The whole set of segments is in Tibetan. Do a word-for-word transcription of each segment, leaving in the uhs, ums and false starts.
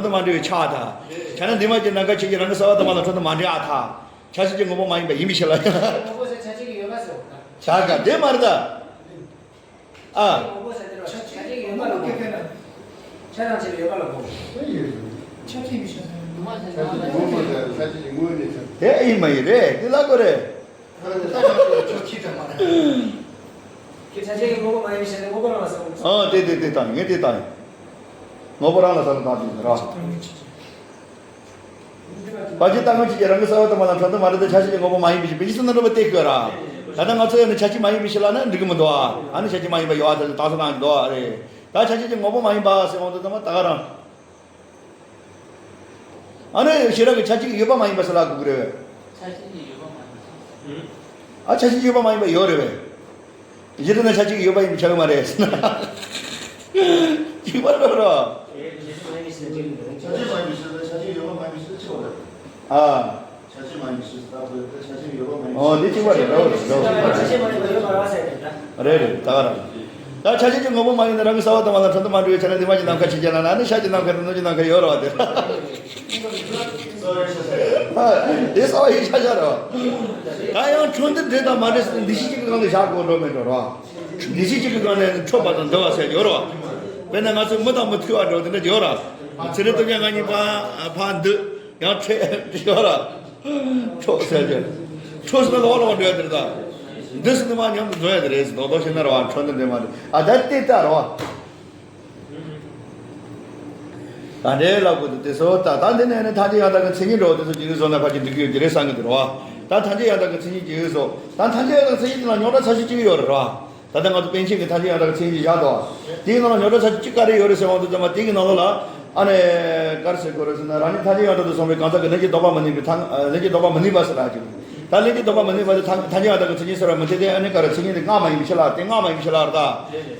མ་འབྲེལ་བའི་ཆ་ཐ། ཆ་ན་འདི་མ་ཅི་ནམ་མཁའ་ཆོས་ཅན་རང་གི་གསལ་བ་དུ་མ་དང་འཕྲོ་དུ་མ་འབྲེལ་ཨ་ཐ། ཆ་ཤས་ཀྱི་དངོས་པོ་མ་ཡིན་པ་ཡིན་པའི་ཕྱིར་ལ། ཆ་ག་དེ་མ་རེད་ད། ཨ། དེ་ཨེ་མ་ཡིན་རེད། དེ་ལ་གོ་རེད། ཨ་དེ་དེ་དེ་དང་ངས་དེ་དང་། དངོས་པོ་རང་ལ་གསལ་བ་དང་དེ་ར། བ་ཅི་ལྟ་ངོ་ཆོས་ཅན་རང་གི་གསལ་བ་དུ་མ་དང་འཕྲོ་དུ་མ་འབྲེལ་ཏེ་ཆ་ཤས་ཀྱི་དངོས་པོ་མ་ཡིན་པའི་ཕྱིར། བེ་ཅི་སུ་ན་འགྲོ་བ་དེ་ཁོ་ར། ད་ལྟ་ང་ཚོ་ཡང་ནི་ཆ་ཤས་མ་ཡིན་པའི་ཕྱིར་ལ་ན་འགྲིག་གི་མི་འདུག་ཨ། ཨ་ནི་ཆ་ཤས་མ་ཡིན་པ་ཡོད་ཨ། ད་ལྟ་ས་ན་འདུག་ཨ་རེད། ད་ཆ་ཤས་ཀྱི་དངོས་པོ་མ་ཡིན་པ་ཟེར་འོང་དུ་ཙམ་པ་ད་ག་རང་། ཨ་ནི་ཤེས་རབ་ཀྱི་ཆ་ཤས་ཀྱི་ཡོད་པ་མ་ཡིན་པ་ཟེར་ལ་གོ་གི་རེད། ཆ་ཤས་ཀྱི་ཡོད་པ་མ་ཡིན་པ། ཨ་ཆ་ཤས་ཀྱི་ཡོད་པ་མ་ཡིན་པ་ཡོད་རེད་བས། གཞི་དེ་ན་ཆ་ཤས་ཀྱི་ཡོད་པ་ཡིན་པ་ཆགས་ཀྱི་མ་རེད་ཟེར་ན། གཅིག་པ་རེད་རོ། ཆ་ཤས་མ་ཡིན་པའི་ཕྱིར་ཆ་ཤས་ཡོད་པ་མ་ཡིན་པའི་ཕྱིར་གཅིག་པ་རེད། ཨ། ཆ་ཤས་མ་ཡིན་པའི་ཕྱིར་ད་བོད་དུ་ཆ་ཤས་ཡོད་པ་མ་ཡིན་ཨོ་དེ་གཅིག་པ་རེད་རོ་རོ། རེད་རེད་ད་ག་རང་། ད་ཆ་ཤས་ཀྱི་དངོས་པོ་མ་ཡིན་ན་རང་གི་གསལ་བ་དུ་མ་དང་འཕྲོ་དུ་མ་འབྲེལ་བའི་ཆ་ནས་འདི་མ་ཅི་ནམ་མཁའ་ཆོས་ཅན་ལ་ན་ནི་ཤར་གྱི་ནམ་མཁའ་དང་ནུབ་ཀྱི་ནམ་མཁའ་ཡོད་རེད་བ་དེ། དེ་གསལ་བ་ཡིན་ཤ་ཤ་རེད་བ། ད་ཡང་འཕྲོ་འདི་འདྲེ་དང་མ་འདྲེ་ཟེར་ནས་འདི་ཤེས་ཀྱི་སྒང་ལ་བཞག་དགོས་འགྲོ་མེད་འགྲོ་རེད་བ། འདི་ཤེས་ཀྱི་སྒང་ནས་འཕྲོད་པ་དང་འདུ་བ་ཟེར་ཡོད་རེད་བ། དཔེར་ན་ང་ཚོས་མི་དང་མི་ཐུག་པ་འགྲོ་དེ་འདྲ་ཡོད་རེད། ཚེ་རིང་སྟོབས་རྒྱལ་ང་གཉིས་ཕ་ཕ་འདི་ཡང་འཕྲད་ཡོད་རེད། འཕྲོད་ཟེར་གྱི། འཕྲོད་ཟེར་ན་ལོག་ལོག་འགྲོ་ཡ་དེ་རེད་ད། འདི་ཟེར་ནས་མ་མཉམ་དུ་འཛོམས་ཡ་དེ་རེད་ཟེར་རྡོག་རྡོག་བཤད་ན་རེད་བ། འཕྲོད་འདི་འདྲེ་མ་འདྲེ་ཨ་ད་ལྟའི་ལྟ་རེད་བ། ད་འདྲའི་ལབ་དགོས་འདུག་དེ་ཚོ་ད་ད་འདི་ནས་ནི་ཐམས་ཅད་ཡང་དག་གི་མཚན་ཉིད་འགྲོ་བ་དེ་ཚོ་ཇི་རིགས་བཟོ་ན་ཕར་གྱི་འདི་གི་ཡོད་ཀྱི་རེད་བསམ་གི་འདུག་རོ། ད་ཐམས་ཅད་ཡང་དག་གི་མཚན་ཉིད་ཇི་རིགས་བཟོ། ད་ཐམས་ཅད་ཡང་དག་མཚན་ཉིད་དེ་ལ་རྙོག་དྲ་ཚ་ཤོས་གཅིག་ཡོད་རེད་རོ། ད་ལྟ་ང་ཚོ་པཎ་ཆེན་གྱི་ཐམས་ཅད་ཡང་དག་གི་མཚན་ཉིད་བཞག་འདུག་དེའི་ནང་ལ་རྙོག་དྲ་ཚ་ཤོས་གཅིག་ག་རེ་ཡོད་རེད་ཟེར་འོང་དུས་ཙམ་པ་དེ་གི་ནང་ལོགས་ལ་ཨ་ནི་ག་རེ་ཟེར་དགོས་རེད་ཟེར་ན་རང་ཉིད་ཐམས་ཅད་ཡང་དག་ཏུ་སོང་བའི་གང་ཟག་གི་ལྷན་སྐྱེས་ལྡོག་པ་མི་ནུས་པའི་ཐ་ལྷན་སྐྱེས་ལྡོག་པ་མི་ནུས་པ་ཟེར་ལ་ཅིག་ད་ལྷན་སྐྱེས་ལྡོག་པ་མི་ནུས་པ་དེ་ཐམས་ཐམས་ཅད་ཡང་དག་གི་མཚན་ཉིད་ཟེར་བ་མི་འཐད་དེ་ཨ་ནི་ག་རེ་མཚན་ཉིད་དེ་སྔ་མ་ཡིན་པའི་ཕྱིར་ལ་དེ་སྔ་མ་ཡིན་པའི་ཕྱིར་ལ་རེད་ད།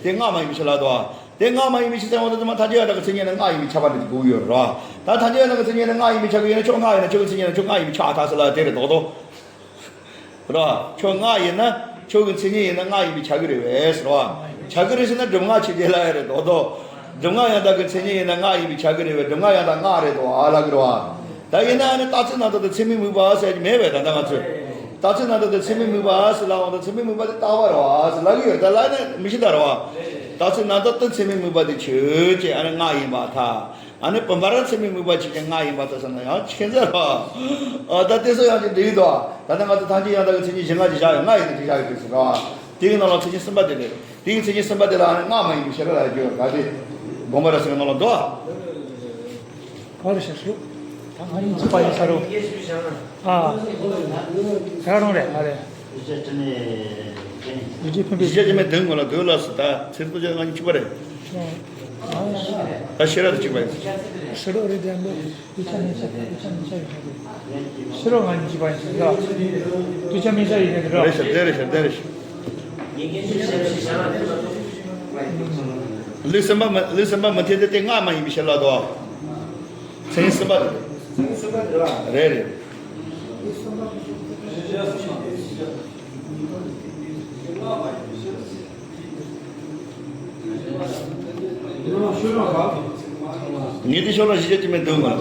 དེ་སྔ་མ་ཡིན་པའི་ཕྱིར་ལ་དོ། དེ་སྔ་མ་ཡིན་པའི་ཕྱིར་ཟེར་བ་དེ་ཚོ་མ་ཐམས་ཅད་ཡང་དག་གི་མཚན་ཉིད་ནི་སྔ་ཡིན་པའི་ཁྱབ་པ་འདི་དགོས་ཡོད་རེད། ད་ཐམས་ཅད་ཡང་དག་གི་མཚན་ཉིད་ནི་སྔ་ཡིན་པའི་ཁྱབ་ཀྱི་ཡོད་ན་ཁྱོད་སྔ་ཡིན་ན་ཁྱོད་ཀྱི་མཚན་ཉིད་ནི་ཁྱོད་སྔ་ཡིན་པའི་ཁྱབ་ཨ་ཐག་ཟེར་ལ་དེ་རེད་དོ་དོ། རེད་བ། ཁྱོད་སྔ་ཡིན་ན་ཁྱོད་ཀྱི་མཚན་ཉིད་ཡིན་ན་སྔ་ཡིན་པའི་ཁྱབ་ཀྱི་རེད་བས་ཟེར་བ། ཁྱབ་ཀྱི་རེད་ཟེར་ན་སྒྲུབ་ངག་ཆོས་རྗེ་ལ་ཡ་རེད་དོ་དོ། སྒྲུབ་ངག་ཡང་དག་གི་མཚན་ཉིད་ཡིན་ན་སྔ་ཡིན་པའི་ཁྱབ་ཀྱི་རེད་བས་སྒྲུབ་ངག་ཡང་དག་སྔགས་རེད་དོ་ཨ་ལབ་ཀྱི་རེད་བ། ད་ཡིན་ན་ཨ་ནི་རྟགས་ཚུལ་རྣམ་དག་ཏུ་ཚད་མས་དམིགས་པ་ཟེར་གྱི་མེད་པས་ད་ལྟ་ང་ཚོས། རྟགས་ཚུལ་རྣམ་དག་ཏུ་ཚད་མས་དམིགས་པ་ཟེར་ལབ་འོང་དུས་ཚད་མས་དམིགས་པ་དེ་རྟག་པ་རེད་བ་ཟེར་ལབ་ཀྱི་ཡོད་རེད་ད་ལབ་ན་མི་ཤེས་ད་རེད་བ། རྟགས་ཚུལ་རྣམ་དག་ཏུ་ཚད་མས་དམིགས་པ་དེ་ཆོས་ཅན་ཨ་ནི་སྔགས་ཡིན་པར་ཐལ། ཨ་ནི་བུམ་པ་རང་ཚད་མས་དམིགས་པ་ཆོས་ཅན་སྔགས་ཡིན་པར་ཐལ་ཟེར་ན་ཡང་ཁྱད་མཚར་བ། ཨ་ད་དེ་ཚོ་ཡང་ཅིག་འགྲིག་འདུག་ད་ལྟ་ང་ཚོ་ཐམས་ཅད་ཡང་དག་གི་མཚན་ཉིད་གཞི་སྔ་ཞིག་བཞག་ཡོད་སྔགས་ཡིན་ན་ཅིག་བཞག་ཡོད་དུས་སུ་ར། དེ་གི་ནང་ལ་མཚན་ཉིད་གསུམ་པ་དེ་རེད། དེ་གི་མཚན་ཉིད་གསུམ་པ་དེ་ལ་ཨ་ནི་སྔགས་མ་ཡིན་པའི་ཤེས་རབ་ལ་རྒྱུ་བ་ག་དེ། དགོངས་པ་ར་ཟེར་གི་ནང་ལ་འདུག་ག་རེ་བཤད་སོང་། ད་ང་ཡིན་གཅིག་པ་ཡིན་ས་རུ། ཨ། ད་རུང་རེད་ཨ་རེད། ཡིག་ཆ་ཕན་པའི། ཡིག་ཆ་ཕན་པའི་དོན་ངོ་ལ་དགོས་ལ་སུ་ད་ཚེ་རིང་སྟོབས་རྒྱལ་ང་གཉིས་གཅིག་པ་རེད། ད་ཤེས་རབ་དང་གཅིག་པ་ཡིན། ཤེས་རབ་རེད་དེ་འདུག་དཔེ་ཆ་མེད་ཆ་དཔེ་ཆ་མེད་ཆ་ཡོད་ས་རེད། ཤེས་རབ་ང་གཉིས་གཅིག་པ་ཡིན་ཟེར་ད། དཔེ་ཆ་མེད་ཆ་ཡོད་ནི་རེད། རེད་ཤག་དེ་རེད་ཤག་དེ་རེད་ཤག་ལུགས་ཟིན་པ་མི་ལུགས་ཟིན་པ་མི་འཐད་དེ་དེ་སྔགས་མ་ཡིན་པའི་ཕྱིར་ལ་དོ། མཚན་ཉིད་གསུམ་པ་དེ། རེད་རེད། ངས་དེ་ཤོར་ལ་གཞི་བྱ་ཅི་མེད་འདུག་ང་།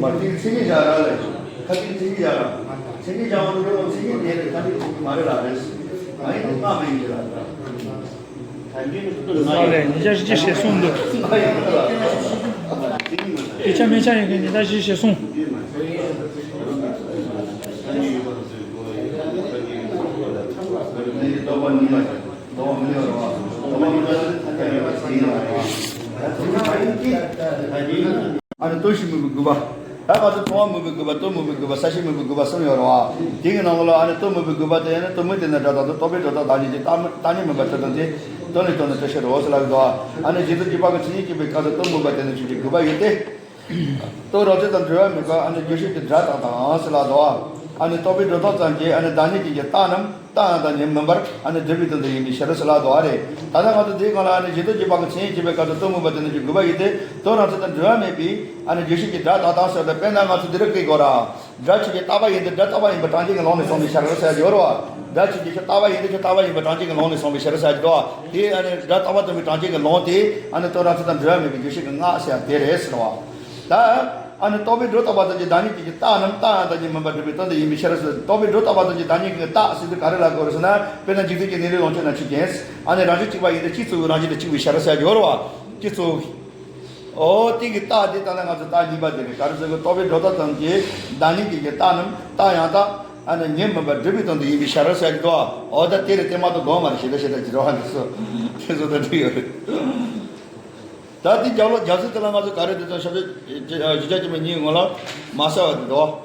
མ་དེ་མཚན་ཉིད་བཞག་ར་ལ། ཁ་ཅིག་མཚན་ཉིད་བཞག་ར། མཚན་ཉིད་བཞག་འོང་དུས་མཚན་ཉིད་དེ་ལས་ཁ་ཅིག་མཚན་ཉིད་མ་རེད་ལ་རེད། མ་ཡིན་ན་སྔགས་མ་ཡིན་གྱི་ལ་རེད། ཨ་ལས་ཉིན་ཞག་བཞི་ཞེས་གསུངས་འདུག་དཔེ་ཆ་མེད་ཆ་ཡིན་མཁན་ཉིན་ཞག་བཞི་ཞེས་གསུངས། ཨ་ནི་སྟོབས་བཞི་དམིགས་པའི་དགོས་པ། ད་ང་ཚོ་མཐོང་བ་དམིགས་པའི་དགོས་པ། སྟོབས་མིན་པའི་དགོས་པ། སྟོབས་མིན་པའི་དགོས་པ། ས་བཞི་མིན་པའི་དགོས་པ་གསུམ་ཡོད་རེད་བ། དེ་གི་ནང་ལོགས་ལ་ཨ་ནི་སྟོབས་མིན་པའི་དགོས་པ་དེ་ནི་སྟོབས་མིན་དེ་ནི་སྒྲ་དང་དོན། རྟོག་པས་སྒྲོ་བཏགས་བདག་ཉིད་ཀྱི། རྟག་རྟག་གཉིས་མིན་པ་དེ་དང་དེ། དོན་ལས་དོན་ནི་བྲལ་ཕྱིར་རོ་ཟེར་ལབ་ཀྱི་འདུག་ཨ་ནི་རྗེས་ཐོབ་རྗེས་དཔག་གི་མཚན་ཉིད་སྐྱེས་པའི་སྐབས་སུ་སྟོབས་མིན་པ་དེ་ནི་ཆོས་ཅན་དགོས་པ་ཡོད་དེ། སྟོབས་རབ་ཚད་དང་བྲལ་བ་མིན་པ། ཨ་ནི་རྒྱུ་ཤེས་ཀྱི་སྒྲ་དག་དང་ཟེར་ལབ་འདུག་ཨ་ནི་རྟོག་པས་སྒྲོ་བཏགས་ཙམ་གྱིས་ཨ་ནི་བདག་ཉིད་ཀྱི་རྟག་རྣམས། རྟགས་ཡང་དག་ཉིད་མིན་པར་ཨ་ནི་སྒྲུབ་པའི་དོན་དུ་ཡིན་པའི་ཕྱིར་ཟེར་ལབ་འདུག་པ་རེད། ད་ལྟ་ང་ཚོ་འདིའི་སྒང་ལ་ཨ་ནི་གཞི་རྟེན་གྱི་བར་གྱི་མཚན་ཉིད་ཅེས་པའི་སྐབས་སུ་དོན་མངོན་པ་དེ་ནི་ཀྱི་དགོས་པ་ཡིན་ཏེ། དོན་རང་མཚན་དང་འབྲེལ་བ་མེད་པའི་ཨ་ནི་རྗོད་བྱེད་ཀྱི་སྒྲ་དག་དང་ཟེར་ཏེ། དཔེར་ན་ང་ཚོ་འདི་རིགས་ཀྱི་སྐོར་ར། སྒྲ་ཆོས་ཅན་རྟག་པ་ཡིན་ཏེ། སྒྲ་རྟག་པ་ཡིན་པ་གྲངས་ཅན་གྱི་ལུང་ནས་གསུངས་པའི་ཕྱིར་ཟེར་ཡོད་རེད་པ། སྒྲ་ཆོས་ཅན་ཆོས་རྟག་པ་ཡིན་ཏེ། ཆོས་རྟག་པ་ཡིན་པ་གྲངས་ཅན་གྱི་ལུང་ནས་གསུངས་པའི་ཕྱིར་ཟེར་གྱི་འདུག་པ། དེ་ཨ་ནི་སྒྲ་རྟག་པ་སྟོན་པའི་གྲངས་ཅན་གྱི་ལུང་དེ་ཨ་ནི་དོན་རང་མཚན་དང་འབྲེལ་བ་མེད་པའི་རྗོད་བྱེད་ཀྱི་སྔགས་ཟེར་ཡ་དེ་རེད་ཟེར་བ། ད་ཨ་ནི་རྟོག་པས་སྒྲོ་བཏགས་པ་ཙམ་གྱིས་བདག་ཉིད་ཀྱི་རྟགས་རྣམས་རྟགས་ཡང་དག་ཉིད་མིན་པར་སྒྲུབ་པའི་དོན་དུ་ཡིན་པའི་ཕྱིར་ཟེར། རྟོག་པས་སྒྲོ་བཏགས་པ་ཙམ་གྱིས་བདག་ཉིད་ཀྱི་རྟགས་ཟེར་དུས་ག་རེ་ལབ་དགོས་རེད་ཟེར་ན། དཔེར་ན་འཇིག་རྟེན་གྱི་གནས་ལུགས་ལོངས་སྤྱོད་རྣམས་ཆོས་ཅན། ཨ་ནི་རང་བཞིན་གཅིག་པ་ཡིན་ཏེ། སྤྱི་གཙུག་གི་རང་བཞིན་དང་གཅིག་པའི་ཕྱིར་ཟེར་གྱི་ཡོད་རེད་པ། སྤྱི་གཙུག་འོ་དེ་གི་རྟགས་དེ་ད་ལྟ་ང་ཚོ་རྟགས་གཉིས་པ་དེ་རེད། ག་རེ་ཟེར་གི། རྟོག་པས་སྒྲོ་བཏགས་ཙམ་གྱིས་བདག་ཉིད་ཀྱི་རྟགས་རྣམས་རྟགས་ཡང་དག་ཨ་ནི་ཉིད་མིན་པར་སྒྲུབ་པའི་དོན་དུ་ཡིན་པའི་ཕྱིར་ཟེར་གྱི་འདུག་པ། འོ་ད་དེ་རེད། དེ་མ་གཏོགས་དགོས་མ་རེད། ཞེ་དྲག་ཞེ་དྲག་ཅིག་རེད་པ། འདི་ཚོ་དེ་ཚོ་ད་འགྲིག་ཡོད་རེད། ད་དེ་རྒྱབ་ལོགས་རྒྱབ་ཟིན་དེ་ལ་ང་ཚོ་ག་རེ་དེ་ཚོ་ཞབས་ཞུ་བཞི་བརྒྱ་ཅན་མ་གཉིས་སྔོན་ལ་མ་གསལ་བ་དེ་འདུག་པ།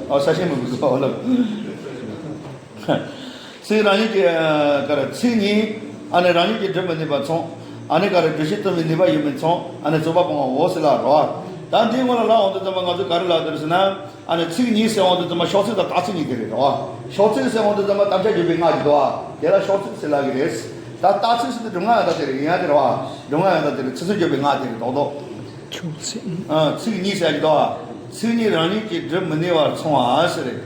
ཨ་གསལ་བཤད་མི་དགོས་པ་ལ། ཚིག་རང་ཉིད་ཀྱིས་ཨ་ག་རེ། ཚིག་ཉིད་ཨ་ནི་རང་ཉིད་ཀྱིས་སྒྲུབ་མི་ནུས་པ་མཚུངས། ཨ་ནི་ག་རེ། སྒྲུབ་བྱེད་སྟོན་པའི་ནུས་པ་ཡོད་མིན་མཚུངས། ཨ་ནི་རྩོད་པ་སྤོང་བའོ་ཟེར་ལབ་རེད་པ། ད་འདིའི་སྔོན་ལ་ལབ་འོང་དུས་ཙམ་པ་ང་ཚོས་ག་རེ་ལབ་འདུག་ཟེར་ན། ཨ་ནི་ཚིག་ཉིད་ཟེར་འོང་དུས་ཙམ་པ་ཕྱོགས་ཚིག་དང་རྟགས་ཚིག་གཉིས་དེ་རེད་རེད་པ། ཕྱོགས་ཚིག་ཟེར་འོང་དུས་ཙམ་པ་དམ་བཅའ་བརྗོད་པའི་སྔགས་ཀྱི་འདུག་པ། དེ་ལ་ཕྱོགས་ཚིག་ཟེར་ལབ་ཀྱི་རེད། ད་རྟགས་ཚིག་ཟེར་དུས་སྒྲུབ་སྔགས་ཡང་དག་དེ་རེད། ཡིན་ཡང་དེ་རེད་པ། སྒྲུབ་སྔགས་ཡང་དག་དེ་རེད། ཚིག་གསོ་བརྗོད་པའི་སྔགས་དེ་རེད། རྡོག་རྡོག་ཕྱོགས་ཚིག་ཨ་ཚིག་ཉིད་ཟེར་གྱི་འདུག་པ། ཚིག་ཉིད་རང་ཉིད་ཀྱིས་སྒྲུབ་མི་ནུས་པར་མཚུངས་པ་ཟེར་རེད།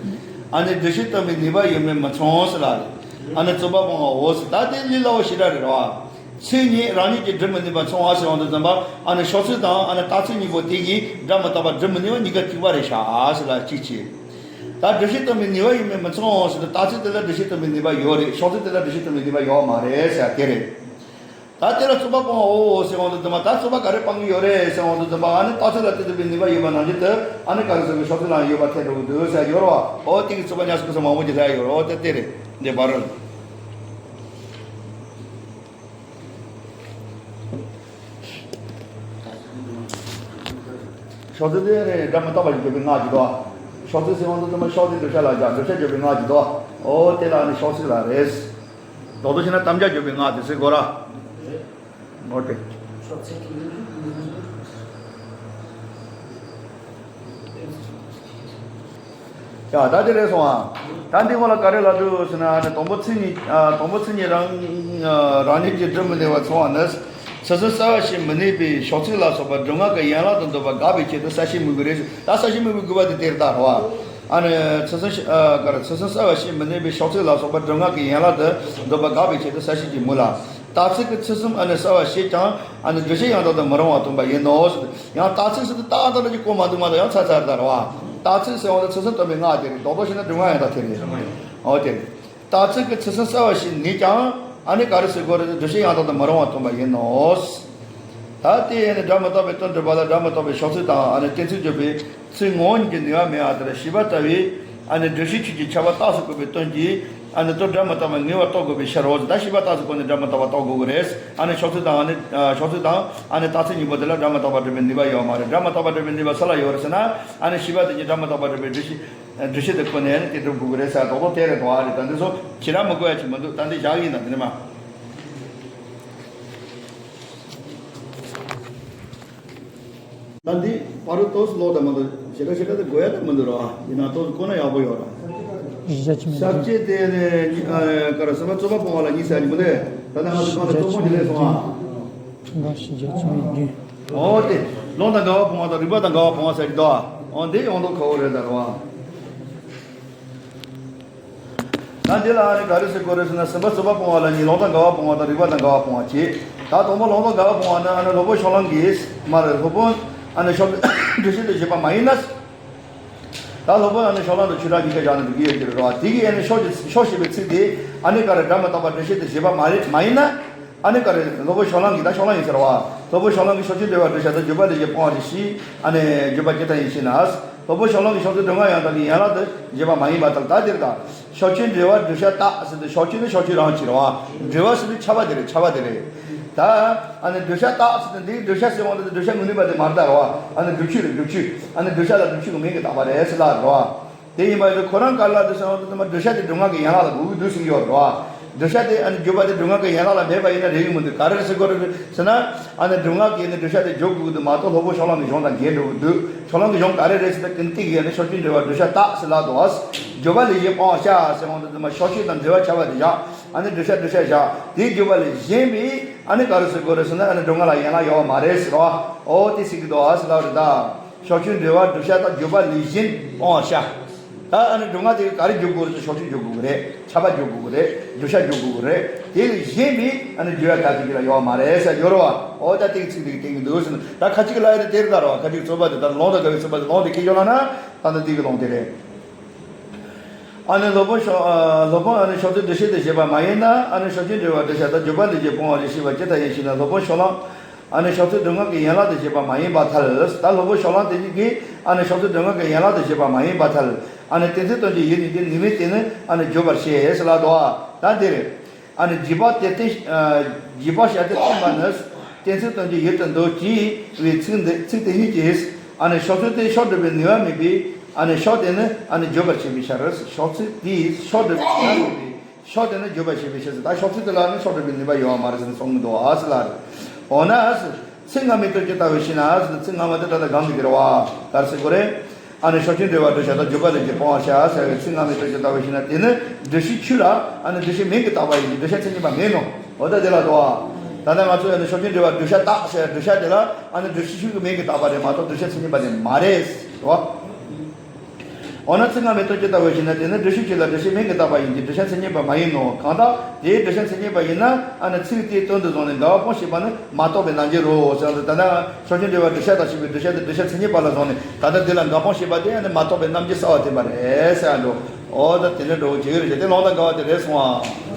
ཨ་ནི་སྒྲུབ་བྱེད་སྟོན་པའི་ནུས་པ་ཡོད་མིན་མི་མཚུངས་ཟེར་ལབ་རེད། ཨ་ནི་རྩོད་པ་སྤོང་བའོ་ཟེར། ད་དེ་ལས་སླ་བོ་ཞེ་དྲག་རེད་རེད་པ། ཚིག་ཉིད་རང་ཉིད་ཀྱིས་སྒྲུབ་མི་ནུས་པར་མཚུངས་པ་ཟེར་འོང་དུས་ཙམ་པ། ཨ་ནི་ཕྱོགས་ཚིག་དང་ཨ་ནི་རྟགས་ཚིག་གཉིས་པོ་དེ་གིས་སྒྲ་མི་རྟག་པ་སྒྲུབ་མི་ནུས་པ་གཉིས་ཀ་གཅིག་པ་རེད་ཤག་ཟེར་ལབ་གཅིག་བྱས། ད་སྒྲུབ་བྱེད་སྟོན་པའི་ནུས་པ་ཡོད་མིན་མི་མཚུངས་ཟེར་དུས། རྟགས་ཚིག་དེ་ལ་སྒྲུབ་བྱེད་སྟོན་པའི་ནུས་པ་ཡོད་རེད། ཕྱོགས་ཚིག་དེ་ལ་སྒྲུབ་བྱེད་སྟོན་པའི་ནུས་པ་ཡོད་མ་རེད་ཟེར་དེ་རེད། ད་དེ་ལ་རྩོད་པ་སྤོང་བའོ་ཟེར་འོང་དུས་ཙམ་པ། ད་རྩོད་པ་ག་རེ་སྤང་གི་ཡོད་རེད་ཟེར་འོང་དུས་ཙམ་པ། ཨ་ནི་རྟགས་ཚིག་ལ་དེ་སྟོན་པའི་ནུས་པ་ཡོད་པ་ནང་བཞིན་དུ། ཨ་ནི་ག་རེ་ཟེར་གི། ཕྱོགས་ཚིག་ལའང་ཡོད་པར་ཐལ་འགྲོ་གི་འདུག་ཟེར་ཡོད་རེད་པ། འོ་དེ་གི་རྩོད་པ་ཉམས་སུ་ཁུ་སུ་མང་པོ་ཅིག་རེད་ཡོད་རེད། འོ་དེ་དེ་རེད། འདི་བར་རོ། ཕྱོགས་ཚིག་དེ་ནི་སྒྲ་མི་རྟག་པ་ཞིག་བརྗོད་པའི་སྔགས་ཀྱི་འདུག་པ། ཕྱོགས་ཚིག་ཟེར་འོང་དུས་ཙམ་པ་ཕྱོགས་དེ་བསྒྲུབ་བྱ་ལ་སྦྱར། བསྒྲུབ་བྱ་བརྗོད་པའི་སྔགས་ཀྱི་འདུག་པ། འོ་དེ་ལ་ནི་ཕྱོགས་ཚིག་ལབ་རེད། རྡོག་རྡོག་བྱས་ན་དམ་བཅའ་བརྗོད་པའི་སྔགས་དེ་ཟེར་དགོས་ར། འོ་དེ། ཡ་ད་དེ་རེད་སོང་ཨ། ད་འདི་སྔོན་ལ་ག་རེ་ལབ་འདུག་ཟེར་ན། ཨ་ནི་དང་པོ་ཚིག་ཉིད། ཨ་དང་པོ་ཚིག་ཉིད་རང་རང་ཉིད་ཀྱིས་སྒྲུབ་མི་ནུས་པར་མཚུངས་པ་ནི། ཚུལ་གསུམ་གསལ་བར་བྱེད་མི་ནུས་པའི་ཕྱོགས་ཚིག་ལ་སོགས་པ་སྒྲུབ་ངག་གི་ཡན་ལག་ཏུ་འདོད་པ་དགག་པའི་ཆེད་དུ་གསལ་བྱེད་མི་དགོས་རེད། ད་གསལ་བྱེད་མི་དགོས་དགོས་པ་དེ་དེར་ལྟར་བ། ཨ་ནི་ཚུལ་གསུམ་ཨ་ག་རེ། ཚུལ་གསུམ་གསལ་བར་བྱེད་མི་ནུས་པའི་ཕྱོགས་ཚིག་ལ་སོགས་པ་སྒྲུབ་ངག་གི་ཡན་ལག་ཏུ་འདོད་པ་དགག་པའི་ཆེད་དུ་གསལ་བྱེད་ཀྱི་མུ་ལ། རྟགས་ཚིག་གི་ཚུལ་གསུམ་ཨ་ནི་གསལ་བར་བྱེད་ཀྱང་། ཨ་ནི་སྒྲུབ་བྱེད་ཡང་དག་ཏུ་མི་རུང་བ་སྟོན་པ་ཡིན་ནོ། ཡང་རྟགས་ཚིག་ཟེར་དུས་རྟགས་དང་འདྲ་ཅིག་གོ་མ་འདུག་མ་གཏོགས། ཡང་ཚར་ཚར་ལྟར་བ། རྟགས་ཚིག་ཟེར་བ་དེ་ཚུལ་གསུམ་སྟོན་པའི་སྔགས་དེ་རེད། རྡོག་རྡོག་བྱས་ན་སྒྲུབ་ངག་ཡང་དག་དེ་རེད། འོ་དེ་རེད། རྟགས་ཚིག་གི་ཚུལ་གསུམ་གསལ་བར་བྱེད་ནུས་ཀྱང་། ཨ་ནི་ག་རེ་ཟེར་དགོས་རེད། སྒྲུབ་བྱེད་ཡང་དག་ཏུ་མི་རུང་བ་སྟོན་པ་ཡིན་ནོ། ད་དེ་ཡིན་ནི་སྒྲ་མི་རྟག་པའི་དོན་སྒྲུབ་པ་ལ་སྒྲ་མི་རྟག་པའི་ཕྱོགས་ཚིག་དང་། ཨ་ནི་གཏན་ཚིགས་སྦྱོར་བའི་ཚིག་ངོ་བོ་ཉིད་ཀྱི་ནུས་པ་མེད་པ་ལྟར། ཤེས་པ་ལྟ་བུའི་ཨ་ནི་སྒྲུབ་བྱེད་ཆོས་ཅན་ཁྱབ་པ་རྟགས་སུ་བཀོད་པའི་དོན་གྱིས། ཨ་ནི་དོན་སྒྲ་མི་རྟག་པ་ངེས་པར་རྟོགས་དགོས་པའི་ཕྱིར་རོ། ད་ཤེས་པ་རྟགས་སུ་བཀོད་ནས་སྒྲ་མི་རྟག་པ་རྟོགས་དགོས་ཀྱི་རེད། ཨ་ནི་ཕྱོགས་ཚིག་དང་། ཨ་ནི་ཕྱོགས་ཚིག་དང་ཨ་ནི་རྟགས་ཚིག་གཉིས་པོ་དེ་ལ་སྒྲ་མི་རྟག་པ་སྒྲུབ་པའི་ནུས་པ་ཡོད་མ་རེད། སྒྲ་མི་རྟག་པ་སྒྲུབ་པའི་ནུས་པ་སུ་ལ་ཡོད་རེད་ཟེར་ན། ཨ་ནི་ཤེས་པ་དེ་ཉིད་སྒྲ་མི་རྟག་པ་སྒྲུབ་པའི་སྒྲུབ་བྱེད་སྒྲུབ་བྱེད་དུ་བཀོད་ནས། ཨ་ནི་དེ་སྒྲུབ་དགོས་ཀྱི་རེད་ཟེར། རྡོག་རྡོག་དེ་རེད་དོ། ཨ་རེད། ད་འདི་ཚོ་ཞེ་དྲག་མི་དགོས་ཡ་ཅིག་མི་འདུག་ད་འདི་བཞག་ཡིན་ན་དེ་ནས་མ། ད་འདི་བར་དུ་ཏོག་ཙམ་ཀློག་དང་མ་གཏོགས་ཞེ་དྲག་ཞེ་དྲག་དེ་དགོས་ཡ་ད་མི་འདུག་ར། ཡིན་ན་ཏོག་ཙམ་བཀོད་ན་ཡག་པོ་ཡོད་ར། བཞི་བརྒྱ་ཅིག་མི་འདུག་ས་བཅད་དེ་ནས་ག་རེ་ཟེར་ན། རྩོད་པ་སྤོང་བ་ལ་གཉིས་ཟེར་གྱི་མི་འདུག་ད་ལྟ་ང་ཚོ་གང་ལ་རྩོད་མོ་ཅིག་ལས་སོང་ཨ། ཕྲེང་བ་བཞི་བརྒྱ་བཅུ་མེད་བདུན། འོ་དེ། ལུང་དང་འགལ་བ་སྤོང་བ་དང་རིགས་པ་དང་འགལ་བ་སྤོང་བ་ཟེར་གྱི་འདུག་ཨ། འོ་འདི་ཡོང་མདོག་ཁ་བོ་རེད་ད་ར་བ། ད་འདི་ལ་ཨ་ནི་ག་རེ་ཟེར་དགོས་རེད་ཟེར་ན། སེམས་པ་རྩོད་པ་སྤོང་བ་ལ་གཉིས། ལུང་དང་འགལ་བ་སྤོང་བ་དང་རིགས་པ་དང་འགལ་བ་སྤོང་བ་བྱེད། ད་དང་པོ་ལུང་དང་འགལ་བ་སྤོང་བ་ནི། ཨ་ནི་སློབ་དཔོན་ཕྱོགས་གླང་གིས་མ་རེད། སློབ་དཔོན་ཨ་ནི་ཕྱོགས་སྒྲུབ་བྱེད་དུ་བཞེད་པ་མ་ཡིན་ན། ད་སློབ་དཔོན་ཨ་ནི་ཕྱོགས་གླང་དང་ཆོས་གྲགས་གཉིས་ཀ་བཞག་ནས་འགྲོ་གི་ཡོད་ཀྱི་རེད་བ། དེ་གིས་ཨ་ནི་ཕྱོགས་ཀྱི་ཕྱོགས་ཞེས་པའི་ཚིག་དེ་ཨ་ནི་ག་རེ། སྒྲ་མི་རྟག་པ་སྒྲུབ་བྱེད་དུ་བཞེད་པ་མ་རེད། མ་ཡིན་ན། ཨ་ནི་ག་རེ། སློབ་དཔོན་ཕྱོགས་གླང་གིས། ད་ཕྱོགས་གླང་ཡིན་ཟེར་བ། སློབ་དཔོན་ཕྱོགས་གླང་གིས་ཕྱོགས་ཆོས་འབྲེལ་བར་བསྒྲུབ་བྱ་དང་བརྗོད་པ་ལས་བཞེད་སྤོང་བ་ཞེས་བྱའི་ཨ་ནི་བརྗོད་པ་ཇི་ལྟར་ཡིན་ཞེ་ན། སློབ་དཔོན་ཕྱོགས་གླང་གིས་ཕྱོགས་ཚིག་སྒྲུབ་ངག་ཡང་དག་གི་ཡན་ལག་ཏུ་བཞེད་པ་མ་ཡིན་པ་ལྟར། ད་འདིར་ད་ཕྱོགས་ཆོས་འབྲེལ་བར་བསྒྲུབ་བྱ་རྟགས་ཟེར་དུས། ཕྱོགས་ཆོས་ནི་ཕྱོགས་ཆོས་རང་ཕྱིར་རོ། འབྲེལ་བ་ཟེར་དུས་ཁྱབ་པ་དེ་རེད། ཁྱབ་པ་དེ་རེད། ད་ཨ་ནི་བསྒྲུབ་བྱ་རྟགས་ཟེར་དུས་འདིའི་བསྒྲུབ་བྱ་ཟེར་འོང་དུས་བསྒྲུབ་བྱ་ངོས་ནུས་པ་དེ་མ་རེད་ད་རོ། ཨ་ནི་སྒྲུབ་ཆོས་རེད། སྒྲུབ་ཆོས། ཨ་ནི་བསྒྲུབ་བྱ་ལ་སྒྲུབ་ཆོས་ཀྱི་མིང་གིས་བཏགས་པ་རེད་ཟེར་ལབ་རོ། དེ་ཡིན་པ་ཡིན་དུས་ཁོ་རང་ག་རེ་ལབ་འདུག་ཟེར་འོང་དུས་ཙམ་པ། བསྒྲུབ་བྱ་དེ་སྒྲུབ་ངག་གི་ཡན་ལག་ལ་གོ་གི་འདུག་ཟེར་གྱི་ཡོད་རེད་བ། བསྒྲུབ་བྱ་དེ་ཨ་ནི་བརྗོད་པ་དེ་སྒྲུབ་ངག་གི་ཡན་ལག་ལ་མེད་པ་ཡིན་ན་རེ་ཡོང་མི་འདུག་ག་རེ་ཟེར་དགོས་རེད་ཟེར་ན། ཨ་ནི་སྒྲུབ་ངག་གིས་ནི་བསྒྲུབ་བྱ་དེ་བརྗོད་དགོས་ཀྱི་འདུག་མ་གཏོགས་སློབ་དཔོན་ཕྱོགས་གླང་གི་གཞུང་དང་འགལ་འགྲོ་གི་འདུག་ཕྱོགས་གླང་གི་གཞུང་ག་རེ་རེད་ཟེར་ན་ཀུན་བཏུས་ཀྱི་ཨ་ནི་ཕྱོགས་ཆོས་འབྲེལ་བ་བསྒྲུབ་བྱ་རྟགས་ཟེར་ལབ་འདུག་བརྗོད་པ་ལས་གཞན་སྤང་བར་བྱ་ཟེར་འོང་དུས་ཙམ་པ་ཕྱོགས་ཆོས་དང་འབྲེལ་བར་བྱ་བ་དེ་བཞག་ཨ་ནི་བསྒྲུབ་བྱ་བསྒྲུབ་བྱ་བཞག་དེའི་བརྗོད་པ་ལས་གཞན་པའི་ཨ་ནི་ག་རེ་ཟེར་དགོས་རེད་ཟེར་ན། ཨ་ནི་སྒྲུབ་ངག་ལ་ཡན་ལག་ཡོད་མ་རེད་ཟེར་བ། ཨོ་དེ་ཟེར་གི་འདུག་ཨ་ཟེར་ལབ་རེད་ད། ཕྱོགས་ཆོས་འབྲེལ་བ་བསྒྲུབ་བྱ་དང་བརྗོད་པ་ལས་གཞན་སྤང་བར་བྱ། ད་ཨ་ནི་སྒྲུབ་ངག་དེ་ག་རེ་བརྗོད་དགོས་རེད་ཟེར། ཕྱོགས་ཆོས་བརྗོད་དགོས་ཀྱི་རེད། ཁྱབ་པ་བརྗོད་དགོས་ཀྱི་རེད། བསྒྲུབ་བྱ་བརྗོད་དགོས་ཀྱི་རེད། དེ་ལས་གཞན་པའི་ཨ་ནི་བརྗོད་ཡ་ག་ཚོད་ཅིག་ལ་ཡོད་མ་རེད་ཟེར་ཡོད་རེད་བ། ཨོ་ད་དེ་གི་ཚིག་དེ་གི་སྟེང་གི་འདུག་ཟེར་ན། ད་ཁ་ཅིག་ལ་ཡ་དེ་དེར་ད་རེད་བ། ཁ་ཅིག་རྩོད་པ་དེ་ད་ལུང་དང་འགལ་བའི་རྩོད་པ་དེ་ལུང་དེ་ཁྱེར་ཤོག་ལབ་ན་ད་ནི་དེ་གི་ལུང་དེ་རེད། ཨ་ནི་སློབ་དཔོན་ཕྱོགས་ཨ་སློབ་དཔོན་ཨ་ནི་ཕྱོགས་ཚོད་འདུ་ཤེས་དེ་བྱེད་པ་མ་ཡིན་ན། ཨ་ནི་ཕྱོགས་ཆོས་འབྲེལ་བ་བསྒྲུབ་བྱ་དང་བརྗོད་པ་ལས་གཞན་སྤོང་བ་རེད་ཞེས་པ་ཇི་ལྟར་ཡིན་ཞེ་ན། སློབ་དཔོན་ཕྱོགས་གླང་ཨ་ནི་ཕྱོགས་ཚོད་སྒྲུབ་ངག་གི་ཡན་ལག་ཏུ་བྱེད་པ་མ་ཡིན་པར་ཐལ། ད་སློབ་དཔོན་ཕྱོགས་གླང་དེ་ཉིད་ཀྱིས་ཨ་ནི་ཕྱོགས་ཚོད་སྒྲུབ་ངག་གི་ཡན་ལག་ཏུ་བྱེད་པ་མ་ཡིན་པར་ཐལ། ཨ་ནི་དོན་ཚིག་དོན་གྱི་ཡུལ་ཉིད་ཀྱི་ནུས་མེད་དེ་ནི་ཨ་ནི་བརྗོད་པར་བྱེད་ཟེར་ལབ་འདུག་བ། ད་འདིར། ཨ་ནི་རྗེས་དཔག་དེ་བསྟན། ཨ་རྗེས་དཔག་བྱ་དེ་བསྟན་པ་ནི། དོན་ཚིག་དོན་གྱི་ཡུལ་དུ་འདོད་ཅེས་པའི་ཚིག་འདི་ཚིག་དེ་ཉིད་ཀྱིས། ཨ་ནི་ཕྱོགས་ཚོད་དེ་ཕྱོགས་སྒྲུབ་པའི་ནུས་པ་མེད་པས། ཨ་ནི་ཕྱོགས་དེ་ནི་ཨ་ནི་བརྗོད་པར་བྱེད་པའི་ཕྱིར། ཕྱོགས་ཚིག་དེས་ཕྱོགས་སྒྲུབ་པའི་ནུས་པ་མེད་པས་ཕྱོགས་དེ་ནི་བརྗོད་པར་བྱེད་པའི་ཕྱིར། ད་ཕྱོགས་ཚིག་དེ་ལ་ནི་ཕྱོགས་སྒྲུབ་པའི་ནུས་པ་ཡོད་པ་མ་རེད་ཟེར་ནས་གསུང་གི་འདུག་ཨ་ཟེར་ལ་རེད། འོ་ན་ཚིག་སྔ་མའི་དོན་ཇི་ལྟ་བུ་ཞེ་ན་ཟེར། ཚིག་སྔ་མ་དེ་ད་ལྟ་གང་གི་རེད་བ། ག་རེ་ཟེར་དགོས་རེད། ཨ་ནི་ཕྱོགས་ཆོས་འབྲེལ་བ་བསྒྲུབ་བྱ་དང་བརྗོད་པ་ལས་གཞན་སྤོང་བར་བྱ་ཟེར་བའི་ཚིག་སྔ་མའི་དོན་ཇི་ལྟ་བུ་ཞེ་ན། དེ་ནི་བསྒྲུབ་བྱའི་ཆོས་ལ་ཨ་ནི་བསྒྲུབ་བྱའི་མིང་གིས་བཏགས་པ་ཡིན་གྱི་བསྒྲུབ་བྱའི་མཚན་ཉིད་པ་མིན་ནོ། འོ་ད་དེ་ལ་དོ། ད་ལྟ་ང་ཚོས་ཨ་ནི་ཕྱོགས་ཆོས་འབྲེལ་བ་བསྒྲུབ་བྱ་རྟགས་ཟེར་བསྒྲུབ་བྱ་དེ་ལ་ཨ་ནི་བསྒྲུབ་བྱའི་ཆོས་ཀྱི་མིང་གིས་བཏགས་པ་རེད་མ་གཏོགས་བསྒྲུབ་བྱའི་མཚན་ཉིད་པ་དེ་མ་རེད་དོ། འོ་ན་ཚིག་སྔ་མའི་དོན་ཇི་ལྟ་བུ་ཞེ་ན། དེ་ནི་བསྒྲུབ་བྱའི་ཆོས་ལ་བསྒྲུབ་བྱའི་མིང་གིས་བཏགས་པ་ཡིན་གྱི་བསྒྲུབ་བྱའི་མཚན་ཉིད་པ་མ་ཡིན་ནོ། གང་ལྟར་དེའི་བསྒྲུབ་བྱའི་མཚན་ཉིད་པ་ཡིན་ན་ཨ་ནི་ཚིག་དེའི་དོན་དུ་བཟུང་ནས་འགལ་བ་སྤོང་ཤེས་པ་ནི་མ་རྟོགས་པའི་རྣམ་འགྱུར་རོ་ཟེར་བ་དེ། ད་ལྟ་ཕྱོགས་ཆོས་འབྲེལ་བ་བསྒྲུབ་བྱ་དང་བཅས་པའི་བསྒྲུབ་བྱ་དེ་བསྒྲུབ་བྱའི་མཚན་ཉིད་པ་ལ་བཟུང་ནས། ད་ལྟ་དེ་ལ་འགལ་སྤོང་ཤེས་པ་དེ་ཨ་ནི་མ་རྟོགས་པའི་རྣམ་འགྱུར་གསལ་བ་བསྟན་པ་རེད་ཟེར་ཡ་འགྲོ། འོ་ད་དེ་འདྲ་འགྲོ་བྱེད་ཀྱི་རེད་ཅེས་དེ་ལུང་དང་འགལ་བ་དེ་རེད་གསུང་བ།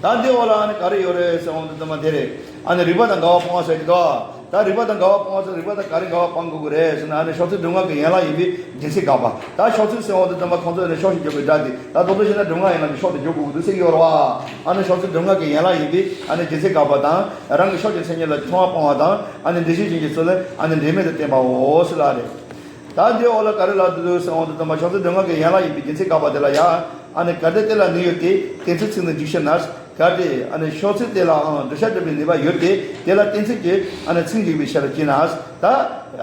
ད་འདི་འོག་ལ་ཨ་ནི་ག་རེ་ཡོད་རེད་ཟེར་འོང་དུས་ཙམ་པ་དེ་རེད། ཨ་ནི་རིགས་པ་དང་འགལ་བ་སྤོང་བ་ཟེར་གྱི་འདུག་ད་རིགས་པ་དང་འགལ་བ་སྤོང་བ་ཟེར། རིགས་པ་དང་ག་རེ་འགལ་བ་སྤང་དགོས་ཀྱི་རེད་ཟེར་ན། ཨ་ནི་ཕྱོགས་ཚིག་སྒྲུབ་ངག་གི་ཡན་ལག་ཡིན་པའི་རྒྱུ་མཚན་དགག་པ། ད་ཕྱོགས་ཚིག་ཟེར་འོང་དུས་ཙམ་པ་ཁོང་ཚོས་ཨ་ནི་ཕྱོགས་ཞེས་བརྗོད་པའི་སྒྲ་དེ། ད་དོན་དུ་བྱས་ན་སྒྲུབ་ངག་ཡན་ལག་གི་ཕྱོགས་དེ་བརྗོད་དགོས་ཀྱི་འདུག་ཟེར་གྱི་ཡོད་རེད་བ། ཨ་ནི་ཕྱོགས་ཚིག་སྒྲུབ་ངག་གི་ཡན་ལག་ཡིན་པའི་ཨ་ནི་རྒྱུ་མཚན་དགག་པ་དང་། རང་གི་ཕྱོགས་ཀྱི་མཚན་ཉིད་ལ་ཆུང་བ་སྤོང་བ་དང་། ཨ་ནི་འགྲེལ་བཤད་ཅན་གྱི་ཚུལ་ལ་ཨ་ནི་འབྲེལ་མེད་དུ་བསྟན་པའོ་ཟེར་ལ་རེད། ད་འདི་འོག་ལ་ག་རེ་ལབ་འདུག་ཟེར་འོང་དུས་ཙམ་པ་ཕྱོགས་ཚིག་སྒྲུབ་ངག་གི་ཡན་ལག་ཡིན་པའི་རྒྱུ་མཚན་དགག་པ་དེ་ལ་ཡང་། ཨ་ནི་གལ་ཏེ་དེ་ལ་ནི་ཡོད་དེ། དོན་ཚིག་ཚིག་ནི་འཇུག་ཕྱིར་ན། གལ་ཏེ་ཨ་ནི་ཕྱོགས་ཚིག་དེ་ལའང་བསྒྲུབ་བྱ་སྒྲུབ་པའི་ནུས་པ་ཡོད་དེ། དེ་ལ་དོན་ཚིག་གིས་ཨ་ནི་ཚིག་འཇུག་པའི་ཕྱིར་ཅེ་ན། ད་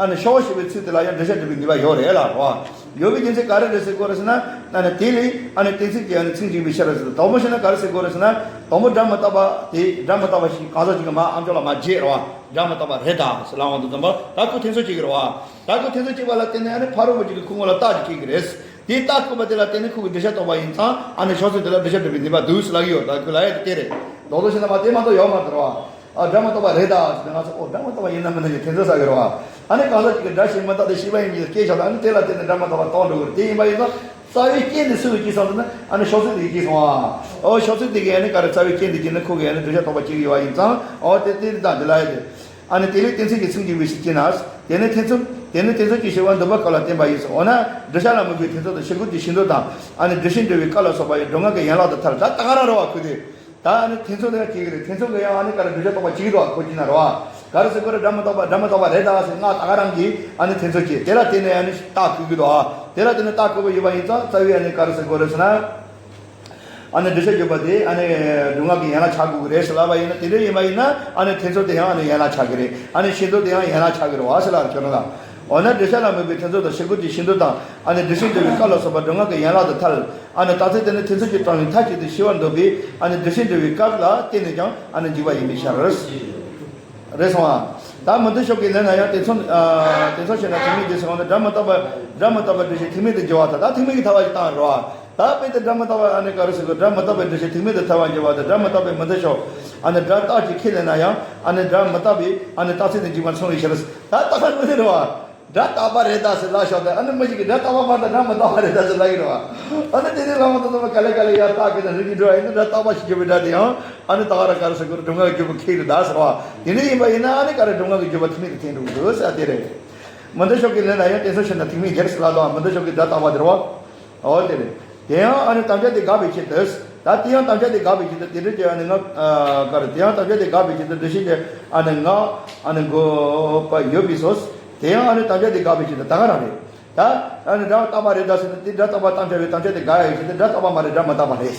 ཨ་ནི་ཕྱོགས་ཞེས་པའི་ཚིག་དེ་ལ་ཡང་བསྒྲུབ་བྱ་སྒྲུབ་པའི་ནུས་པ་ཡོད་རེད་ལ་རོ། ཡོད་པའི་རྒྱུ་མཚན་ག་རེ་རེད་ཟེར་དགོས་རེད་ཟེར་ན། ཨ་ནི་དེ་ལས་ཨ་ནི་དོན་ཚིག་གིས་ཨ་ནི་ཚིག་འཇུག་པའི་ཕྱིར་ཟེར། དང་པོ་བྱས་ན་ག་རེ་ཟེར་དགོས་རེད་ཟེར་ན། དང་པོ་སྒྲ་མི་རྟག་པ་དེ། སྒྲ་མི་རྟག་པ་ཞིག་གང་ཟག་ཅིག་གི་མ་ཨམ་ཅོག་ལ་མ་བརྗེད་རོ། སྒྲ་མི་རྟག་པ་རེད་ད་ཟེར་ལབ་འོང་དུས་ཙམ་པ། ད་ཁོ་དོན་ཚིག་གཅིག་གི་རེད་བ། ད་ཁོ་དོན་ཚིག་གཅིག་པ་ལ་བརྟེན་ནས་ཨ་ནི་ཕ་རོལ་པོ་ཅིག་གིས་ཁོ་ངོ་ལ་རྟགས་ཅིག་བཀོད་ཀྱི་རེད། དེའི་རྟགས་བཀོད་པ་དེ་ལ་བརྟེན་ནས་ཁོ་གི་བསྒྲུབ་བྱ་རྟོགས་པ་ཡིན་ཙང་། ཨ་ནི་ཕྱོགས་ཚིག་དེ་ལ་བསྒྲུབ་བྱ་སྒྲུབ་པའི་ནུས་པ་འདུག་ཟེར་ལབ་ཀྱི་ཡོད། ད་ཁོ་ལབ་ཡ་དེ་དེ་རེད། རྡོག་རྡོག་བྱས་ན་མ་དེ་མ་གཏོགས་ཡོད་མ་རེད་རོ། ཨ་སྒྲ་མི་རྟག་པ་རེད་ད་ཟེར་ནས་ང་ཚོ་ཨོ་སྒྲ་མི་རྟག་པ་ཡིན་ན་མིན་ན་གྱི་དོན་ཚོད་ཟ་གི་རེད་བ། ཨ་ནི་གང་ཟག་ཅིག་གིས་སྒྲ་ཞིག་མི་རྟག་སྟེ་ཤེས་པ་ཡིན་གྱི་སྐད་ཆ་ལ། ཨ་ནི་དེ་ལ་བརྟེན་ནས་སྒྲ་མི་རྟག་པ་རྟོགས་འགྲོ་གི་རེད། དེ་ཡིན་པ་ཡིན་ཙང་རྩ་བའི་རྐྱེན་དེ་སུ་གིས་བསྐྱེད་སོང་ཟེར་ན། ཨ་ནི་ཕྱོགས་ཚིག་དེ་གིས་བསྐྱེད་སོང་བ། ཨོ་ཕྱོགས་ཚིག་དེ་གིས་ཨ་ནི་ག་རེ་རྩ་བའི་རྐྱེན་དེ་བྱས་ནས་ཁོ་གིས་ཨ་ནི་བསྒྲུབ་བྱ་རྟོགས་པ་བྱེད་ཀྱི་ཡོད་པ་ཡིན་ཙང་། ཨོ་དེ་དེ་དང་དེ་ལ་ཡོད་དེ། ཨ་ནི་དེ་ལས་དོན་ཚིག་གི་ཚིག་འཇུག་པའི་ཕྱིར་ཅེ་ན། དེ་ནི་དོན་ཚིག་དེ་ནི་དོན་ཚིག་གི་ཕྱིར་བ་འདོད་པ་སྐབས་ལ་བསྟན་པ་ཡིན་ཟེར། འོ་ན་བསྒྲུབ་བྱ་ལ་དམིགས་པའི་དོན་ཚིག་དང་ཕྱིར་རྒོལ་གྱི་ཕྱིར་འདོད་དང་། ཨ་ནི་བསྒྲུབ་བྱའི་འབྲེལ་བའི་སྐབས་ལ་སོགས་པ་ཡི་སྒྲུབ་ངག་གི་ཡན་ལག་ཏུ་ཐལ། ད་ད་ག་རང་རེད་བ། ཁོ་དེ། ད་ཨ་ནི་དོན་ཚིག་དེ་ཡང་བྱེད་ཀྱི་རེད། དོན་ཚིག་གི་ཡང་ཨ་ནི་ག་རེ་བསྒྲུབ་བྱ་རྟོགས་པ་བྱེད་ཀྱི་འདུག་བ། ཁོ་བྱེད་ན་རེད་བ། ག་རེ་ཟེར་དགོས་རེད། སྒྲ་མི་རྟག་པ་སྒྲ་མི་རྟག་པ་རེད་ད་ཟེར་ངག་ད་ག་རང་གིས་ཨ་ནི་དོན་ཚིག་བྱེད། དེ་ལ་བརྟེན་ནས་ཨ་ནི་རྟགས་བཀོད་ཀྱི་འདུག་བ། དེ་ལ་བརྟེན་ནས་རྟགས་བཀོད་པ་ཡོད་པ་ཡིན་ཙང་རྩ་བའི་ཨ་ནི་ག་རེ་ཟེར་དགོས་རེད་ཟེར་ན། ཨ་ནི་བསྒྲུབ་བྱ་བརྗོད་པ་དེ་ཨ་ནི་སྒྲུབ་ངག་གི་ཡན་ལག་ཆགས་དགོས་ཀྱི་རེད་ཟེར་ལབ་པ་ཡིན་ན། དེ་འདྲ་ཡིན་པ་ཡིན་ན་ཨ་ནི་དོན་ཚིག་དེ་ཡང་ཨ་ནི་ཡན་ལག་ཆགས་ཀྱི་རེད། ཨ་ནི་ཕྱིར་འདོད་དེ་ཡང་ཡན་ལག་ཆགས་ཀྱི་རེད་བ་ཟེར་ལབ་ཁྱོད་རང་ལ། འོ་ན་བསྒྲུབ་བྱ་ལ་དམིགས་པའི་དོན་ཚིག་དང་ཕྱིར་རྒོལ་གྱི་ཕྱིར་འདོད་དང་། ཨ་ནི་བསྒྲུབ་བྱའི་འབྲེལ་བའི་སྐབས་ལ་སོགས་པ་སྒྲུབ་ངག་གི་ཡན་ལག་ཏུ་ཐལ། ཨ་ནི་རྟགས་ཚིག་དེ་ནི་དོན་ཚིག་གི་དྲང་བའི་མཐའ་གཅིག་ཏུ་ཤེས་པར་འདོད་པས། ཨ་ནི་བསྒྲུབ་བྱའི་འབྲེལ་བའི་སྐབས་ལ་བརྟེན་ནས་ཀྱང་ཨ་ནི་འཇུག་པ་ཡིན་པའི་ཕྱིར། རེད་སོང་ཨ། ད་མི་འདི་ཕྱོགས་ཀྱི་ལན་ལ་ཡང་དེ་མཚོན། ཨ་དེ་མཚོན་བྱས་ན་ཐེག་དམན་དེ་ཟེར་བ་ནི་སྒྲ་མི་རྟག་པ། སྒྲ་མི་རྟག་པ་བསྒྲུབ་བྱའི་ཐེག་དམན་དུ་འགྱུར་བ་དང་། ད་ཐེག་དམན་གྱི་ཐལ་བ་ཞིག་བཏང་རེད་བ། ད་དཔེ་དེ་སྒྲ་མི་རྟག་པ་ཨ་ནི་ག་རེ་ཟེར་དགོས། སྒྲ་མི་རྟག་པའི་བསྒྲུབ་བྱའི་ཐེག་དམན་དུ་ཐལ་བར་འགྱུར་བ་དང་། སྒྲ་མི་རྟག་པའི་མི་འདི་ཕྱོགས། ཨ་ནི་སྒྲ་རྟགས་ཀྱིས་ཁས་ལེན་ན་ཡང་། ཨ་ནི་སྒྲ་མི་རྟག་པའི་ཨ་ནི་རྟགས་ཚིག་ཏུ་འཇུག་པ་མཚུངས་པའི་ཕྱིར། ད་རྟགས་ཀྱི་མི་འདི་རེད་བ། སྒྲ་རྟག་པ་རེད་ད་ཟེར་ལབ་ཤོག་དང་། ཨ་ནི་མི་ཞིག་གིས་སྒྲ་རྟག་པ་མ་རེད་ད། སྒྲ་མི་རྟག་པ་རེད་ད་ཟེར་ལབ་ཀྱི་རེད་བ། ཨ་ནི་དེ་ནས་ལམ་དུ་འདུག་པ་ག་ལེ་ག་ལེ་ཡར་རྟགས་ཀྱི་ནང་རིགས་ཀྱི་འགྲོ་བ་ཡིན་ན། སྒྲ་རྟག་པ་ཞེས་བརྗོད་པའི་སྒྲ་དེ་ཡང་ཨ་ནི་ད་ག་རང་ག་རེ་ཟེར་དགོས་རེད། སྒྲུབ་ངག་གི་བརྗོད་པ་ཁེགས་རེད་ད་ཟེར་བ། དེ་འདྲ་ཡིན་པ་ཡིན་ན་ཨ་ནི་ག་རེ་སྒྲུབ་ངག་གི་བརྗོད་པ་ཐེག་དམན་དུ་ཐལ་འགྲོ་གི་འདུག་ཟེར་དེ་རེད། མི་འདི་ཕྱོགས་ཀྱི་ལན་ལ་ཡང་དེ་མཚོན་བྱས་ན་ཐེག་དམན་སྦྱར་ཟེར་ལབ་དང་། མི་འདི་ཕྱོགས་ཀྱི་སྒྲ་རྟག་པ་དེ་རེད་བ། འོ་དེ་རེད། དེ་ཡང་ཨ་ནི་དམ་བཅའ་དེ་དགག་པའི་ཆེད་དུ། ད་དེ་ཡང་དམ་བཅའ་དེ་དགག་པའི་ཆེད་དུ། དེ་འདྲ་ཅིག་ཨ་ནི་ངག་ཨ་ག་རེ། དེ་ཡང་དམ་བཅའ་དེ་དགག་པའི་ཆེད་དུ་འདི་ཕྱིར་དེ་ཨ་ནི་ངག་ཨ་ནི་འགོད་པ་ཡོད་པས་སོ། དེ་ཡང་ཨ་ནི་དམ་བཅའ་དེ་དགག་པའི་ཆེད་དུ་ད་ག་རང་རེད། ད་ཨ་ནི་སྒྲ་རྟག་པ་རེད་ད་ཟེར་ན། དེ་སྒྲ་རྟག་པ་བཏང་བྱ་བའི་དམ་བཅའ་དེ་དགག་ཡག་གི་ཆེད་དུ་སྒྲ་རྟག་པ་མ་རེད། སྒྲ་མི་རྟག་པ་རེད།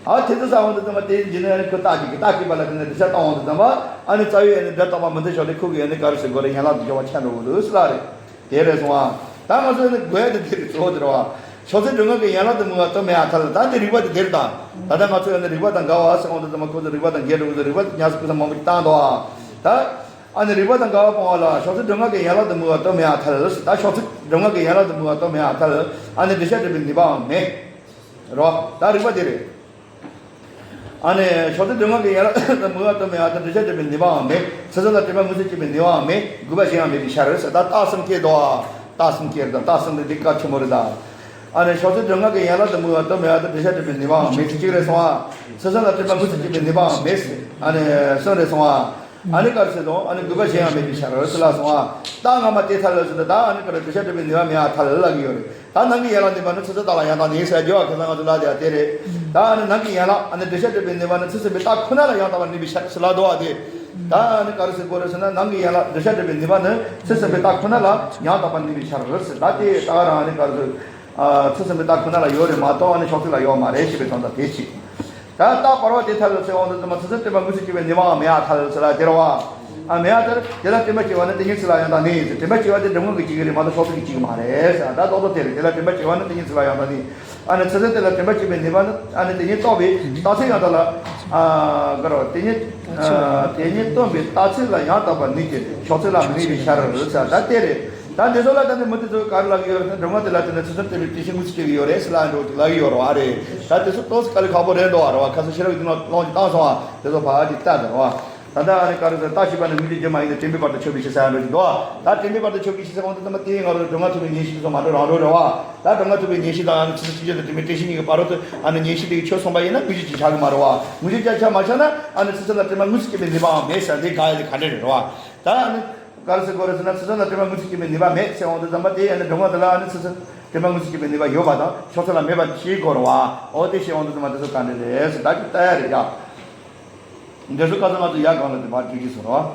ཨ་དེ་ཚོ་ས་འོང་དུ་ཙམ་པ་དེ་ཡིན་ན་ཨ་ནི་ཁོ་རྟགས་ཅིག་གི་རྟགས་ཅིག་པ་ལ་དེ་ནས་འདི་ཤ་བཏང་འོང་དུ་ཙམ་པ་ཨ་ནི་རྩ་བའི་ཨ་ནི་སྒྲ་རྟག་པ་མི་འཐད་ཕྱོགས་དེ་ཁོ་གི་ཨ་ནི་ག་རེ་ཟེར་དགོས་རེད། ཡན་ལག་ཏུ་སྦྱོར་བ་ཆད་འགྲོ་གི་འདུག་ཟེར་ལ་རེད། དེ་རེད་སོང་ཨ། ད་ང་ཚོས་ཨ་ནི་དགོས་ཡ་དེ་དེ་རེད། གཙོ་བོ་དེ་རེད་བ། ཕྱོགས་ཚད་སྒྲོ་འགག་གི་ཡན་ལག་ཏུ་དམིགས་པ་སྟོན་མེད་ཡ་ཐལ། ད་འདི་རིགས་པ་དེ་དེ་རེད་ད། ད་ལྟ་ང་ཚོས་ཨ་ནི་རིགས་པ་དང་འགལ་བ་ཟེར་འོང་དུ་ཙམ་པ་ཁོ་ཚོ་རིགས་པ་དང་འགལ་འགྲོ་གི་འདུག་རིགས་པ་དེ་ཉག་གཅིག་ཁོ་ཚོ་མང་པོ་ཞིག་བཏང་འདུག་ཨ། ད། ཨ་ནི་རིགས་པ་དང་འགལ་བ་སྤོང་བ་ལ་ཕྱོགས་ཚད་སྒྲོ་འགག་གི་ཡན་ལག་ཏུ་དམིགས་པ་སྟོན་མེད་ཡ་ཐལ། ད་ཕྱོགས་ཚད་སྒྲོ་འགག་གི་ཡན་ལག་ཏུ་དམིགས་པ་སྟོན་མེད་ཡ་ཐལ། ཨ་ནི་འདུས་བྱས་གྲུབ་པའི་ནུས་པའང་མེད། རོ། ད་རིགས་པ་དེ་རེད། ཨ་ནི་ཕྱོགས་ཚད་སྒྲོ་འགག་གི་ཡན་ལག་ཏུ་དམིགས་པ་སྟོན་མེད་ཡ་ཐལ། འདུས་བྱས་གྲུབ་པའི་ནུས་པའང་མེད། ཚུལ་གསུམ་ལ་དྲན་པ་དངོས་སུ་སྐྱེས་པའི་ནུས་པའང་མེད། དགོས་པ་གཞན་ཡང་མེད་པའི་ཕྱིར་ཟེར། ད་རྟགས་གསུམ་སྐྱེས་དོ། རྟགས་གསུམ་སྐྱེས་དང་རྟགས་གསུམ་དེ་འདི་གལ་ཆེན་པོ་རེད་ད། ཨ་ནི་ཕྱོགས་ཚད་སྒྲོ་འགག་གི་ཡན་ལག་ཏུ་དམིགས་པ་སྟོན་མེད་ཡ་ཐལ། འདུས་བྱས་གྲུབ་པའི་ནུས་པའང་མེད། གཅིག་རེད་སོང་ཨ། ཚུལ་གསུམ་ལ་དྲན་པ་དངོས་སུ་སྐྱེས་པའི་ནུས་པའང་མེད། ཨ་ནི་གསུམ་རེད་སོང་ཨ། ཨ་ནི་ག་རེ་ཟེར་དང་ཨ་ནི་དགོས་པ་གཞན་ཡང་མེད་པའི་ཕྱིར་ཟེར་ལ་སོང་ཨ། རྟགས་སྔ་མ་དེ་ཐལ་ཟེར་ཏེ་ད་ཨ་ནི་ག་རེ་འདུས་བྱས་གྲུབ་པའི་ནུས་པ་མེད་ཡ་ཐལ་ལབ་ཀྱི་ཡོད་རེད། ད་ནང་གི་ཡན་ལག་ནུས་པ་ནི་ཚུལ་གསུམ་དག་ལ་ཡང་དག་ནི་ཟེར་རྒྱུ་བ་ཁ་སང་ང་ཚོ་ལབ་དེ་དེ་རེད། ད་ཨ་ནི་ནང་གི་ཡན་ལག་ཨ་ནི་འདུས་བྱས་གྲུབ་པའི་ནུས་པ་ནི་ཚུལ་གསུམ་པའི་རྟགས་ཁོ་ན་ལ་ཡང་དག་པར་གནས་པའི་ཕྱིར་ཟེར་ལབ་འདུག་བ་དེ། ད་ཨ་ནི་ག་རེ་ཟེར་དགོས་རེད་ཟེར་ན་ནང་གི་ཡན་ལག་འདུས་བྱས་གྲུབ་པའི་ནུས་པ་ནི་ཚུལ་གསུམ་པའི་རྟགས་ཁོ་ན་ལ་ཡང་དག་པར་གནས་པའི་ཕྱིར་ཟེར། ད་དེ་ད་ག་རང་ཨ་ནི་ག་རེ་ཟེར། ཚུལ་གསུམ་པའི་རྟགས་ཁོ་ན་ལ་ཡོད་རེད་མ་གཏོགས་ཨ་ནི་ཕྱོགས་ཚད་ལ་ཡོད་མ་རེད་ཞེས་པའི་དོན་དག་དེ་གཅིག་ད་རྟགས་བར་པ་དེ་ཐལ་ཟེར་འོང་དུས་ཙམ་པ་ཚུལ་གསུམ་དྲན་པ་དངོས་སུ་སྐྱེས་པའི་ནུས་པའང་མེད་ཡ་ཐལ་ཟེར་ལ་དེ་རེད་བ། ཨ་མེད་ཡ་ཐལ། དེ་ལ་དྲན་པ་སྐྱེ་བ་ནི་དེ་ཉིད་ཚུལ་ལ་ཡང་དག་གནས་ཡིན་ཟེར། དྲན་པ་སྐྱེ་བ་དེ་སྒྲོ་འགག་གིས་སྐྱེ་གི་རེད་མ་གཏོགས་ཕྱོགས་ཚད་ཀྱིས་སྐྱེ་གི་མ་རེད་ཟེར། ད་རྡོག་རྡོག་དེ་རེད། དེ་ལ་དྲན་པ་སྐྱེ་བ་ནི་དེ་ཉིད་ཚུལ་ལ་ཡང་དག་གནས། ཨ་ནི་ཚུལ་གསུམ་དེ་ལ་དྲན་པ་སྐྱེས་པའི་ནུས་པ་ནི་ཨ་ནི་དེ་ཉིད་རྟོགས་པའི་རྟགས་ཚད་ཡང་དག་ལ། ཨ་ག་རེ་དེ་ཉིད་དེ་ཉིད་རྟོགས་པའི་རྟགས་ཚད་ལ་ཡང་དག་པར་གནས་ཀྱི་ཕྱོགས་ཚད་ལ་མི་གནས་པའི་ཕྱིར་ཟེར། ད་དེ་རེད། ད་འདི་ཚོ་ལ་ད་ནི་མུ་མཐུད་དུ་ག་རེ་ལབ་ཀྱི་ཡོད་རེད་ཟེར་ན་སྒྲོ་འགག་དེ་ལ་བརྟེན་ནས་ཚུལ་གསུམ་དྲན་པའི་དེ་བཞིན་དངོས་སུ་སྐྱེ་གི་ཡོད་རེད་ཟེར་ལབ་འགྲོ་གི་ལབ་ཀྱི་ཡོད་རེད་བ། རེད། ད་དེ་ཚོ་ཏོག་ཙམ་དཀའ་ལས་ཁག་པོ་རེད་འདུག་བ། རེད་བ། ཁ་སང་ཕྱི་རབས་ཀྱི་ནང་ལོང་ཅིག་བཏང་སོང་བ་དེ་ཚོ་ཕར་ཅིག་ལྟ་དང་བ། ད་ལྟ་ཨ་ནི་ག་རེ་ཟེར་རྟགས་ཤེས་པ་ནི་དངོས་གཞིའི་རྒྱུ་མ་ཡིན་ཏེ་དྲན་པའི་བར་དུ་ཆོད་པའི་ཕྱིར་ཟེར་ཡ་འགྲོ་གི་འདུག་བ། ད་དྲན་པའི་བར་དུ་ཆོད་པའི་ཕྱིར་ཟེར་འོང་དུས་ཙམ་པ་དེའི་སྔ་རོལ་སྒྲོ་འགག་ཐུབ་པའི་ཉན་ཤེས་དེ་ཚོ་མ་འགྲོ་རང་འགྲོ་རེད་བ། ད་སྒྲོ་འགག་ཐུབ་པའི་ཉན་ཤེས་དང་ཨ་ནི་ཚུལ་གསུམ་སྤྱི་ཆོས་དང་དྲན་པའི་བརྟེན་གཞི་གཉིས་ཀྱི་བར་དུ་ཨ་ནི་ཉན་ཤེས་དེ་གི་ཆོད་སོང་བ་ཡིན་ན་དངོས་གཞི་ཆགས་ཀྱི་མ་རེད་བ། དངོས་གཞི་ཆགས་ཆགས་མ་ཆགས་ན་ཨ་ནི་ཚུལ་གསུམ་ལ་དྲན་པ་དངོས་སུ་སྐྱེས་པའི་ནུས་པའང་མེད་ཟེར་འདི་དགག་ཡ་དེ་ག་འདྲ་རེད་བ། ད་ཨ་ནི། ག་རེ་ཟེར་དགོས་རེད་ཟེར་ན་ཚུལ་གསུམ་ལ་དྲན་པ་དངོས་སུ་སྐྱེས་པའི་ནུས་པ་མེད་ཟེར་འོང་དུས་ཙམ་པ་དེ་ཡང་ནི་སྒྲོ་འགག་དེ་ལ་ཨ་ནི་ཚུལ་གསུམ་དྲན་པ་དངོས་སུ་སྐྱེས་པའི་ནུས་པ་ཡོད་པ་དང་ཕྱོགས་ཚད་ལ་མེད་པ་ཞིག་དགོས་རེད་བ། འོ་དེ་ཞིག་འོང་དུས་ཙམ་པ་དེ་ཚོ་ག་འདྲ་རེད་ཟེར་ད་ཅིག་ལྟ་ཡ་རེད་ཡ། འདི་ཚོ་ཁ་སང་ང་ཚོ་ཡ་གང་ལ་དེ་བར་བསྒྲིགས་ཀྱི་སོང་རེད་བ།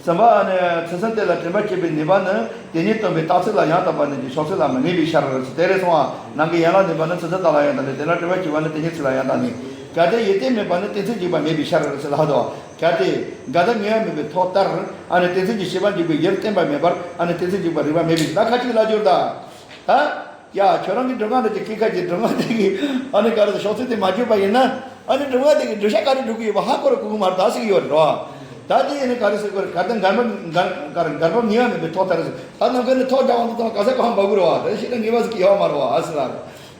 ཙམ་པ་ཨ་ནི་ཚུལ་གསུམ་དེ་ལ་དྲན་པ་སྐྱེས་པའི་ནུས་པ་ནི་དེ་ཉིད་སྟོན་པའི་རྟགས་ཚད་ལ་ཡང་དག་པར་གནས་ཀྱི་ཕྱོགས་ཚད་ལ་མི་གནས་པའི་ཕྱིར་ཟེར་དེ་རེད་སོང་བ། ནང་གི་ཡན་ལག་ནུས་པ་ནི་ཚུལ་གསུམ་དག་ལ་ཡང་དག་གནས། དེ་ལ་དྲན་པ་སྐྱེ་བ་ནི་དེ་ཉིད་ཚུལ་ལ་ཡང་དག་གནས། གལ་ཏེ་ཡོད་དེ་མེད་པ་ནི་གཏན་ཚིགས་འཇུག་པ་མེད་པའི་ཕྱིར་ཟེར་ལབ་འདུག་གལ་ཏེ་འགལ་ཟླ་ངེས་པ་མེད་པའི་ཐོག་ལྟར་ཨ་ནི་གཏན་ཚིགས་ཀྱི་ཤེས་པ་འཇུག་པའི་ཡུལ་བསྟན་པ་མེད་པར་ཨ་ནི་གཏན་ཚིགས་འཇུག་པ་རིགས་པ་མེད་པའི་ཕྱིར། ད་ཁ་ཅིག་ལ་སྦྱོར་ད། ད། ཡ་ཁྱོད་རང་གི་སྒྲུབ་ངག་འདྲ་ཅིག་སྐད་ཁ་ཅིག་སྒྲུབ་ངག་དེ་གི་ཨ་ནི་ག་རེ་ཟེར་ཕྱོགས་ཚད་དེ་མ་བརྗོད་པ་ཡིན་ན་ཨ་ནི་སྒྲུབ་ངག་དེ་གི་བསྒྲུབ་བྱ་ག་རེ་སྒྲུབ་ཀྱི་ཡོད་པ་ཧ་གོ་ར་གོ་གི་མ་རེད་ད་ཟེར་གི་ཡོད་རེད་བ། ད་དེ་ཡིན་ན་ག་རེ་ཟེར་དགོས་རེད། གལ་ཏེ་འགལ་བ་འགལ་ག་རེ་འགལ་བ་ངེས་པ་མེད་པའི་ཐོག་ལྟར་ཟེར། ད་ནམ་མཁའ་ནས་ཐོག་བརྒྱབ་འོང་དུས་ཙམ་ག་ས་གང་འབབ་གི་རེད་བ། ད་ཤེས་ན་ངེས་པ་ཟེར་གི་ཡོད་མ་རེད་བ་ཨ་ཟེར་ལ།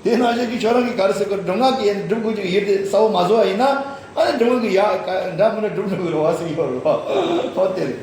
དེ་ནང་བཞིན་གྱི་ཁྱོད་རང་གིས་ག་རེ་ཟེར་དགོས་རེད། སྒྲུབ་ངག་གི་ཡན་སྒྲུབ་དགོས་ཀྱི་ཡུལ་དེ་གསལ་བོ་མ་བཟོ་བ་ཡིན་ན་ཨ་ནི་སྒྲུབ་ངག་གི་ཡ་འདྲ་མི་འདྲ་སྒྲུབ་འགྲོ་གི་རེད་བ་ཟེར་གི་ཡོད་རེད་བ། ཐོག་དེ་རེད་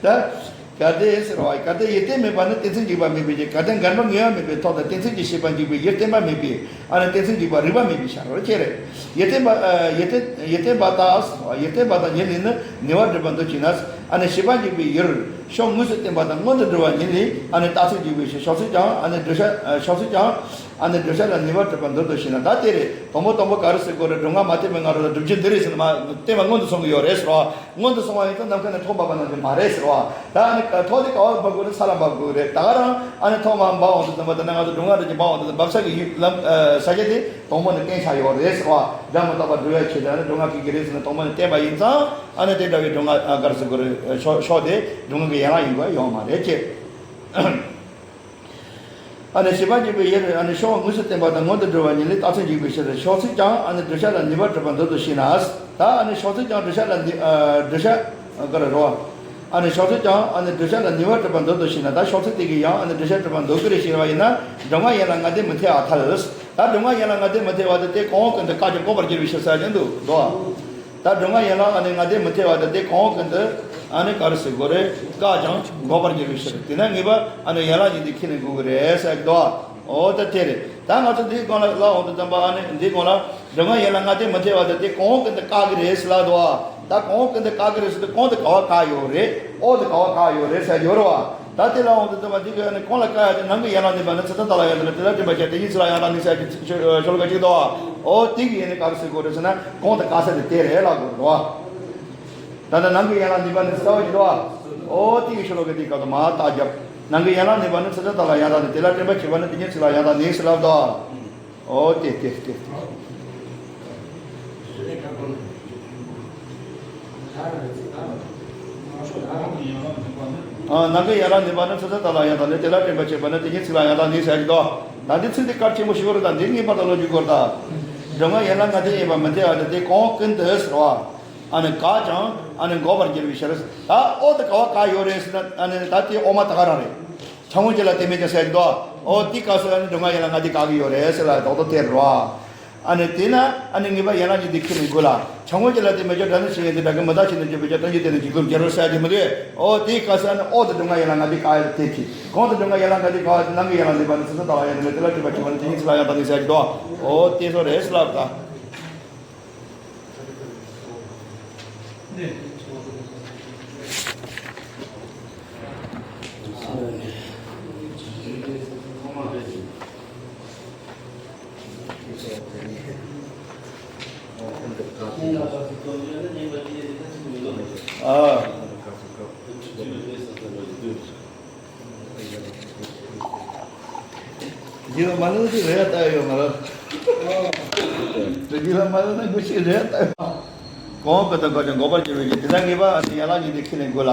ད། གལ་ཏེ་ཟེར་བ་གལ་ཏེ་ཡོད་དེ་མེད་པ་ནི་གཏན་ཚིགས་འཇུག་པ་མེད་པའི་ཕྱིར། གལ་ཏེ་འགལ་བ་ངེས་པ་མེད་པའི་ཐོག་ཏུ་གཏན་ཚིགས་ཀྱི་ཤེས་པ་འཇུག་པའི་ཡུལ་བསྟན་པ་མེད་པས་ཨ་ནི་གཏན་ཚིགས་འཇུག་པ་རིགས་པ་མེད་པའི་ཕྱིར་རོ། ཅེས་རེད། ཡོད་བསྟན་པ་ཡོད་བསྟན་ཡོད་བསྟན་པ་དང་ཡོད་བསྟན་པ་དང་ཉིད་ལས་ནི་ནུས་པ་སྒྲུབ་པ་འདོད་བྱས་ན་ཨ་ནི་ཤེས་པ་འཇུག་པའི་ཡུལ་ཕྱོགས་དངོས་སུ་བསྟན་པ་དང་མངོན་དུ་འགྲོ་བ་ཉིད་ལས་ཨ་ནི་རྟགས་ཚིག་འཇུག་པའི་ཕྱིར། ཕྱོགས་ཚིག་ཀྱང་ཨ་ནི་བསྒྲུབ་བྱ་ཕྱོགས་ཚིག་ཀྱང་ཨ་ནི་བསྒྲུབ་བྱ་ལ་ནུས་པ་སྒྲུབ་པ་འདོད་དོ་ཞེ་ན། ད་དེ་རེད། དང་པོ་དང་པོ་ག་རེ་ཟེར་དགོས་རེད། སྒྲུབ་ངག་མ་བསྟན་པའི་སྔ་རོལ་ལ་སྒྲུབ་བྱེད་འདི་རེད་ཟེར་ནས་མ་བསྟན་པ་མངོན་དུ་སོང་གི་ཡོད་རེད་ཟེར་བ། མངོན་དུ་སོང་བ་ཡིན་ཙང་ནམ་མཁའ་ནས་ཐོག་འབབ་པ་ནང་བཞིན་མ་རེད་ཟེར་བ། ད་ཨ་ནི་ཐོག་དེ་ག་བར་འབབ་དགོས་རེད། ས་ལ་འབབ་དགོས་རེད། ད་ག་རང་ཨ་ནི་ཐོག་མར་འབབ་འོང་དུས་ཙམ་པ་དེ་ནས་ང་ཚོ་སྒྲུབ་ངག་རེད་ཀྱི་འབབ་འོང་དུས་ཙམ་འབབ་ས་གི་ཡུལ་ལམ་ས་ཆ་དེ་དང་པོ་ནས་བསྟན་བཞག་ཡོད་རེད་ཟེར་བ། སྒྲ་མི་རྟག་པར་སྒྲུབ་ཡ་ཆེད་དུ་ཨ་ནི་སྒྲུབ་ངག་གི་གི་རེད་ཟེར་ནས་དང་པོ་ནས་བསྟན་པ་ཡིན་ཙང་ཨ་ནི་དེ་འདྲ་བའི་སྒྲུབ་ངག་ག་རེ་ཟེར་དགོས་རེད། ཕྱོགས་ཕྱོགས་དེ་སྒྲུབ་ངག་གི་ཡན་ལག་ཡིན་དགོས་ཡོད་མ་རེད་ཅེས། ཨ་ནི་ཤེས་པ་འཇུག་པའི་ཡུལ་ཨ་ནི་ཕྱོགས་དངོས་སུ་བསྟན་པ་དང་མངོན་དུ་འགྲོ་བ་ཉིད་ལས་རྟགས་ཚིག་འཇུག་པའི་ཕྱིར། ཕྱོགས་ཚིག་ཀྱང་ཨ་ནི་བསྒྲུབ་བྱ་ལ་ནུས་པ་སྒྲུབ་པར་འདོད་དོ་ཞེ་ན། ད་ཨ་ནི་ཕྱོགས་ཚིག་ཀྱང་བསྒྲུབ་བྱ་ལ་ནུས་ཨ་བསྒྲུབ་བྱ་ག་རེ་རོ། ཨ་ནི་ཕྱོགས་ཚིག་ཀྱང་ཨ་ནི་བསྒྲུབ་བྱ་ལ་ནུས་པ་སྒྲུབ་པར་འདོད་དོ་ཞེ་ན། ད་ཕྱོགས་ཚིག་དེ་གིས་ཡང་ཨ་ནི་བསྒྲུབ་བྱ་སྒྲུབ་པར་འདོད་ཀྱི་རེད་ཞེས་པ་ཡིན་ན་སྒྲུབ་ངག་ཡན་ལག་ལྔ་ལྡན་མི་འཐད་པར་ཐལ། ད་སྒྲུབ་ངག་ཡན་ལག་ལྔ་ལྡན་མི་འཐད་པ་དེ་དེ་གང་ཀུན་ཏུ་བཀག་ཀྱང་འགོག་པར་འགྱུར་བའི་ཕྱིར་ཟེར་གྱི་འདུག་དོ། ད་སྒྲུབ་ངག་ཡན་ལག་ཨ་ནི་ལྔ་ལྡན་མི་འཐད་པ་དེ་དེ་གང་ཀུན་ཏུ་ཨ་ནི་ག་རེ་ཟེར་དགོས་རེད། བཀག་ཀྱང་འགོག་པར་འགྱུར་བའི་ཕྱིར། དེས་ན་ངེས་པར་ཨ་ནི་ཡན་ལག་གཉིས་དེ་ཁས་ལེན་དགོས་ཀྱི་རེད་ཟེར་གྱི་འདུག་འོ་ད་དེ་རེད། ད་ང་ཚོ་འདིའི་སྒང་ལ་ལབ་འོང་དུས་ཙམ་པ་ཨ་ནི་འདིའི་སྒང་ལ་སྒྲུབ་ངག་ཡན་ལག་ལྔ་ལྡན་མི་འཐད་པ་དེ་དེ་གང་ཀུན་ཏུ་བཀག་གི་རེད་ཟེར་ལབ་འདུག་ད་གང་ཀུན་ཏུ་བཀག་གི་རེད་ཟེར་དུས་གང་དེ་ག་བར་བཀག་ཡོད་རེད། འོག་དེ་ག་བར་བཀག་ཡོད་རེད་ཟེར་ཡོད་རེད་བ། ད་དེ་ལ་འོང་དུས་ཙམ་པ་འདི་གི་ཨ་ནི་གང་ལ་བཀག་ཡ་དེ་ནང་གི་ཡན་ལག་ནུས་པ་ནི་ཚུལ་གསུམ་དག་ལ་ཡང་དག་ལ་དེ་ལ་དྲན་པ་བྱས་དེ་ཉིད་ཚུལ་ལ་ཡང་དག་གནས་ཟེར་གྱི་ཤོ་ལོ་ཀ་གཅིག་འདུག་འོ་དེ་གི་ཨ་ནི་ག་རེ་ཟེར་དགོས་རེད་ཟེར་ན་གང་དུ་བཀག་ས་དེ་དེ་རེད་ལབ་དགོས་རེད་བ། ད་ལྟ་ནང་གི་ཡན་ལག་ནུས་པ་ནི་གསལ་བོ་ཞིག་འདུག་འོ་དེ་གི་ཤོ་ལོ་ཀ་དེ་ག་དུ་མ་བརྟག་རྒྱབ། ནང་གི་ཡན་ལག་ནུས་པ་ནི་ཚུལ་གསུམ་དག་ལ་ཡང་དག་གནས། དེ་ལ་དྲན་པ་བྱས་པ་ནི་དེ་ཉིད་ཚུལ་ལ་ཡང་དག་གནས་ཟེར་ལབ་འདུག་འོ་དེ་དེ་དེ། ཨ། ནམ་མཁའི་ཡན་ལག་འཛིན་པ་ནི་ཚུལ་གསུམ་དག་ལ་ཡང་དག་ནི། དེ་ལ་དྲན་པར་བྱེད་པ་ནི་དེ་ཉིད་ཚིག་ལ་ཡང་དག་ནི་ཟེར་གྱི་འདུག་ད་འདི་ཚིག་འདི་གལ་ཆེན་པོ་ཞིག་རེད། ད་འདི་ངེས་པར་དུ་ལོ་རྒྱུས་སྐོར་དང་། སྒྲུབ་ངག་ཡན་ལག་ལྔ་སྡེ་ཡིན་པ་མི་འཐད་པ་དེ། དེ་གང་ཀུན་ཏུ་ཟེར་བ། ཨ་ནི་གང་ཀྱང་ཨ་ནི་འགོག་པར་འགྱུར་བའི་ཕྱིར། ད་འོ་དེ་ག་བ་ག་ཡོད་རེད་ཟེར་ན། ཨ་ནི་ད་དེ་འོག་མ་ད་ག་རང་རེད། ཆ་མངོན་རྗེས་ལ་དེ་མེད་ཀྱང་ཟེར་གྱི་འདུག་འོ་དེའི་སྐབས་སུ་ཨ་ནི་སྒྲུབ་ངག་ཡན་ལག་ལྔ་སྡེ་ག་གི་ཡོད་རེད་ཟེར་ལ་རྡོག་རྡོག་དེ་རེད་བ། ཨ་ནི་དེས་ན་ཨ་ནི་ངེས་པ་ཡན་ལག་གཉིས་ལྡན་ཁས་ལེན་དགོས་ལ། ཆ་མངོན་རྗེས་ལ་དེ་མེད་ཀྱང་སྒྲ་ནི་ཞིག་ཡིན་ཏེ། སྒྲ་ཀུན་མི་རྟག་ཕྱིར་ནི་བརྗོད་པའི་ཕྱིར། དོན་གྱིས་དེ་ནི་འཇུག་ལུགས་སྦྱར་རོ་ཟེར་གྱི་མི་འདུག་འོ་དེའི་སྐབས་སུ་ཨ་ནི་འོག་ཏུ་སྒྲུབ་ངག་ཡན་ལག་ལྔ་སྡེ་ག་ཡོད་དེ་ཁས། གོང་དུ་སྒྲུབ་ངག་ཡན་ལག་ལྔ་སྡེ་ག་ཡོད་དེ། ནང་གི་ཡན་ལག་འཛིན་པ་ནི་ཚུལ་གསུམ་དག་ལ་ཡོད་དེ། དེ་ལ་དྲན་པར་བྱེད་པ་ནི་དེ་ཉིད་ཚིག་ལ་ཡང་དག་ནི་ཟེར་གྱི་འདུག་འོ་དེ་ཚོ་རེད་ཟེར་ལབ་ད། ཨ། རྒྱུད་ལ་མ་ལོན་ན་རེ་ཡ་ལྟ་ཡོད་མ་རེད། རྒྱུད་ལ་མ་ལོན་ན་དངོས་གཞི་རེ་ཡ་ལྟ་ཡོད། གོང་དུ་དང་གོ་ཅན་འགོག་པར་འགྱུར་བའི་རྒྱུ། དེ་ལྟར་ངེས་པ་ཨ་ནི་ཡན་ལག་གཉིས་ལྡན་ཁས་ལེན་དགོས་ལ།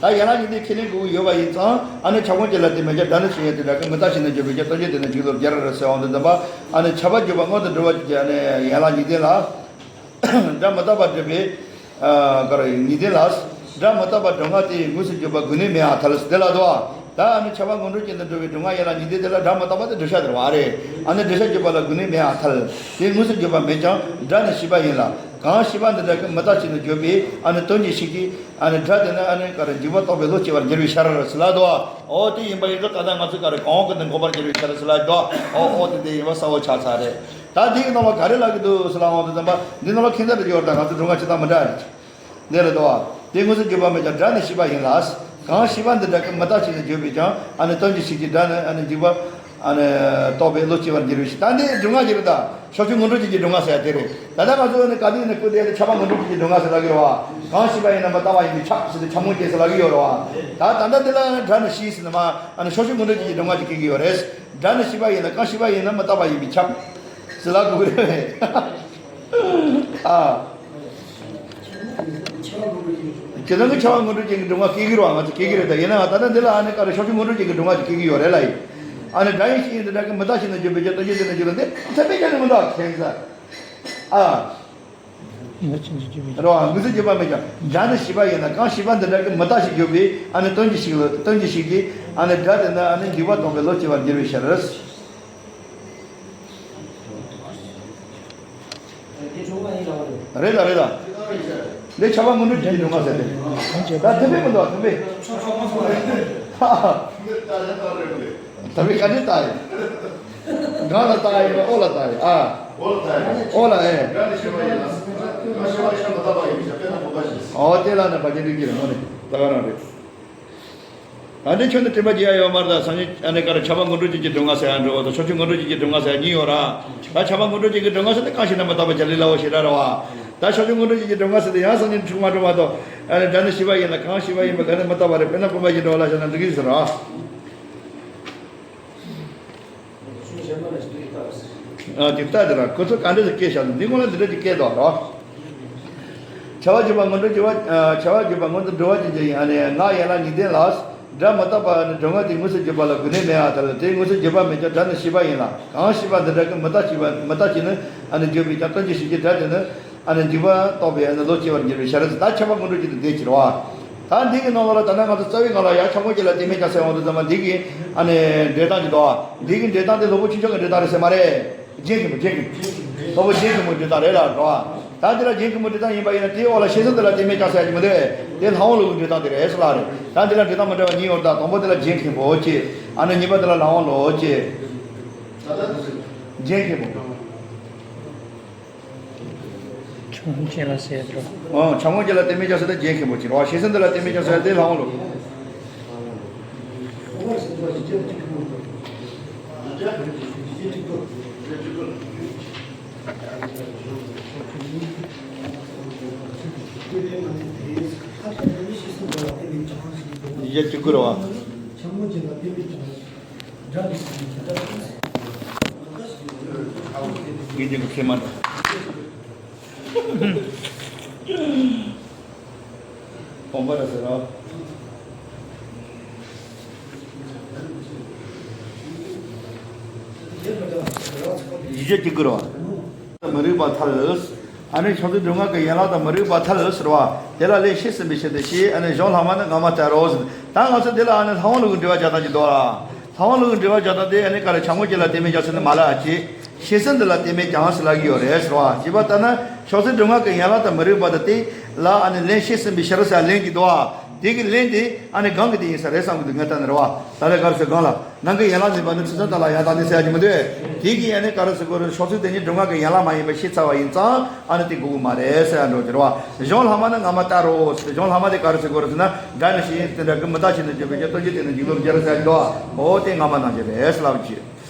ད་ཡན་ལག་གཉིས་ལྡན་ཁས་ལེན་དགོས་ཀྱི་ཡོད་པ་ཡིན་ཙང་། ཨ་ནི་ཆ་མངོན་རྗེས་ལ་དེ་མེད་ཀྱང་སྒྲ་ནི་ཞིག་ཡིན་ཏེ། སྒྲ་ཀུན་མི་རྟག་ཕྱིར་ནི་བརྗོད་པའི་ཕྱིར། དོན་གྱིས་དེ་ནི་འཇུག་ལུགས་སྦྱར་རོ་ཟེར་འོང་དུས་ཙམ་པ། ཨ་ནི་ཁྱབ་པ་བརྗོད་པ་སྔོན་དུ་འགྲོ་བ་གཅིག་གི་ཨ་ནི་ཡན་ལག་གཉིས་ལྡན་ལ། སྒྲ་མི་རྟག་པ་སྒྲུབ་པའི་ཨ་ག་རེ་གཉིས་ལྡན་ལ། སྒྲ་མི་རྟག་པ་སྒྲུབ་ངག་དེ་དངོས་སུ་བརྗོད་པ་དགོས་ནི་མེད་པར་ཐལ། དེ་ལ་དོ། ད་ཨ་ནི་ཁྱབ་པ་དངོས་གྲུབ་ཅན་དུ་འགྲོ་བའི་སྒྲུབ་ངག་ཡན་ལག་གཉིས་ལྡན་དེ་ལ་སྒྲ་མི་རྟག་པ་དེ་བསྒྲུབ་བྱ་དེ་རེད་བ་རེད། ཨ་ནི་བསྒྲུབ་བྱ་བརྗོད་པ་ལ་དགོས་ནི་མེད་པར་ཐལ། དེ་དངོས་སུ་བརྗོད་པ་མེད་ཀྱང་སྒྲ་ནི་ཞིག་པ་ཡིན་ལ། གང་ཞིག་པ་འདི་སྒྲ་ཀུན་མི་རྟག་ཕྱིར་ནི་བརྗོད་པའི་ཨ་ནི་དོན་གྱི་ཞིག་གིས། ཨ་ནི་སྒྲ་དེ་ནི་ཨ་ནི་ག་རེ་འཇུག་པ་རྟོགས་པའི་བློ་སྐྱེ་བར་འགྱུར་བའི་ཕྱིར་ཟེར་ལ་དོ། འོ་དེ་ཡིན་པ་ཡིན་ཙང་ད་ལྟ་ང་ཚོས་ག་རེ་གང་ཀུན་ཏུ་འགོག་པར་འགྱུར་བའི་ཕྱིར་ཟེར་ལ་དོ། འོ་འོ་དེ་འདི་ཡིན་པ་གསལ་བོ་ཆགས་ཚར་རེད། ད་འདི་གི་ནང་ལ་ག་རེ་ལབ་ཀྱི་འདུག་ཟེར་ལ་འོང་དུས་ཙམ་པ། འདི་ནང་ལ་ཁྱད་མཚར་དུ་ཡོད་དང་ང་ཚོ་སྒྲུབ་ངག་ཇི་ལྟར་མི་འདྲ་རེད། འདི་ལ་དོ། དེ་དངོས་སུ་བརྗོད་པ་མེད་ཀྱང་སྒྲ་ནི་ཞིག་པ་ཡིན་ལ། གང་ཞིག་པ་འདི་སྒྲ་ཀུན་མི་རྟག་ཕྱིར་ནི་བརྗོད་པས་ཀྱང་ཨ་ནི་དོན་གྱི་ཞིག་གིས་སྒྲ་ནི་ཨ་ནི་འཇུག་པ་ཨ་ནི་རྟོགས་པའི་བློ་སྐྱེ་བར་འགྱུར་བའི་ཕྱིར། ད་འདི་སྒྲུབ་ངག་ཅིག་རེད་ད། ཕྱོགས་ཆོས་དངོས་གྲུབ་ཅན་གྱི་སྒྲུབ་ངག་ཟེར་ཡ་དེ་རེད། ད་ལྟ་ང་ཚོ་ནི་ག་དུས་ནས་བཀོད་དེ་ཁྱབ་པ་དངོས་གྲུབ་ཅན་གྱི་སྒྲུབ་ངག་ཟེར་ལབ་ཀྱི་ཡོད་བ། གང་ཞིག་པ་ཡིན་ན་མི་རྟག་པ་ཡིན་པས་ཁྱབ་ཟེར་ཏེ་ཁྱབ་མངོན་སྐྱེ་ཟེར་ལབ་ཀྱི་ཡོད་རེད་བ། ད་ད་ལྟ་འདི་ལ་སྒྲ་ནི་ཞིག་ཟེར་ནས་མ་ཨ་ནི་ཕྱོགས་ཆོས་དངོས་གྲུབ་ཅན་གྱི་སྒྲུབ་ངག་ཅིག་སྐྱེ་གི་ཡོད་རེད། སྒྲ་ནི་ཞིག་པ་ཡིན་ལ། གང་ཞིག་པ་ཡིན་ན་མི་རྟག་པ་ཡིན་པས་ཁྱབ་ཟེར་ལབ་དགོས་ཀྱི་རེད། ཨ། ཇི་ལྟར་ཁྱབ་པ་དངོས་གྲུབ་ཅན་གྱི་སྒྲུབ་ངག་སྐྱེ་གི་རེད་བ། ང་ཚོ་སྐྱེ་གི་རེད། ད་ཡིན་ནའང་ད་ལྟ་འདི་ལ་ཨ་ནི་ག་རེ་ཕྱོགས་ཆོས་དངོས་གྲུབ་ཅན་གྱི་སྒྲུབ་ངག་ཅིག་སྐྱེ་གི་ཡོད་རེད་ལ་ཡིན། ཨ་ནི་སྒྲ་ཡིན་ཞིག་ཡིན་ཏེ་སྒྲ་ཀུན་མི་རྟག་ཕྱིར་ནི་བརྗོད་པས་ཀྱང་དོན་གྱིས་དེ་ནི་འཇུག་ལུགས་འདི་ཚད་མས་ཁྱབ་ནས་མི་འདུག་ཁྱད་མཚར། ཨ། རེད་བ། དངོས་སུ་བརྗོད་པ་མེད་ཀྱང་སྒྲ་ནི་ཞིག་པ་ཡིན་ལ། གང་ཞིག་པ་འདི་སྒྲ་ཀུན་མི་རྟག་ཕྱིར་བརྗོད་པས་ཨ་ནི་དོན་གྱི་ཞིག་ལ། དོན་གྱི་ཞིག་གིས་ཨ་ནི་སྒྲ་དེ་ནི་ཨ་ནི་འཇུག་པ་རྟོགས་པའི་བློ་སྐྱེ་བར་འགྱུར་བའི་ཕྱིར། རེད་ད་རེད་ད། འདི་ཁྱབ་པ་དངོས་གྲུབ་ཅན་གྱི་སྒྲུབ་ངག་ཟེར་ཏེ། ད་མཐུན་དཔེ་མི་འདུག་མཐུན་དཔེ། མཐུན་དཔེ་ག་འདྲས་བཏགས་ཡིན། གང་ལ་བཏགས་ཡིན་པ། ཨོ་ལ་བཏགས་ཡིན། ཨ། ཨོ་ལ་ཨེ། ཨོ་དེ་ལ་ནི་བ་ཅན་འགྲིག་གི་རེད་མོ་ནི། ད་ག་རང་རེད། ད་འདི་ཁྱོན་ནས་དྲན་པ་བརྗེད་ཡ་ཡོད་མ་རེད། ད་སང་ཉིན་ཨ་ནི་ག་རེ་ཁྱབ་པ་དངོས་གྲུབ་ཅན་གྱི་སྒྲུབ་ངག་ཟེར་ཡ་འགྲོ་བ་དང་ཕྱོགས་ཆོས་དངོས་གྲུབ་ཅན་གྱི་སྒྲུབ་ངག་ཟེར་ཡ་གཉིས་ཡོད་ར། ད་ཁྱབ་པ་དངོས་གྲུབ་ཅན་གྱི་སྒྲུབ་ངག་ཟེར་ཏེ་གང་ཞིག་ན་མི་རྟག་པ་བྱ་ལས་སླ་བོ་ཞེ་དྲག་རེད་བ། ད་ཕྱོགས་ཆོས་དངོས་གྲུབ་ཅན་གྱི་སྒྲུབ་ངག་ཟེར་ཏེ་ཡང་སང་ཉིན་འཁྲུག་མ་འགྲོ་མ་གཏོགས། ཨ་ནི་སྒྲ་ནི་ཞིག་པ་ཡིན་ལ། གང་ཞིག་པ་ཡིན་པ་ག་ནི་མི་རྟག་པ་རེད། དཔེར་ན་སྤོབས་པ་ཞིག་འགྲོ་བ་ལ་བཞག་ན་འགྲིག་གི་ཟེར་རོ། ཨ་ཅིག་ལྟ་དེ་ལ་ཁོ་ཚོ་ག་འདྲ་ཞིག་སྐད་བཤད་འདུག་འདི་སྔོན་ལ་འདི་འདྲ་ཅིག་སྐད་འདུག་རོ། ཁྱབ་པ་བརྗོད་པ་དངོས་གྲུབ་ཅན་གྱི། ཨ། ཁྱབ་པ་བརྗོད་པ་དངོས་གྲུབ་འགྲོ་བ་ཅན་གྱི་ཡིན། ཨ་ནི་ངག་ཡན་ལག་གཉིས་ལྡན་ལ། སྒྲ་མི་རྟག་པ་ནི་སྒྲུབ་ངག་དེ་དངོས་སུ་བརྗོད་པ་ལ་དགོས་ནི་མེད་པར་ཐལ། དེ་དངོས་སུ་བརྗོད་པ་མེད་ཀྱང་སྒྲ་ནི་ཞིག་པ་ཡིན་ལ། གང་ཞིག་པ་འདི་སྒྲ་ཀུན་མི་རྟག་ཅིག་པ། མི་རྟག་ཅིག་ནི་ཨ་ནི་བརྗོད་པས་ཀྱང་དོན་གྱི་ཞིག་གི་སྒྲ་དེ་ནི་ཨ་ནི་འཇུག་པ་རྟོགས་པའི་ཨ་ནི་བློ་སྐྱེ་བར་འགྱུར་བའི་ཕྱིར་ཟེར། ད་ཁྱབ་པ་དངོས་གྲུབ་ཅན་དུ་འདོད་ཀྱི་རེད་བ། ད་འདི་གི་ནང་ལོགས་ལ་ད་ནང་ང་ཚོ་རྩ་བའི་སྒང་ལ་ཡང་ཁྱབ་མངོན་རྗེས་ལ་དེ་མེད་ཀྱང་ཟེར་འོང་དུས་ཙམ་པ། འདི་གི་ཨ་ནི་འགྲེལ་སྟངས་ཀྱི་འདུག་བ། འདི་གི་འགྲེལ་སྟངས་དེ་སློབ་དཔོན་ཆོས་འབྱུང་གི་འགྲེལ་སྟངས་རེད་ཟེར་མ་རེད། རྒྱན་མཁན་པོ། རྒྱན་མཁན་པོ། སློབ་དཔོན་རྒྱན་མཁན་པོའི་འགྲེལ་སྟངས་རེད་ལ་འགྲོ་བ། ད་འདི་ལ་རྒྱན་མཁན་པོའི་འགྲེལ་སྟངས་ཡིན་པ་ཡིན་ན་དེའི་འོག་ལ་ཤེས་བཟོད་འདི་ལ་དེ་མེད་ཀྱང་ཟེར་ཡ་གི་མི་འདུག་དེ་ལྷ་དབང་ལུགས་ཀྱི་འགྲེལ་སྟངས་དེ་རེད་ཟེར་ལ་རེད། ད་འདི་ལ་འགྲེལ་སྟངས་མི་འདྲ་བ་གཉིས་ཡོད་རེད། ད་དང་པོ་དེ་ལ་རྒྱན་མཁན་པོ་ཅེས། ཨ་ནི་གཉིས་པ་དེ་ལ་ལྷ་དབང་ལུགས་ཅེས། རྒྱན་མཁན་པོ། ཆ་མངོན་རྗེས་ལ་ཟེར་འགྲོ། ཨོ། ཆ་མངོན་རྗེས་ལ་དེ་མེད་ཀྱང་ཟེར་ཏེ་རྒྱན་མཁན་པོ་ཅིག་རེད་བ། ཤེས་བཟོད་འདི་ལ་དེ་མེད་ཀྱང་ཟེར་ཏེ་ལྷ་དབང་ལུགས། ཡ་གཅིག་པུ་རེད་བ། ངེས་ཅན་གྱི་ཚད་མ་འདྲ། གོམས་པ་ར་ཟེར་རོ། ཡིད་ཆེས་ཀྱི་དགོས་རོ། མི་རིགས་པ་ཐལ། ཨ་ནི་ཕྱོགས་ཚིག་སྒྲུབ་ངག་གི་ཡན་ལག་དང་མི་རིགས་པ་ཐལ་ཟེར་བ། དེ་ལ་ལན་བཤད་ཟིན་པའི་ཕྱིར་ཏེ་ཞེས། ཨ་ནི་གཞུང་ལྷག་མ་ནི་སྔ་མ་ལྟར་རོ་ཟེར། ད་ང་ཚོ་འདི་ལ་ཨ་ནི་ལྷ་དབང་ལུགས་ཀྱི་འགྲེལ་པ་རྒྱག་སྟངས་ཀྱི་འདུག་ལ། ལྷ་དབང་ལུགས་ཀྱི་འགྲེལ་པ་རྒྱག་སྟངས་དེ་ཨ་ནི་ག་རེ་ཆ་ངོས་ཅན་ལ་དེ་མིན་ཀྱང་ཟེར་ནི་མ་ལ་ཅི། བཤད་ཟིན་འདི་ལ་དེ་མིན་ཀྱང་ཟེར་ལབ་ཀྱི་ཡོད་རེད་ཟེར་བ། ཅེས་པ་ལྟར་ན་ཕྱོགས་ཚིག་སྒྲུབ་ངག་གི་ཡན་ལག་དང་མི་རིགས་པ་དང་དེ་ལ་ཨ་ནི་ལན་བཤད་ཟིན་པའི་ཕྱིར་ཟེར་ལན་གྱི་འདུག་བ། དེ་གི་ལན་དེ་ཨ་ནི་གང་གི་དེ་ཡིན་ས་རེད་བསམ་གི་འདུག་ངས་ལྟ་ནི་རེད་བ། ད་ལས་ག་རེ་ཟེར་གང་ལ། ནང་གི་ཡན་ལག་ནི་པ་ནི་ཚིག་ཚང་ལྟ་ལ་ཡང་དག་ནི་ཟེར་ཡ་ཅིག་མི་འདུག་དེ་གི་ཨ་ནི་ག་རེ་ཟེར་དགོས་རེད། ཕྱོགས་ཚིག་དེ་ཉིད་སྒྲུབ་ངག་གི་ཡན་ལག་མ་ཡིན་པ་ཤེས་ཚར་བ་ཡིན་ཙང་ཨ་ནི་དེ་དགོས་གི་མ་རེད་ཟེར་ཡ་འགྲོ་གི་རེད་བ། གཞུང་ལྷག་མ་ནི་སྔ་མ་ལྟར་རོ་ཟེར་ཏེ། གཞུང་ལྷག་མ་དེ་ག་རེ་ཟེར་དགོས་རེད་ཟེར་ན། སྒྲ་ནི་ཞིག་ཡིན་དེ་འདྲ་གི་མི་རྟག་ཕྱིར་ནི་བརྗོད་པའི་ཕྱིར། དོན་གྱིས་དེ་ནི་འཇིག་ལོག་སྦྱར་ཟེར་གྱི་འདུག་འོ་དེ་སྔ་མ་ནང་བཞིན་རེད་ཟེར་ལབ་ཀྱི།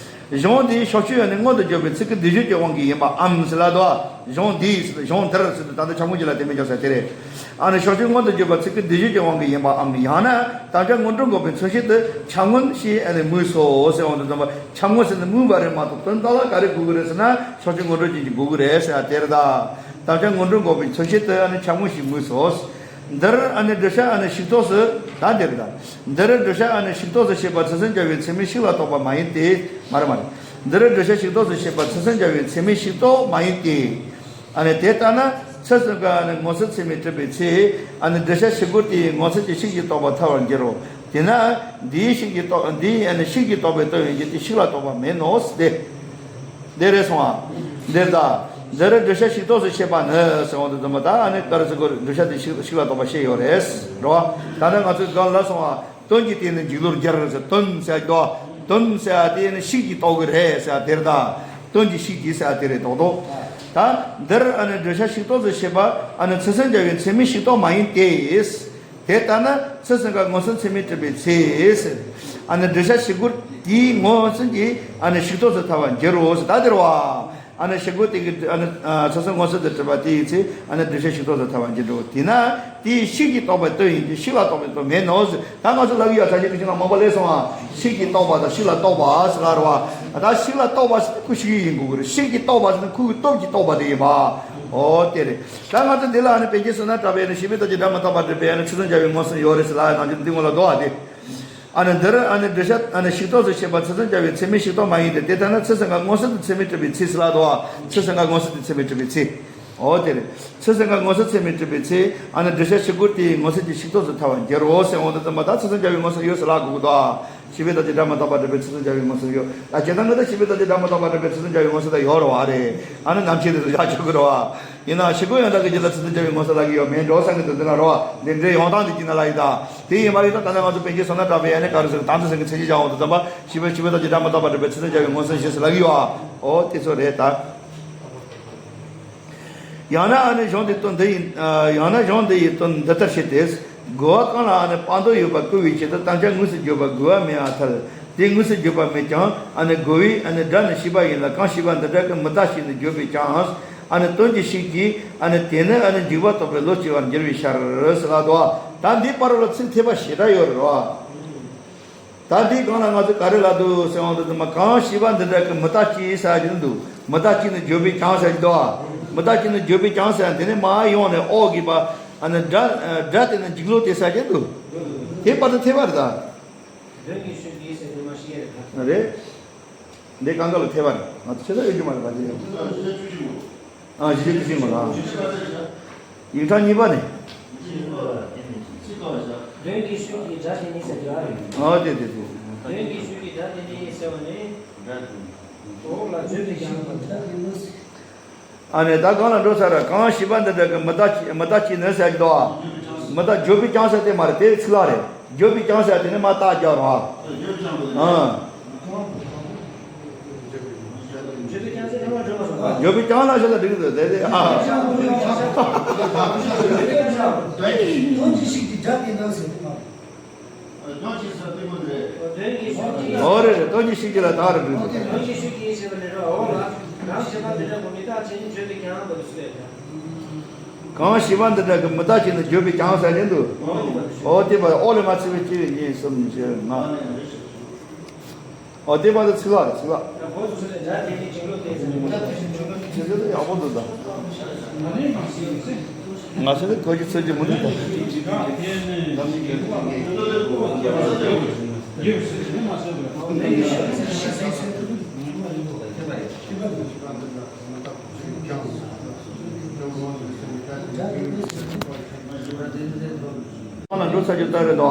གཞུང་འདིའི་ཕྱོགས་ཆོས་ནི་མངོན་དུ་བརྗོད་པའི་ཚིག་གི་བསྡུས་བརྗོད་ཀྱི་དབང་གིས་ཡིན་པའམ་ཟེར་ལབ་འདུག་གཞུང་འདིས་ཟེར་ཏེ། གཞུང་འདིར་ཟེར་ཏེ། ད་ལྟ་ཆ་ངོས་ཅན་ལ་དེ་མིན་ཀྱང་ཟེར་དེ་རེད། ཨ་ནི་ཕྱོགས་ཆོས་མངོན་དུ་བརྗོད་པའི་ཚིག་གི་བསྡུས་བརྗོད་ཀྱི་དབང་གིས་ཡིན་པའམ། ཡང་ན་དམ་བཅའ་སྔོན་འགྲོ་འགོག་པའི་མཚོན་བྱེད་དུ་ཆ་མངོན་ཞེས་ཨ་ནི་སྨོས་སོ་ཟེར་འོང་དུས་ཙམ་པ། ཆ་མངོན་ཟེར་ནི་སྨོས་པ་རེད་མ་གཏོགས་དོན་དག་ལ་ག་རེ་དགོས་ཀྱི་རེད་ཟེར་ན། ཕྱོགས་ཆོས་མངོན་གྲུབ་ཅན་གྱི་དགོས་ཀྱི་རེད་ཟེར་ཡ་དེ་རེད་ད། དམ་བཅའ་སྔོན་འགྲོ་འགོག་པའི་མཚོན་བྱེད་དུ་ཨ་ནི་ཆ་མངོན་ཞེས་སྨོས་སོ། འདིར་ཨ་ནི་བསྒྲུབ་བྱ་ཨ་ནི་ཞིག་ཏོག་ཙམ་ད་འདིར་ད། འདིར་བསྒྲུབ་བྱ་ཨ་ནི་ཞིག་ཏོག་ཙམ་བཤད་པ་ཚུལ་གསུམ་སྦྱར་བའི་ཚད་མས་ཞིག་ལ་གཏོགས་པ་མ་ཡིན་ཏེ། མ་རེད་མ་རེད། འདིར་བསྒྲུབ་བྱ་ཞིག་ཏོག་ཙམ་བཤད་པ་ཚུལ་གསུམ་སྦྱར་བའི་ཚད་མས་ཞིག་ཏོག་མ་ཡིན་ཏེ། ཨ་ནི་དེ་ལྟ་ན་ཚུལ་གསུམ་ཀ་ཨ་ནི་མངོན་སུམ་ཚད་མས་གྲུབ་པའི་ཚེ། ཨ་ནི་བསྒྲུབ་བྱ་ཞིག་དགོས་དེའི་མངོན་སུམ་གྱི་ཞིག་གིས་རྟོགས་པ་ཐལ་བར་འགྱུར་རོ། དེས་ན་འདིའི་ཞིག་གིས་རྟོགས། འདིའི་ཨ་ནི་ཞིག་གིས་རྟོགས་པའི་དོན་ཡིན་གྱི་དེ་ཞིག་ལ་གཏོགས་པ་མེད་ནོ་ཟེར་ཏེ། འདི་རེད་སོང་ཨ། འདིར་ད། འདིར་བསྒྲུབ་བྱ་ཞིག་ཏོག་ཙམ་བཤད་པ་ནི་ཟེར་འོང་དུས་ཙམ་པ། ད་ཨ་ནི་ག་རེ་ཟེར་དགོས་རེད། བསྒྲུབ་བྱ་དེ་ཞིག་ཞིག་ལ་གཏོགས་པ་བཤད་ཡོད་རེད་རོ། ད་ནི་ང་ཚོས་གང་ལབ་སོང་ཨ། དོན་གྱིས་དེ་ནི་འཇིག་ལོག་སྦྱར་ཟེར། དོན་ཟེར་དོ། དོན་ཟེར་དེ་ནི་ཞིག་གིས་རྟོགས་ཀྱི་རེད་ཟེར་དེ་རེད་ད། དོན་གྱི་ཞིག་གིས་ཟེར་དེ་རེད་རྡོག་རྡོག་ད་འདིར་ཨ་ནི་བསྒྲུབ་བྱ་ཞིག་ཏོག་ཙམ་བཤད་པ་ཨ་ནི་ཚུལ་གསུམ་སྦྱར་བའི་ཚད་མས་ཞིག་ཏོག་མ་ཡིན་ཏེ། དེ་ལྟ་ན་ཚུལ་གསུམ་ཀ་མངོན་སུམ་ཚད་མས་གྲུབ་པའི་ཚེ། ཨ་ནི་བསྒྲུབ་བྱ་ཞིག་དགོས་དེའི་མངོན་སུམ་གྱི་ཨ་ནི་ཞིག་ཏོག་ཙམ་ཐལ་བར་འགྱུར་རོ་ཟེར་ད་དེ་རེད་བ། ཨ་ནི་ཞིག་དགོས་དེ་གི་ཨ་ནི་ཚུལ་གསུམ་མངོན་སུམ་དུ་གྲུབ་པ་དེའི་ཚེ་ཨ་ནི་བསྒྲུབ་བྱ་ཞིག་ཏོག་ཙམ་ཐལ་བར་འགྱུར་རོ། དེས་ན་དེའི་ཞིག་གིས་རྟོགས་པའི་དོན་ཡིན་གྱི་ཞིག་ལ་རྟོགས་པའི་དོན་མེད་ནོ་ཟེར། ད་ང་ཚོ་ལབ་ཀྱི་ཡོད། ས་ཆ་དེ་ཅི་ན་མང་པོ་སླེབས་སོང་ཨ། ཞིག་གིས་རྟོགས་པ་དང་ཞིག་ལ་རྟོགས་པ་ཟེར་ལ་རེད་བ། ད་ཞིག་ལ་རྟོགས་པ་ཟེར་ན་ཁོ་ཞིག་ཡིན་དགོས་ཀྱི་རེད། ཞིག་གིས་རྟོགས་པ་ཟེར་ན་ཁོ་གི་སྟོབས་ཀྱིས་རྟོགས་པ་དེ་ཡིན་པ། ཨོ་དེ་རེད། ད་ང་ཚོ་འདི་ལ་ཨ་ནི་པཎ་ཆེན་བསོད་ནམས་གྲགས་པས་ནི་ཞི་བའི་སྟོབས་ཀྱིས་སྒྲ་མི་རྟག་པར་སྒྲུབ་པའི་ཨ་ནི་ཚུལ་གསུམ་སྦྱར་བའི་མངོན་སུམ་ཡོད་རེད་ཟེར་ལ་ནང་ཆོས་འདི་སྔོན་ལ་འདུག་ཨ་དེ། ཨ་ནི་འདིར་ཨ་ནི་བསྒྲུབ་བྱ་ཨ་ནི་ཞིག་ཏོག་ཙམ་བཤད་པ་ཚུལ་གསུམ་སྦྱར་བའི་ཚད་མས་ཞིག་ཏོག་མ་ཡིན་ཏེ། དེ་ལྟ་ན་ཚུལ་གསུམ་ཀ་མངོན་སུམ་དུ་ཚད་མས་གྲུབ་པའི་ཚེ་ཟེར་ལ་འདུག་ཨ། ཚུལ་གསུམ་ཀ་མངོན་སུམ་དུ་ཚད་མས་གྲུབ་པའི་ཚེ། ཨོ་དེ་རེད། ཚུལ་གསུམ་ཀ་མངོན་སུམ་ཚད་མས་གྲུབ་པའི་ཚེ། ཨ་ནི་བསྒྲུབ་བྱ་ཞིག་དགོས་དེའི་མངོན་སུམ་གྱི་ཞིག་ཏོག་ཙམ་ཐལ་བར་འགྱུར་རོ་ཟེར་འོང་དུས་ཙམ་པ། ད་ཚུལ་གསུམ་སྦྱར་བའི་མངོན་སུམ་ཡོད་ཟེར་ལབ་དགོས་ཀྱི་འདུག་ཨ། ཞི་བའི་སྟོབས་ཀྱིས་སྒྲ་མི་རྟག་པར་སྒྲུབ་པའི་ཚུལ་གསུམ་སྦྱར་བའི་མངོན་སུམ་ཡོད། ད་བྱས་ཙང་ང་ད་ཞི་བའི་སྟོབས་ཀྱིས་སྒྲ་མི་རྟག་པར་སྒྲུབ་པའི་ཚུལ་གསུམ་སྦྱར་བའི་མངོན་སུམ་ད་ཡོད་རེད་བ་རེད། ཨ་ནི་ནམ་ཞིག་དེ་ཚོ་ཡག་ཆོག་གི་རེད་བ། ཡིན་ནའང་ཞིག་དགོས་ཡང་དག་གི་རྒྱུད་ལ་ཚུལ་གསུམ་སྦྱར་བའི་མངོན་སུམ་ལབ་ཀྱི་ཡོད་མེད་འགྲོ་བསམ་གྱི་འདུག་འདི་ན་རོ། འདི་འདྲའི་ཡོང་སྟངས་འདི་གྱིས་ན་ལབ་ཡིན་ད། དེ་ཡིན་པ་ཡིན་ད་ད་ནི་ང་ཚོ་པཎ་ཆེན་བསོད་ནམས་གྲགས་པས་ཡང་ནི་ག་རེ་ཟེར། དམ་ཚིག་གསུམ་གྱི་མཚན་ཉིད་སྦྱར་འོང་དུས་ཙམ་པ། ཞི་བའི་ཞི་བའི་སྟོབས་ཀྱིས་སྒྲ་མི་རྟག་པར་སྒྲུབ་པའི་ཚུལ་གསུམ་སྦྱར་བའི་མངོན་སུམ་ཞེས་སུ་ལབ་ཀྱི་ཡོད་ཨ། ཨོ་དེ་ཚོ་རེད་ད། ཡང་ན་ཨ་ནི་གཞུང་འདིའི་དོན་འདི་ཡིན། ཡང་ན་གཞུང་འདི་ཡི་དོན་འདི་ལྟར་བཤད་དེ། རྒོལ་བ་གང་ལ་ཨ་ནི་དཔག་འདོད་ཡོད་པར་བཀུར་བའི་ཆེད་དུ་དམ་བཅའ་དངོས་སུ་བརྗོད་པར་རྒོལ་བ་མེད་པར་ཐལ། དེ་དངོས་སུ་བརྗོད་པ་མེད་ཀྱང་ཨ་ནི་རྒོལ་བས་ཨ་ནི་སྒྲ་ནི་ཞིག་པ་ཡིན་ལ་གང་ཞིག་པ་འདི་འདྲ་གི་མི་རྟག་ཅེས་ནི་བརྗོད་པས་ཀྱང་ཨ་ནི་དོན་གྱི་ཞིག་གིས་ཨ་ནི་དེ་ནི་ཨ་ནི་འཇིག་པ་རྟོགས་པའི་བློ་སྐྱེ་བར་འགྱུར་བའི་ཕྱིར་ཟེར་ལ་དོ། ད་འདིའི་བར་ལ་ཚིག་འཐད་པ་ཞེ་དྲག་ཡོད་རེད་བ། ད་འདིའི་སྒང་ལ་ང་ཚོས་ག་རེ་ལབ་འདུག་ཟེར་བ་འདི་ཚོ་མ། གང་ཞིག་པ་འདི་འདྲ་གི་མི་རྟག་ཅེས་ཟེར་གྱི་འདུག་མི་རྟག་ཅེས་ནི་བརྗོད་པས་ཀྱང་ཟེར་གྱི་འདུག་མི་རྟག་ཅེས་ནི་བརྗོད་པས་ཀྱང་ཟེར་དེ་ནས་མར་ཡོང་ནས་ཨོ་གི་པ་ཨ་ནི་སྒྲ་སྒྲ་དེ་ནི་འཇིག་ལོག་སྟེ་ཟེར་གྱི་འདུག་དེ་པར་དུ་ཐེབས་པ་རེད་ད། དོན་གྱི་ཤུགས་ཀྱིས་ཟེར་དུ་མ་ཤེས་རེད་ད། རེད། འདི་གང་ག་ལ་ཐེབས་པ་རེད། ང་ཚོ་ཆེ་ས་ཡོད་རྒྱུ་མ་རེད་པ་འདི། ཨ་བཞི་བཅུ་བཞི་མ་རེད། ཡིག་ཕྲེང་གཉིས་པ་ནས། དོན་གྱི་ཤུགས་ཀྱིས་སྒྲ་དེ་ནི་ཟེར་གྱི་རེད། ཨ་དེ་དེ་དེ། དོན་གྱི་ཤུགས་ཀྱིས་སྒྲ་དེ་ནི་ཟེར་བ་ནི། འོག་ལ་བརྗོད་པས་ཀྱང་། ཨ་ནི་ད་གང་ལ་འགྲོ་ས་ར། གང་ཞིག་པ་འདི་འདྲ་གི་མི་རྟག་མི་རྟག་ཅེས་ནི་ཟེར་གྱི་འདུག་མི་རྟག་བརྗོད་པས་ཀྱང་ཟེར་དེ་མ་རེད། དེ་ཚིག་ལ་རེད། བརྗོད་པས་ཀྱང་ཟེར་དེ་ནི་མ་རྟགས་རྒྱག་རོགས། ཨ། བརྗོད་པས་ཀྱང་ཟེར་ཐལ་བ་སྒྲུབ་མ་སོང་། བརྗོད་པས་ཀྱང་ལ་ཟེར་ན་འགྲིག་འདུག་དེ་དེ་ཨ། དོན་གྱི་ཤུགས་ཀྱིས་སྒྲ་དེ་ནི་ཟེར་དེ་མ་རེད། ཨོ་རེད་རེད། དོན་གྱི་ཤུགས་ཀྱིས་ལ་དག་རེད་འགྲིག་འདུག་དོན་གྱི་ཤུགས་ཀྱིས་ཟེར་བ་ནི་ར་འོག་ལ་གང་ཞིག་པ་འདི་འདྲ་གི་མི་རྟག་ཅེས་ནི་བརྗོད་པས་ཀྱང་འདུག་ཟེར། གང་ཞིག་པ་འདི་འདྲ་གི་མི་རྟག་ཅེས་ནི་བརྗོད་པས་ཀྱང་ཟེར་ནི་འདུག་ཨོ་དེ་པ་ཨོ་ལས་མ་ཚིག་པའི་སྐྱེ་བའི་གཉིས་གསུམ་བཞི་ལྔ། ཨོ་དེ་བར་དུ་ཚིག་ལ་རེད། ཚིག་ལ། ཚིག་ལ་ཡག་པོ་འདུག་ད། ང་ཚོ་ནི་གོ་རྒྱུ་ཚོད་ཀྱི་མི་འདུག་ད། གང་ལ་འགྲོ་ཚར་གྱི་ལྟར་རེད་དོ།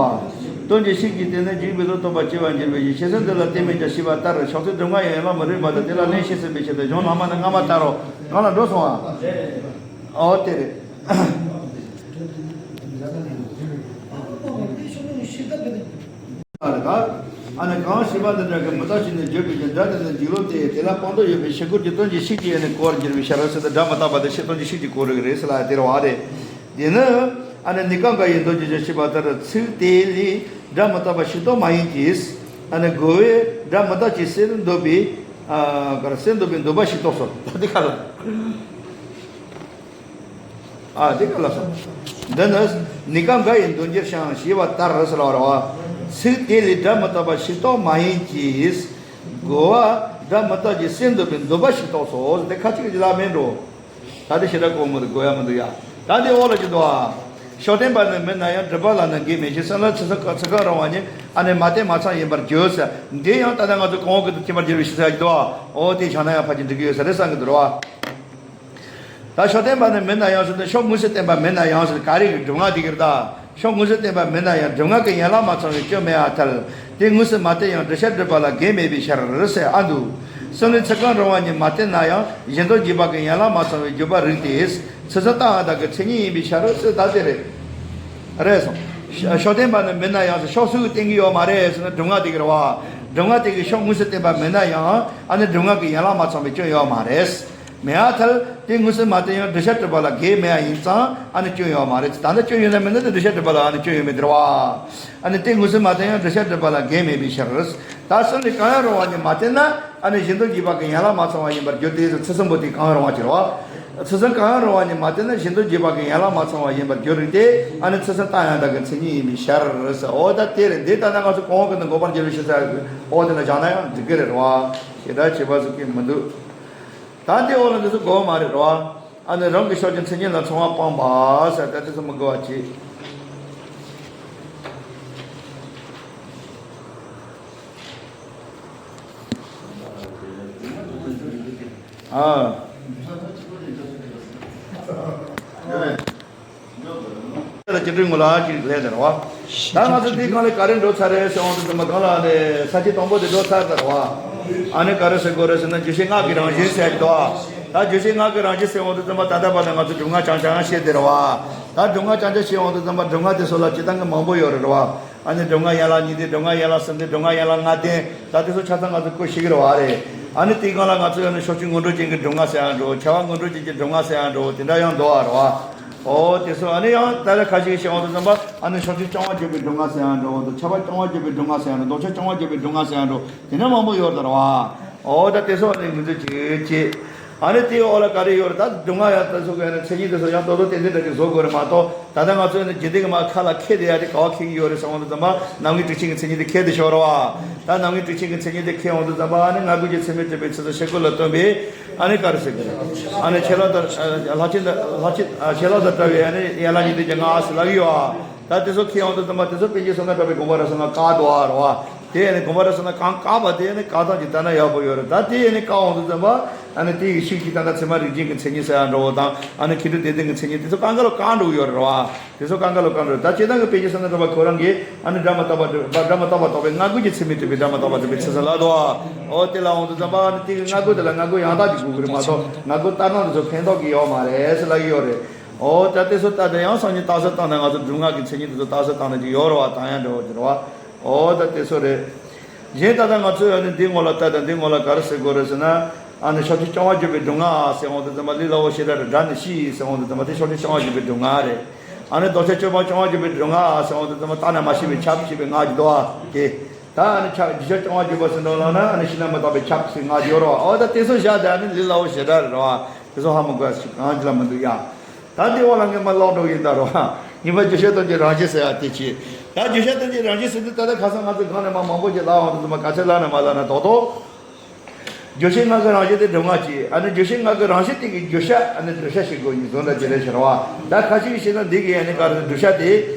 དོན་གྱི་ཤུགས་ཀྱིས་དེ་ནི་འཇིག་པའི་ལུགས་རྟོགས་པར་བྱེད་པར་འགྱུར་བའི་ཕྱིར། ཤེས་བསམ་དེ་ལ་བརྟེན་མིན་ཀྱང་ཞེས་པ་ལྟར། ཕྱོགས་མཚུངས་སྒྲུབ་ངག་ཡང་ཡན་ལག་མི་རིགས་པ་དང་། དེ་ལ་ལན་ཤེས་ཟིན་པའི་ཕྱིར་དུ་གཞུང་ལྷག་མ་ནི་སྔ་མ་ལྟར་རོ། གང་ལ་འགྲོ་སོང་ཨ། ཨོ་དེ་རེད། ཨ་ནི་གང་ཞེས་པ་འདི་འདྲ་གི་མི་རྟག་ཕྱིར་ནི་བརྗོད་པའི་ཕྱིར། སྒྲ་དེ་ནི་འཇིག་ལུགས་ཏེ། དེ་ལ་སྤངས་རྟོགས་ཡོད་པའི་ཕྱིར། གོ་རྒྱུ་དོན་གྱི་ཤུགས་ཀྱིས་ཡང་ནི་གོ་བར་འགྱུར་བའི་ཕྱིར་ཟེར་ཏེ། སྒྲ་མི་རྟག་པ་དེ་ཤེས་དོན་གྱི་ཤུགས་ཀྱིས་གོ་རིགས་རེད་ཟེར་ལ་དེ་རེད་བ་རེད། དེ་ནི་ཨ་ནི་ནི་ཀ་འགའ་ཡི་མདོ་རྒྱུད་ཀྱི་ཞེས་པ་ལྟར། ཚིག་དེ་ལས་སྒྲ་མི་རྟག་པ་ཞིག་རྟོགས་མ་ཡིན་གྱི། ཨ་ནི་རྒོལ་བས་སྒྲ་མི་རྟག་ཅེས་ཟེར་འདོད་པའི་ཨ་ག་རེ་ཟེར་འདོད་པའི་འདོད་པ་ཞིག་རྟོགས་སོ། ད་དེ་ག་ལ། ཨ་དེ་ག་ལ་སོང་། འདི་ནི་ནི་ཀ་འགའ་ཡི་མདོ་རྒྱུད་ཀྱང་ཞེས་པ་ལྟར་ཟེར་བ་རེད་བ། ཚིག་དེ་ལས་སྒྲ་མི་རྟག་པ་ཞིག་རྟོགས་མ་ཡིན་གྱི། རྒོལ་བས་སྒྲ་མི་རྟག་ཅེས་ཟེར་འདོད་པའི་འདོད་པ་ཞིག་རྟོགས་སོ། དེ་ཁ་ཅིག་གི་ལ་མིན་འགྲོ། ད་དེ་ཞེ་དྲག་གོ་མི་འདུག་གོ་ཡ་མི་འདུག་ཡ། ད་དེ་འོག་ལ་ཅི་འདུག་ཨ། ཕྱོགས་བསྟན་པ་ནི་མིན་ན་ཡང་སྒྲུབ་པ་ལ་ནི་འགལ་མེད་ཅེས་གསུངས་ལ། ཚིག་གསུམ་ཚིག་རྐང་རིང་བ་ནི་ཨ་ནི་མ་བསྟན་མ་ཚང་ཡིན་པར་བརྗོད་ཟེར། འདི་ཡང་ད་ལྟ་ང་ཚོ་གོང་འོག་གི་དུ་ཁྱད་པར་འགྱུར་བའི་ཕྱིར་ཟེར་གྱི་འདུག་ཨ། འོ་དེ་བྱས་ན་ཡང་ཕལ་ཆེར་འགྲིག་གི་ཡོད་ས་རེད་བསམ་གྱི་འདུག་རེད་བ། ད་ཕྱོགས་བསྟན་པ་ནི་མིན་ན་ཡང་ཟེར་ཏེ། ཕྱོགས་མངོན་སུམ་བསྟན་པ་མིན་ན་ཡང་ཟེར་ག་རེ་གི་སྒྲུབ་ངག་དེ་གི་རེད་ད། ཕྱོགས་མངོན་སུམ་བསྟན་པ་མིན་ན་ཡང་སྒྲུབ་ངག་གི་ཡན་ལག་མ་ཚང་བའི་སྐྱོན་མེད་པར་ཐལ། དེ་མངོན་སུམ་མ་བསྟན་ཡང་བསྒྲུབ་བྱ་སྒྲུབ་པ་ལ་འགལ་མེད་པའི་ཕྱིར་ཟེར་ཨ་འདུག་གསུམ་ལས་ཚིག་རྐང་རིང་བ་ཉིད་མ་བསྟན་ན་ཡང་གཞན་དོན་བརྗོད་པ་གི་ཡན་ལག་མ་ཚང་བའི་བརྗོད་པར་རིགས་ཏེ། ཚིག་གསུམ་རྟགས་ཡང་དག་གི་མཚན་ཉིད་ཡིན་པའི་ཕྱིར་ཟེར་ད་དེ་རེད། རེད་སོང་། ཕྱོགས་བསྟན་པ་ནི་མིན་ན་ཡང་ཟེར། ཕྱོགས་སུ་བསྟན་གྱི་ཡོད་མ་རེད་ཟེར་ན་སྒྲུབ་ངག་དེ་གི་རེད་བ། སྒྲུབ་ངག་དེ་གི་ཕྱོགས་མངོན་སུམ་བསྟན་པ་མིན་ན་ཡང་ཨ་ནི་སྒྲུབ་ངག་གི་ཡན་ལག་མ་ཚང་བའི་སྐྱོན་ཡོད་མ་རེད། མེད་པར་ཐལ། དེ་མངོན་སུམ་མ་བསྟན་ཡང་བསྒྲུབ་བྱ་སྒྲུབ་པ་ལ་འགལ་མེད་པ་ཡིན་ཙང་ཨ་ནི་སྐྱོན་ཡོད་མ་རེད། ད་ལྟ་སྐྱོན་ཡོད་ན་མེད་ན་དེ་བསྒྲུབ་བྱ་སྒྲུབ་པ་ལ་ཨ་ནི་སྐྱོན་ཡོད་མེད་དེ་རེད་བ། ཨ་ནི་དེ་མངོན་སུམ་མ་བསྟན་ཡང་བསྒྲུབ་བྱ་སྒྲུབ་པ་ལ་འགལ་མེད་པའི་ཕྱིར། ད་གསུམ་ལས་གང་ཡང་རིང་བ་ཉིད་མ་བསྟན་ན་ཨ་ནི་གཞན་དོན་བརྗོད་པ་གི་ཡན་ལག་མ་ཚང་བ་ཡིན་པར་འགྱུར་ཏེ་ཟེར། ཚིག་གསུམ་པོ་དེ་གང་ཡང་རིང་བ་ཅིག་རེད་བ། ཚིག་གསུམ་གང་ཡང་རིང་བ་ཉིད་མ་བསྟན་ན་གཞན་དོན་བརྗོད་པ་གི་ཡན་ལག་མ་ཚང་བ་ཡིན་པར་འགྱུར་རིགས་ཏེ། ཨ་ནི་ཚིག་གསུམ་རྟགས་ཡང་དག་གི་མཚན་ཉིད་ཡིན་པའི་ཕྱིར་ཟེར། འོ་ད་དེ་རེད། འདི་ལྟར་ན་ང་ཚོ་གོང་འོག་གི་ནི་འགོག་པར་འགྱུར་བའི་ཕྱིར་ཟེར། འོ་དེ་ལ་བཞག་ན་ཡང་འགྲིག་གི་རེད་བ། ཞེ་དྲག་བྱེད་པ་ཟེར་གྱི་མི་འདུག་ད་འདི་འོག་ལ་འདི་ཚོ་དགོས་མ་རེད་བ། ཨ་ནི་རང་གི་ཕྱོགས་ཀྱི་མཚན་ཉིད་ལ་ཚང་བ་སྤངས་པ་ཟེར། ད་དེ་ཚོ་མི་དགོས་པ་བྱེད། ཨ། ལ་ཅི་འདྲའི་ངོ་ལ་ཅིག་ལས་དར་བ། ད་ང་ཚོ་འདི་གང་ལས་ག་རེ་འགྲོ་ཚར་རེད་ཟེར་འོང་དུས་ཙམ་པ། གང་ལ་ནས་ས་བཅད་དང་པོ་དེ་འགྲོ་ཚར་དར་བ། ཨ་ནི་ག་རེ་ཟེར་དགོས་རེད་ཟེར་ན་རྗོད་བྱེད་སྔགས་ཀྱི་རང་བཞིན་ཟེར་གྱི་འདུག་ད་རྗོད་བྱེད་སྔགས་ཀྱི་རང་བཞིན་ཟེར་འོང་དུས་ཙམ་པ་ད་ལྟ་བར་དུ་ང་ཚོ་སྒྲུབ་ངག་རྐྱང་རྐྱང་བཤད་དེ་རེད་བ། ད་སྒྲུབ་ངག་རྐྱང་རྐྱང་བཤད་འོང་དུས་ཙམ་པ་སྒྲུབ་ངག་དེ་ཚོ་ལ་སྤྱིར་བཏང་གི་མང་པོ་ཡོད་རེད་བ། ཨ་ནི་སྒྲུབ་ངག་ཡན་ལག་གཉིས་ལྡན། སྒྲུབ་ངག་ཡན་ལག་གསུམ་ལྡན། སྒྲུབ་ངག་ཡན་ལག་ལྔ་ལྡན། ད་དེ་ཚོ་ཆ་ཚང་ང་ཚོ་བཀོད་ཤེས་ཀྱི་རེད་བ་རེད། ཨ་ནི་དེའི་སྒང་ལ་ང་ཚོ་ཡང་ནི་ཕྱོགས་ཆོས་ངོ་སྤྲོད་ཅན་གྱི་སྒྲུབ་ངག་ཟེར་ཡང་འགྲོ། ཁྱད་པར་ངོ་སྤྲོད་ཅན་གྱི་སྒྲུབ་ངག་ཟེར་ཡང་འགྲོ། དེ་འདྲ་ཡང་འདུག་བ་རེད་བ། ཨོ་དེ་ཚོ་ཨ་ནི་ཡང་ད་ལྟ་ཁ་ཤས་ཤིག་བཤད་འོང་དུས་ཙམ་པ། ཨ་ནི་ཕྱོགས་ཆོས་རྐྱང་བ་བརྗོད་པའི་སྒྲུབ་ངག་ཟེར་ཡང་འགྲོ། ཁྱད་པར་རྐྱང་བ་བརྗོད་པའི་སྒྲུབ་ངག་ཟེར་ཡང་འགྲོ། ལྡོག་ཕྱོགས་རྐྱང་བ་བརྗོད་པའི་སྒྲུབ་ངག་ཟེར་ཡང་འགྲོ། དེ་འདྲ་མང་པོ་ཡོད་རེད་བ། ཨོ་ད་དེ་ཚོ་ཨ་ནི་ངོས་འཛིན་བྱེད་ཅེས། ཨ་ནི་དེའི་འོག་ལ་ག་རེ་ཡོད་རེད། ད་སྒྲུབ་ངག་ཡང་དེ་ཚོ་གི་ཨ་ནི་མཚན་ཉིད་དེ་ཚོ་ཡང་ཏོག་ཏོག་ཏན་ཏན་འདྲ་ཅིག་བཟོ་དགོས་རེད་མ་གཏོགས། ད་ལྟ་ང་ཚོས་ནི་རྒྱུན་ལྡན་གྱི་མར་ཁ་ལ་ཁྱེར་བསྡད་ཡ་དེ་ག་པར་ཁྱེར་གྱི་ཡོད་རེད་ཟེར་འོང་དུས་ཙམ་པ། རྣམ་ངེས་དྲུག་ཅན་གྱི་མཚན་ཉིད་དེ་ཁྱེར་བསྡད་ཤོར་བ། ད་རྣམ་ངེས་དྲུག་ཅན་གྱི་མཚན་ཉིད་དེ་ཁྱེར་འོང་དུས་ཙམ་པ། ཨ་ནི་སྔ་རྒོལ་གྱི་ཚད་མས་གྲུབ་པའི་ཚུལ་དང་ཕྱིར་རྒོལ་ལ་སྟོན་པའི། ཨ་ནི་ག་རེ་ཟེར་དགོས་རེད། ཨ་ནི་ཆད་ལྷག་དང་ལྷག་བཅས་ལྷག་བཅས་ཆད་ལྷག་དང་བྲལ་བའི་ཨ་ནི་ཡན་ལག་གཉིས་ལྡན་གྱི་སྔགས་ཟེར་ལབ་ཀྱི་ཡོད་ཨ། ད་དེ་ཚོ་ཁྱེར་འོང་དུས་ཙམ་པ་དེ་ཚོ་པཎ་ཆེན་བསོད་ནམས་གྲགས་པའི་དགོངས་པ་རབ་གསལ་ནང་བཀག་འདུག་ཨ་རེད་བ། དེ་ཡང་ནི་དགོངས་པ་རབ་གསལ་ནང་གང་བཀག་པ་དེ་ཡང་ནི་བཀག་སྟངས་ཀྱི་ལྟ་ན་ཡག་པོ་ཡོད་རེད། ད་དེ་ཡང་ནི་བཀག་འོང་དུས་ཙམ་པ། ཨ་ནི་དེ་ཡི་ཤུགས་ཀྱིས་ད་ལྟ་ཚད་མ་རིགས་ཅན་གྱི་མཚན་ཉིད་ཟེར་ཡ་འདྲ་བོ་དང་། ཨ་ནི་མཁས་གྲུབ་སྡེ་བདུན་གྱི་མཚན་ཉིད་དེ་ཚོ་གང་ག་ལ་བཀག་འགྲོ་གི་ཡོད་རེད་བ། དེ་ཚོ་གང་ག་ལ་བཀག་འགྲོ། ད་སྤྱིར་བཏང་གི་པཎ་ཆེན་བསོད་ནམས་གྲགས་པ་ཁོ་རང་གིས་ཨ་ནི་སྒྲ་མི་རྟག་པ་སྒྲ་མི་རྟག་པ་རྟོགས་པའི་སྔ་རྒོལ་གྱི་ཚད་མས་གྲུབ་པའི་སྒྲ་མི་རྟག་པ་རྟོགས་པའི་ཚུལ་ཟེར་ལབ་འདུག་བ། འོ་དེ་ལ་འོང་དུས་ཙམ་པ་ཨ་ནི་དེ་གི་སྔ་རྒོལ་དེ་ལ་སྔ་རྒོལ་ཡང་དག་ཅིག་དགོས་ཀྱི་རེད་མ་གཏོགས། སྔ་རྒོལ་ལྟར་སྣང་དེ་ཚོ་ཕན་ཐོགས་ཀྱི་ཡོད་མ་རེད་ཟེར་ལབ་ཀྱི་ཡོད་རེད། འོ་ད་དེ་ཚོ་ལྟ་དེ་ཡང་སང་ཉིན་རྟགས་གསལ་བཏང་ན་ང་ཚོ་སྒྲུབ་ངག་གི་མཚན་ཉིད་དེ་ཚོ་རྟགས་གསལ་བཏང་ན་ཅིག་ཡོད་རེད་བ། དང་ཡང་འདྲ་བོ་ཅིག་རེད་བ། འོ་ད་དེ་ཚོ་རེད། གཞན་ད་ལྟ་ང་ཚོས་ཨ་ནི་འདི་ངོ་ལ་ལྟ་དང་འདི་ངོ་ལ་ག་རེ་ཟེར་དགོས་རེད་ཟེར་ན། ཨ་ནི་ཕྱོགས་ཆོས་རྐྱང་བ་བརྗོད་པའི་སྒྲུབ་ངག་ཟེར་འོང་དུས་ཙམ་པ། ལས་སླ་བོ་ཞེ་དྲག་རེད། སྒྲ་ནི་ཞི་ཡིས་ཟེར་འོང་དུས་ཙམ་པ། དེ་ཕྱོགས་ཆོས་རྐྱང་བ་བརྗོད་པའི་སྒྲུབ་ངག་རེད། ཨ་ནི་ལྡོག་ཕྱོགས་སྤྱོད་པ་རྐྱང་བ་བརྗོད་པའི་སྒྲུབ་ངག་ཟེར་འོང་དུས་ཙམ་པ། བརྟགས་ན་མ་ཤེས་པའི་ཁྱབ་ཞེས་པའི་ངག་ཅིག་འདུག་བ། དེ་ད་ཨ་ནི་ཁྱབ་རྗེས་ཕྱོགས་རྐྱང་བ་བརྗོད་པ་ཟེར་འདུག་ལབ་ན། ཨ་ནི་ཤེས་ན་མི་རྟག་པའི་ཁྱབ་ཟེར་ངག་ཅིག་ཡོད་རེད་བ། འོ་ད་དེ་ཚོ་བཞག་དེ་ཨ་ནི་ལས་སླ་བོ་ཞེ་དྲག་རེད་བ། དེ་ཚོ་ཧ་མ་གོ་ཡ་ཞིག་གང་ཅི་ལ་མི་འདུག་ཡ། ད་འདི་འོག་ལ་ངས་མར་ཀློག་འགྲོ་གི་ཡིན་ད་རོ། ཉི་མ་རྗེས་ཕྱོགས་སྟོན་གྱི་རང་བཞིན་ཟེར་ཡ་དེ་ཅི། ད་བརྗོད་བྱ་སྟོན་བྱེད་རང་བཞིན་ཟེར་དུས་ད་ལྟ་ཁ་སང་ང་ཚོ་གང་ནས་མ་མང་པོ་ཞིག་ལབ་འོང་དུས་ཙམ་པ་ག་ཚད་ལབ་ན་མ་ལབ་ན་རྡོག་རྡོག་བརྗོད་བྱའི་ངག་གི་རང་བཞིན་དེ་སྒྲུབ་ངག་བྱས། ཨ་ནི་བརྗོད་བྱའི་ངག་གི་རང་བཞིན་དེ་གི་བརྗོད་བྱ་ཨ་ནི་བསྒྲུབ་བྱ་ཞིག་དགོས་ཀྱི་བཟོ་འདྲ་ཅིག་རེད་ཟེར་བ། ད་ཁ་ཅིག་གིས་བཤད་ན་འདི་གི་ཨ་ནི་ག་རེ་བསྒྲུབ་བྱ་དེ་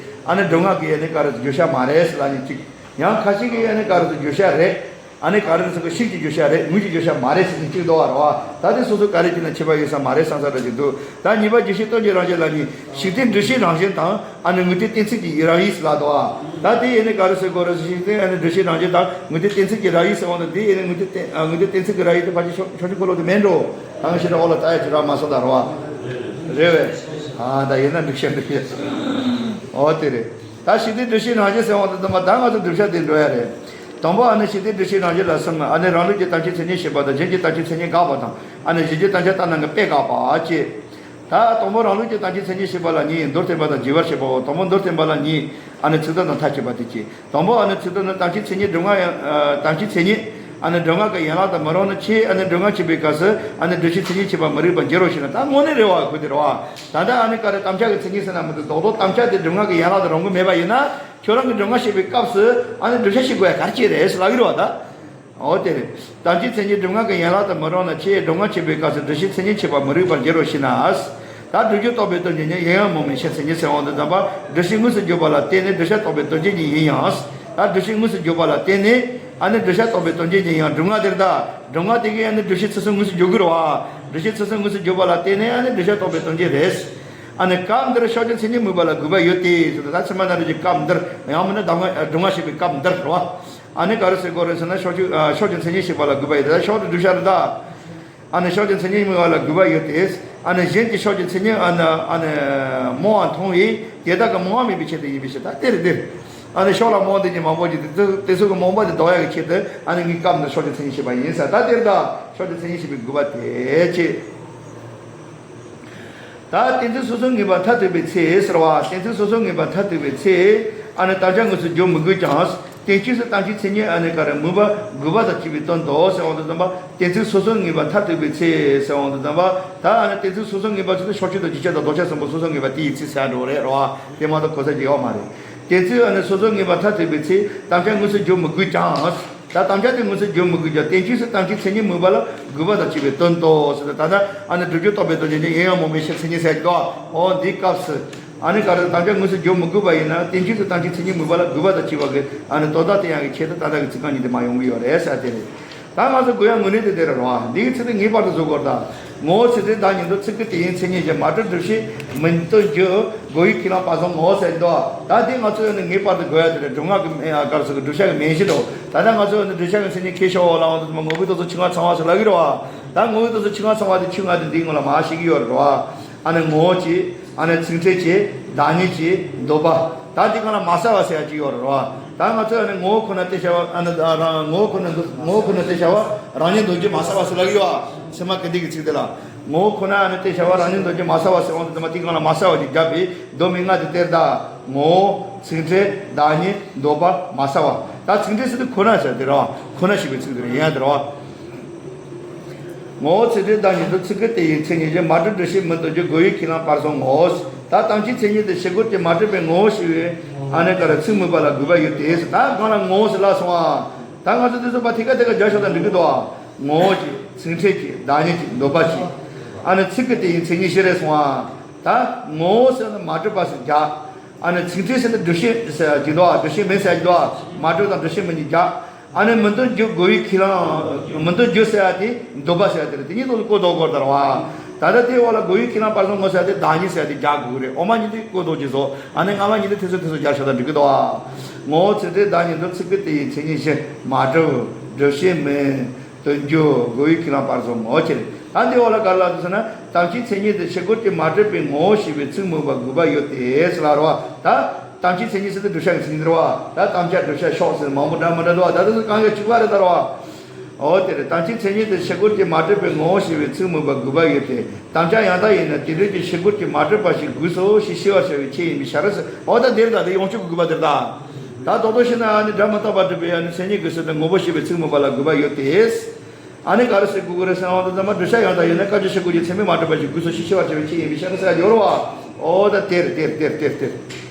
ཨ་ནི་སྒྲུབ་ངག་གི་ཨ་ནི་ག་རེ་བརྗོད་བྱ་མ་རེད་ཟེར་ལབ་ནི་གཅིག་ཡང་ཁ་ཅིག་གིས་ཨ་ནི་ག་རེ་བརྗོད་བྱ་རེད། ཨ་ནི་ག་རེ་ཟེར་གི་ཤིག་གི་བརྗོད་བྱ་རེད། ངུ་གི་བརྗོད་བྱ་མ་རེད་ཟེར་ནི་གཅིག་འདུག་བ་རེད་བ། ད་དེ་སོ་སོ་ག་རེ་བྱས་ན་ཁྱད་པར་ཡོད་ས་མ་རེད་བསམ་ས་འདྲ་ཅིག་འདུག་ད་གཉིས་པ་བརྗོད་བྱའི་སྟོན་བྱེད་རང་བཞིན་ལབ་ནི་ཤིག་དེ་འགྲུལ་བྱེད་རང་བཞིན་དང་། ཨ་ནི་ངུ་དེ་གཏན་ཚིགས་ཀྱི་རང་བཞིན་ཟེར་ལབ་འདུག་ཨ། ད་དེ་ཡིན་ནི་ག་རེ་ཟེར་དགོས་རེད་ཟེར་ཞིང་དེ་ཨ་ནི་འགྲུལ་བྱེད་རང་བཞིན་དང་ངུ་དེ་གཏན་ཚིགས་ཀྱི་རང་བཞིན་ཟེར་བ་འདི་དེ་ཡིན་ནི་ངུ་དེ་གཏན་ཨ་ངུ་དེ་གཏན་ཚིགས་ཀྱི་རང་བཞིན་དེ་ཕལ་ཆེར་ཕྱོགས་ཕྱོགས་ཆོས་འཁོར་ལོ་དེ་མིན་འགྲོ། ད་ང་ཞེ་དྲག་འོག་ལ་ད་ཡ་ཅི་ར་མ་སོང་ད་རོ་ཨ། རེད་བས། ཨ་ད་ཡིན་ན་འགྲུལ་བྱེད་འགྲུལ་བྱེད། ཨོ་དེ་རེད། ད་ཤིག་དེ་འགྲུལ་བྱེད་རང་བཞིན་ཟེར་བ་འདི་དུ་མ་ད་ང་ཚོ་བསྒྲུབ་བྱ་དེ་འགྲོ་ཡ་རེད། དང་པོ་ཨ་ནི་ཤིག་དེ་འགྲུལ་བྱེད་རང་བཞིན་ལ་གསུམ། ཨ་ནི་རང་ལུགས་ཀྱི་དམ་ཆོས་མཚན་ཉིད་ཞེས་པ་དང་གཞན་གྱི་དམ་ཆོས་མཚན་ཉིད་དགག་པ་དང་། ཨ་ནི་གཞན་གྱི་དམ་བཅའ་ལྟར་སྣང་གི་དཔེ་དགག་པ་བཅས། ད་དང་པོ་རང་ལུགས་ཀྱི་དམ་ཆོས་མཚན་ཉིད་ཞེས་པ་ལ་གཉིས། མདོར་བསྟན་པ་དང་རྒྱས་པར་བཤད་པའོ། དང་པོ་མདོར་བསྟན་པ་ལ་གཉིས། ཨ་ནི་ཚིག་དོན་དང་མཐའ་དཔྱད་པ་དེ་བཅས། དང་པོ་ཨ་ནི་ཚིག་དོན་ནི་དམ་ཆོས་མཚན་ཉིད་སྒྲུབ་ངག་ཡང་ཨ་དམ་ཆོས་མཚན་ཉིད་ཨ་ནི་སྒྲུབ་ངག་གི་ཡན་ལག་དུ་མི་རུང་ན་ཆེ། ཨ་ནི་སྒྲུབ་ངག་བྱེད་པའི་སྐབས་སུ་ཨ་ནི་བསྒྲུབ་བྱའི་མཚན་ཉིད་ཁྱད་པར་མི་རིགས་པར་འགྱུར་རོ་ཞེ་ན། ད་དངོས་གནས་རེད་བ། ཁོ་དེ་རེད་བ། ད་ལྟ་ཨ་ནི་ག་རེ་དམ་བཅའ་གི་མཚན་ཉིད་ཟེར་ན་མི་འདུག་རྡོག་རྡོག་དམ་བཅའ་དེ་སྒྲུབ་ངག་གི་ཡན་ལག་ཏུ་རུང་གི་མེད་པ་ཡིན་ན། ཁྱོད་རང་གི་སྒྲུབ་ངག་བྱེད་པའི་སྐབས་སུ་ཨ་ནི་བསྒྲུབ་བྱ་ཞིག་དགོས་ཡ་ག་རེ་བྱས་རེད་ཟེར་ལབ་ཀྱི་རེད་བ་ད། འོ་དེ་རེད། དམ་ཆོས་མཚན་ཉིད་སྒྲུབ་ངག་གི་ཡན་ལག་ཏུ་མི་རུང་ན་ཆེ། སྒྲུབ་ངག་བྱེད་པའི་སྐབས་སུ་བསྒྲུབ་བྱའི་མཚན་ཉིད་ཁྱད་པར་མི་རིགས་པར་འགྱུར་རོ་ཞེ་ན། ད་བསྒྲུབ་རྒྱུ་རྟོགས་པའི་དོན་གྱི་ཉིད་ཡིན་ཡང་མང་མིན་ཕྱིར་མཚན་ཉིད་ཟེར་འོང་དུས་ཙམ་པ་བསྒྲུབ་བྱའི་དངོས་སུ་བརྗོད་པ་ལ་བརྟེན་ནས་བསྒྲུབ་བྱ་རྟོགས་པའི་དོན་གྱི་ཉིད་ཡིན་ཡང་། ད་བསྒྲུབ་བྱའི་དངོས་སུ་བརྗོད་པ་ལ་བརྟེན་ནས་ཨ་ནི་བསྒྲུབ་བྱ་རྟོགས་པའི་དོན་གྱི་ཉིད་ཡང་སྒྲུབ་ངག་དེར་ད། སྒྲུབ་ངག་དེ་གིས་ཨ་ནི་བསྒྲུབ་བྱའི་ཚུལ་གསུམ་དངོས་སུ་བརྗོད་དགོས་རེད་བ། བསྒྲུབ་བྱའི་ཚུལ་གསུམ་དངོས་སུ་བརྗོད་པ་ལ་བརྟེན་ནས་ཨ་ནི་བསྒྲུབ་བྱ་རྟོགས་པའི་དོན་གྱི་རེད། ཨ་ནི་སྐབས་འདིར་ཕྱོགས་ཀྱི་མཚན་ཉིད་དམིགས་པ་ལ་དགོས་པ་ཡོད་དེ་ཟེར་ད་ཚད་མ་རྣམ་འགྲེལ་གྱི་སྐབས་འདིར་ཡང་མིན་ན་གདམས་ངག་སྒྲུབ་ངག་བྱེད་པའི་སྐབས་འདིར་རེད་བ། ཨ་ནི་ག་རེ་ཟེར་དགོས་རེད་ཟེར་ན་ཕྱོགས་ཀྱི་ཨ་ཕྱོགས་ཀྱི་མཚན་ཉིད་ཞེས་པ་ལ་དགོས་པ་ཡོད་དེ། ད་ཕྱོགས་དེ་བསྒྲུབ་བྱ་རེད་ད། ཨ་ནི་ཕྱོགས་ཀྱི་མཚན་ཉིད་དམིགས་པ་ལ་དགོས་པ་ཡོད་དེ། ཨ་ནི་གཞན་གྱི་ཕྱོགས་ཀྱི་མཚན་ཉིད་ཨ་ནི་ཨ་ནི་རྨོངས་པ་མཐོང་བས་དེ་དག་གི་རྨོངས་པ་མེད་པའི་ཆེད་དུ་ཡིན་པའི་ཕྱིར། ད་དེ་རེད་དེ། ཨ་ནི་ཕྱོགས་ལ་རྨོངས་དེ་ཉིད་མང་པོ་ཅིག་དེ་ཚོ་དེ་ཚོ་གི་རྨོངས་པ་དེ་ཟློག་ཡག་གི་ཆེད་དུ་ཨ་ནི་ངའི་སྐབས་འདིར་ཕྱོགས་ཀྱི་མཚན་ཉིད་བཤད་པ་ཡིན་ཟེར། ད་དེ་རེད་ད། ཕྱོགས་ཀྱི་མཚན་ཉིད་བཤད་པའི་དགོས་པ་དེ་ཆེད། ད་གཏན་ཚིགས་སོ་སོར་ངེས་པ་མཐར་ཐུག་པའི་ཚེ་ཟེར་བ། གཏན་ཚིགས་སོ་སོར་ངེས་པ་མཐར་ཐུག་པའི་ཚེ། ཨ་ནི་དམ་བཅའ་དངོས་སུ་བརྗོད་མི་དགོས་ཀྱང་། བསྟན་བཅོས་སུ་དམ་བཅའི་མཚན་ཉིད་ཨ་ནི་ག་རེ་དམིགས་པ་དགོས་པ་དང་བཅས་པའི་དོན་དུ་ཟེར་འོང་དུས་ཙམ་པ་གཏན་ཚིགས་སོ་སོར་ངེས་པ་མཐར་ཐུག་པའི་ཚེ་ཟེར་འོང་དུས་ཙམ་པ། ད་ཨ་ནི་གཏན་ཚིགས་སོ་སོར་ངེས་པ་ཚུལ་དུ་ཕྱོགས་ཆོས་དང་རྗེས་ཁྱབ་དང་ལྡོག་ཁྱབ་གསུམ་པོ་སོ་སོར་ངེས་པ་དེ་ཡི་ཚིག་ཟེར་འགྲོ་རེད་རོ། དེ་མ་གཏོགས་གོ་ས་ཅིག་ཡོད་མ་རེད། གཏན་ཚིགས་ཨ་ནི་སོ་སོར་ངེས་པ་མཐར་ཐུག་པའི་ཚེ་དམ་བཅའ་དངོས་སུ་བརྗོད་མི་དགོས་ཀྱང་། ད་དམ་བཅའ་དེ་དངོས་སུ་བརྗོད་མི་དགོས་ཀྱང་བསྟན་བཅོས་སུ་དམ་བཅའི་མཚན་ཉིད་དམིགས་པ་ལ་དགོས་པ་དང་བཅས་པའི་དོན་དུ་ཟེར་ཏེ། ད་ལྟ་ཨ་ནི་བསྒྲུབ་རྒྱུ་རྟོགས་པའི་དོན་གྱི་ཉིད་ཡིན་ཡང་མང་མིན་ཕྱིར་མཚན་ཉིད་ཟེར་གྱི་འདུག་འོ་འདིའི་སྐབས་སུ་ཨ་ནི་ག་རེ་དམ་བཅའ་དངོས་སུ་བརྗོད་མི་དགོས་པ་ཡིན་ན་བསྟན་བཅོས་སུ་དམ་བཅའི་མཚན་ཉིད་དམིགས་པ་ལ་དགོས་པ་དང་བཅས་པ་གི་ཨ་ནི་དོན་དག་དེ་ཡང་གི་ཆེད་དུ་ད་ལྟ་གི་ཚིག་རྐང་གཉིས་དེ་མ་ཡོང་གི་ཡོད་རེད་ཟེར་དེ་རེད། ད་ང་ཚོ་དགོས་ཡ་དངོས་གནས་དེ་དེ་རེད་རོ། འདི་གི་ཚིག་དེ་ངེས་པར་དུ་བཟོ་དགོས་རེད་ད། ངོ་བོ་ཚིག་དོན་བདག་ཉིད་དུ། ཚིག་གི་དེ་ཡི་མཚན་ཉིད་བཞི། མ་གྲུབ་བསྒྲུབ་བྱའི་མིང་དོན་བརྗོད། དགོས་ཡུལ་ཁས་བླངས་བར་གསུམ་ངོ་ཟེར་འདུག་ད་དེ་ང་ཚོ་ཡང་ནི་ངེས་པར་དུ་དགོས་ཡ་དེ་རེད། སྒྲུབ་ངག་གི་ཨ་ག་རེ་ཟེར་གི་བསྒྲུབ་བྱ་གི་མིང་བཞི་འདུག་ད་ལྟ་ང་ཚོ་ཡང་ནི་བསྒྲུབ་བྱ་གི་མཚན་ཉིད་ཁས་ཤོག་ལབ་འོང་དུས་ཙམ་པ་ངོ་བོའི་རྟོགས་ཚུལ་ཆོས་ལྔ་ཚང་བ་ཟེར་ལབ་ཀྱི་རེད་བ། ད་ངོ་བོའི་རྟོགས་ཚུལ་ཆོས་ལྔ་ཚང་བ་དེ་ཆོས་ལྔ་དེ་འདིའི་སྔོན་ལ་མར་བཤད་ཀྱི་ཡོད་རེད་བ། ཨ་ནི་ངོ་བོ་གཅིག་ཨ་ནི་ཚིག་ཕྲད་གཅིག་བདག་ཉིད་གཅིག་འདོད་པ། ད་འདི་སྒང་ལ་མ་གསལ་བ་ཟེར་ཡ་གཅིག་ཡོད་རེད་བ། ད་ང་ཚོ་ཨ་ནི་ངོ་བོ་ཁོ་ན་དེ་བྱ་བ་ཨ་ནི་རང་ངོ་བོ་ཁོ་ན་འདུ་ངོ་བོ་ཁོ་ན་དེ་བྱ་བ་རང་ཉིད་འདོད་རྒྱུ་མ་གསལ་བ་ཟེར་ལབ་ཀྱི་ཡོད་བ། ཚད་མ་ག་འདྲ་གི་ཚིག་དེ་ལ། ངོ་བོ་ཁོ་ན་ཨ་ནི་དེ་བྱ་བ་རང་ཉིད་འདོད་རྒྱུ་མ་གསལ་བ་ཟེར་འོང་དུས་ཙམ་པ་དེ་སྒང་ལ་མ་གསལ་བ་ཅིག་བརྒྱབ་པས་མདོ་མན་ངག་དེ་དེར་ད། ངོ་བོ། ཚིག་ཕྲད། བདག་ཉིད། འདོད་པ། མ་གསལ་བ། ད་ཚིག་ཕྲད་ཟེར་དུས་ཁོ་ན་ཟེར་དེ་རེད་བ། ཁོ་ན་ཞེས་པའི་ཚིག་དེ་རེད། ཡིན་ཡ་དེ་རེད་བ། ངོ་བོ་ཚིག་ཕྲད་བདག་ཉིད་དུ། ཚིག་གི་དེ་ཡི་མཚན་ཉིད་བཞི། མ་གྲུབ་བསྒྲུབ་བྱའི་མིང་དོན་བརྗོད། དགོས་ཡུལ་ཁས་བླངས་བར་གསུམ་ངོ་། ད་དམ་བཅའི་མཚན་ཉིད་དེ་བཞི་སྐོར་གྱི་མ་གྲུབ་པའི་ངོ་བོ་ཞེས་པའི་ཨ་ནི་ག་རེ་ཚིག་དམིགས་པ་ལ་དགོས་པ་ཡོད་དེ། ད་གང་ལ་ངོ་བོ་ཟེར་ལབ་སོང་ཨ། ད་ང་ཚོ་དེ་ཚོ་ཕར་ཐད་ཀ་ཐད་ཀ་སྦྱར་བཞག་ན་འགྲིག་གི་འདུག་ཨ། ངོ་བོ་གཅིག་ཚིག་ཕྲད་གཅིག་བདག་ཉིད་གཅིག་འདོད་པ་གཅིག་ཨ་ནི་ཚིག་གི་དེ་ཡི་མཚན་ཉིད་བཞི་རེད་སོང་ཨ། ད་ངོ་བོ་ཟེར་ན་མ་གྲུབ་པ་ཟེར་རྒྱག་ཨ་ནི་ཚིག་ཕྲད་ཟེར་ན་བསྒྲུབ་བྱེད་ཟེར་གྱི་འདུག་ཨ། བསྒྲུབ་བྱེད་མིང་ཟེར་གྱི་འདུག་ཨ། མ་གྲུབ་དང་བསྒྲུབ་བྱེད་མིང་གཉིས་རྒྱག་ཨ་ནི་མིང་དོན་བརྗོད། དགོས་ཡུལ་ཁས་བླངས། མིང་དོན་བརྗོད་ཟེར་ཡ་དེ་འདོད་པ་ཟེར་ཡ་དེ་རེད། དེ་གཉིས་ཐོག་ལ་གོ་ལྡོག་དགོས་རེད་ད་རེད་བ། ད་ལྟ་དེའི་འོག་ལ་དགོས་ཡུལ་ཁས་བླངས་བར་གསུམ་ངོ་ཟེར་ཡ་དེ་བདག་ཉིད་ཟེར་ཡ་དེ་རྒྱག་དགོས་ཀྱི་རེད། འོག་མ་གཉིས་དེ་གོ་ལྡོག་ཅིག་བཟོ། ཨ་ནི་སྔ་མ་གཉིས་དེ་ཐེ་ཚོམ་ཐེ་ཚོམ་སྦྱར་བཞག་ན་འགྲིག་གི་འདུག་ཨ། ངོ་བོ་ཚིག་ཕྲད་བདག་ཉིད་དུ། ཚིག་གི་དེ་ཡི་མཚན་ཉིད་བཞི། མ་གྲུབ། བསྒྲུབ་བྱེད་མིང་། དོན་བརྗོད། དགོས་ཡུལ་ཁས་བླངས་བར་གསུམ་ངོ་། ཁྱེད་ད་འདི་འོག་ལ་ག་རེ་ལབ་འདུག་ཟེར་ན། དམ་བཅའི་མཚན་ཉིད་དེ་བཞི་སྐོར་གྱི་མ་གྲུབ་པའི་ངོ་བོ་ཞེས་པའི་ཚིག་དམིགས་པ་དགོས་པ་ཡོད་དེ་ཟེར་ལབ་རེད་བ། ད་དམ་བཅའི་མཚན་ཉིད་ཟེར་དུས་བསྒྲུབ་བྱ་གི་མཚན་ཉིད་རེད་བ། ད་དམ་བཅའ་བསྒྲུབ་བྱ་ཕྱོགས་ཟེར་མང་པོ་འདྲ་མི་འདྲ་འདུག་བ། ད་དེ་ཚོ་གང་ག་གཅིག་པ་རེད་ད་རེད་བ། འོ་དེ་རེད། དམ་བཅའི་མཚན་ཉིད་དེ་བཞི་སྐོར་གྱི་མ་གྲུབ་པའི་ངོ་བོ་ཞེས་པའི་ཚིག་དམིགས་པ་དགོས་པ་ཡོད་དེ། དམ་བཅའ་ཡང་དག་ཡིན་ན་དེ་འདྲ་གྱི་བཞི་སྐོར་གྱི་མ་གྲུབ་པ་ཞིག་དགོས་སོ་ཞེས་ཤེས་པར་བྱ་བའི་ཆེད་ཡིན་པའི་ཕྱིར་ཟེར། འོ་ད་དེ་རེད། ད་དེ་ཡོངས་གཅོད་ཀྱི་དགོས་པ་དེ་རེད་ད། ད་རྡོག་རྡོག་བཤད་ན་ཨ་ནི་སྒྲ་མི་རྟག་པ་སྒྲུབ་པའི་ཨ་ནི་མཚན་ཉིད་དགོས་ཟེར་ཏེ་ངོ་བོ་ཞེས་པའི་ཚིག་དམིགས་པ་ལ་དགོས་པ་ཡོད་དེ། ཨ་ནི་ག་རེ་ཟེར་དགོས་ཀྱི་རེད་ཟེར་བ་དེ་ཚང་མ་བསྒྲུབ་བྱ་ཡང་དག་ཡིན་ན་སྐབས་ཀྱི་བཞི་སྐོར་གྱི་ཚད་མས་མ་གྲུབ་པ་ཞིག་དགོས་སོ་ཞེས་ཤེས་པར་བྱ་བའི་ཆེད་ཡིན་པའི་ཕྱིར་ཟེར་ཡ་ཡོད་རེད་བ། འོ་ད་དེ་རེད། དེ་རེད། དེ་རེད། དེ་རེད། དེ་རེད།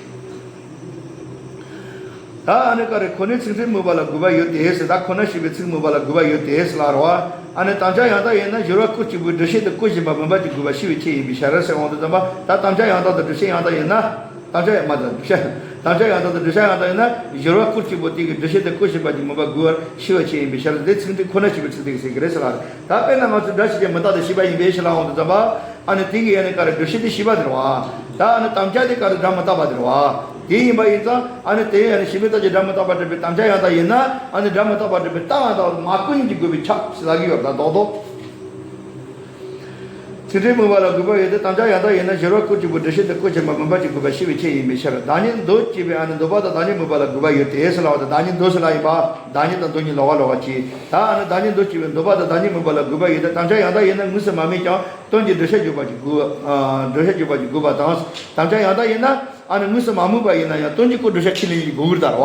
ད་ཨ་ནི་ག་རེ་ཁོ་ནའི་ཚིག་མཐུན་མུས་པ་ལ་དགོས་པ་ཡོད་དེ་ཟེར། ད་ཁོ་ན་ཞེས་པའི་ཚིག་མུས་པ་ལ་དགོས་པ་ཡོད་དེ་ཟེར་ལ་རོ། ཨ་ནི་དམ་བཅའ་ཡང་དག་ཡིན་ན་སྦྱོར་བ་སྐུལ་གཅིག་པུའི་སྒྲུབ་བྱེད་དུ་བཀོད་བཞིན་པ་མིན་པ་ཅིག་དགོས་པ་ཤེས་པའི་ཆེད་ཡིན་པའི་ཕྱིར་ཟེར་འོང་དུས་ཙམ་པ། ད་དམ་བཅའ་ཡང་དག་དང་སྒྲུབ་བྱེད་ཡང་དག་ཡིན་ན། དམ་བཅའ་ཡང་མ་དང་སྒྲུབ་བྱེད། དམ་བཅའ་ཡང་དག་དང་སྒྲུབ་བྱེད་ཡང་དག་ཡིན་ན་སྦྱོར་བ་སྐུལ་གཅིག་པུ་དེ་གི་སྒྲུབ་བྱེད་དུ་བཀོད་བཞིན་པ་ཅིག་མིན་པ་དགོས་པར་ཤེས་པའི་ཆེད་ཡིན་པའི་ཕྱིར་དེ་ཚིག་མཐུན་ཁོ་ན་ཞེས་པའི་ཚིག་དེ་གི་ཟེར་གི་རེད་ཟེར་ལ། ད་དཔེར་ན་ང་ཚོས་སྒྲ་ཞིག་ཀྱང་མི་རྟག་སྟེ་ཞེས་པ་ཡིན་པའི་ཕྱིར་ལ་འོང་དུས་ཙམ་པ། ཨ་ནི་དེ་གི་ཡང་ནི་ག་རེ་སྒྲུབ་བྱེད་དེ་ཞེས་པ་དེ་རེད་བ། ད་ཨ་ནི་དམ་བཅའ་དེ་ག་རེ་སྒྲ་མི་རྟག་པ་དེ་རེད་བ། དེ་ཡིན་པ་ཡིན་ཙང་ཨ་ནི་དེ་ཡང་ནི་ཞེས་པའི་རྟགས་ཀྱི་སྒྲ་མི་རྟག་པ་སྒྲུབ་པའི་དམ་བཅའ་ཡང་དག་ཡིན་ན། ཨ་ནི་སྒྲ་མི་རྟག་པ་སྒྲུབ་པའི་རྟགས་ཡང་དག་མ་ཀུན་གྱི་དགོས་པའི་ཁྱབ་ཟེར་ལབ་ཀྱི་ཡོད་པ་དང་རྡོག་རྡོག་ཚིག་མཐུན་མུས་པ་ལ་དགོས་པ་ཡོད་དེ། དམ་བཅའ་ཡང་དག་ཡིན་ན་སྦྱོར་བ་སྐུལ་གཅིག་པུ་སྒྲུབ་བྱེད་དུ་བཀོད་བཞིན་པ་མིན་པ་ཅིག་དགོས་པ་ཤེས་པའི་ཆེད་ཡིན་པའི་ཕྱིར། བདག་ཉིད་མདོ་ཅེས་པའི་ཨ་ནི་འདོད་པ་དང་བདག་ཉིད་མུས་པ་ལ་དགོས་པ་ཡོད་དེ་ཟེར་ལ་བ་དང་། བདག་ཉིད་མདོ་ཟེར་ལ་ཡིན་པ། བདག་ཉིད་དང་མདོ་གཉིས་ལོགས་ཀ་ལོགས་ཀ་གཅིག་ད་ཨ་ནི་བདག་ཉིད་མདོ་ཅེས་པའི་འདོད་པ་དང་བདག་ཉིད་མུས་པ་ལ་དགོས་པ་ཡོད་དེ། དམ་བཅའ་ཡང་དག་ཡིན་ན་དངོས་སུ་མ་དམིགས་ཀྱང་དོན་གྱི་བསྒྲུབ་བྱ་འཇོག་པ་ཅིག་དགོས། ཨ། བསྒྲུབ་བྱ་འཇོག་པ་ཅིག་དགོས་པ་དང་། དམ་བཅའ་ཡང་དག་ཡིན་ན་ཨ་ནི་དངོས་སུ་མ་དམིགས་པ་ཡིན་ན་ཡང་དོན་གྱི་སྐུ་བསྒྲུབ་བྱ་ཁས་ལེན་ཅིག་དགོས་ཀྱི་རེད་ད་རེད་བ།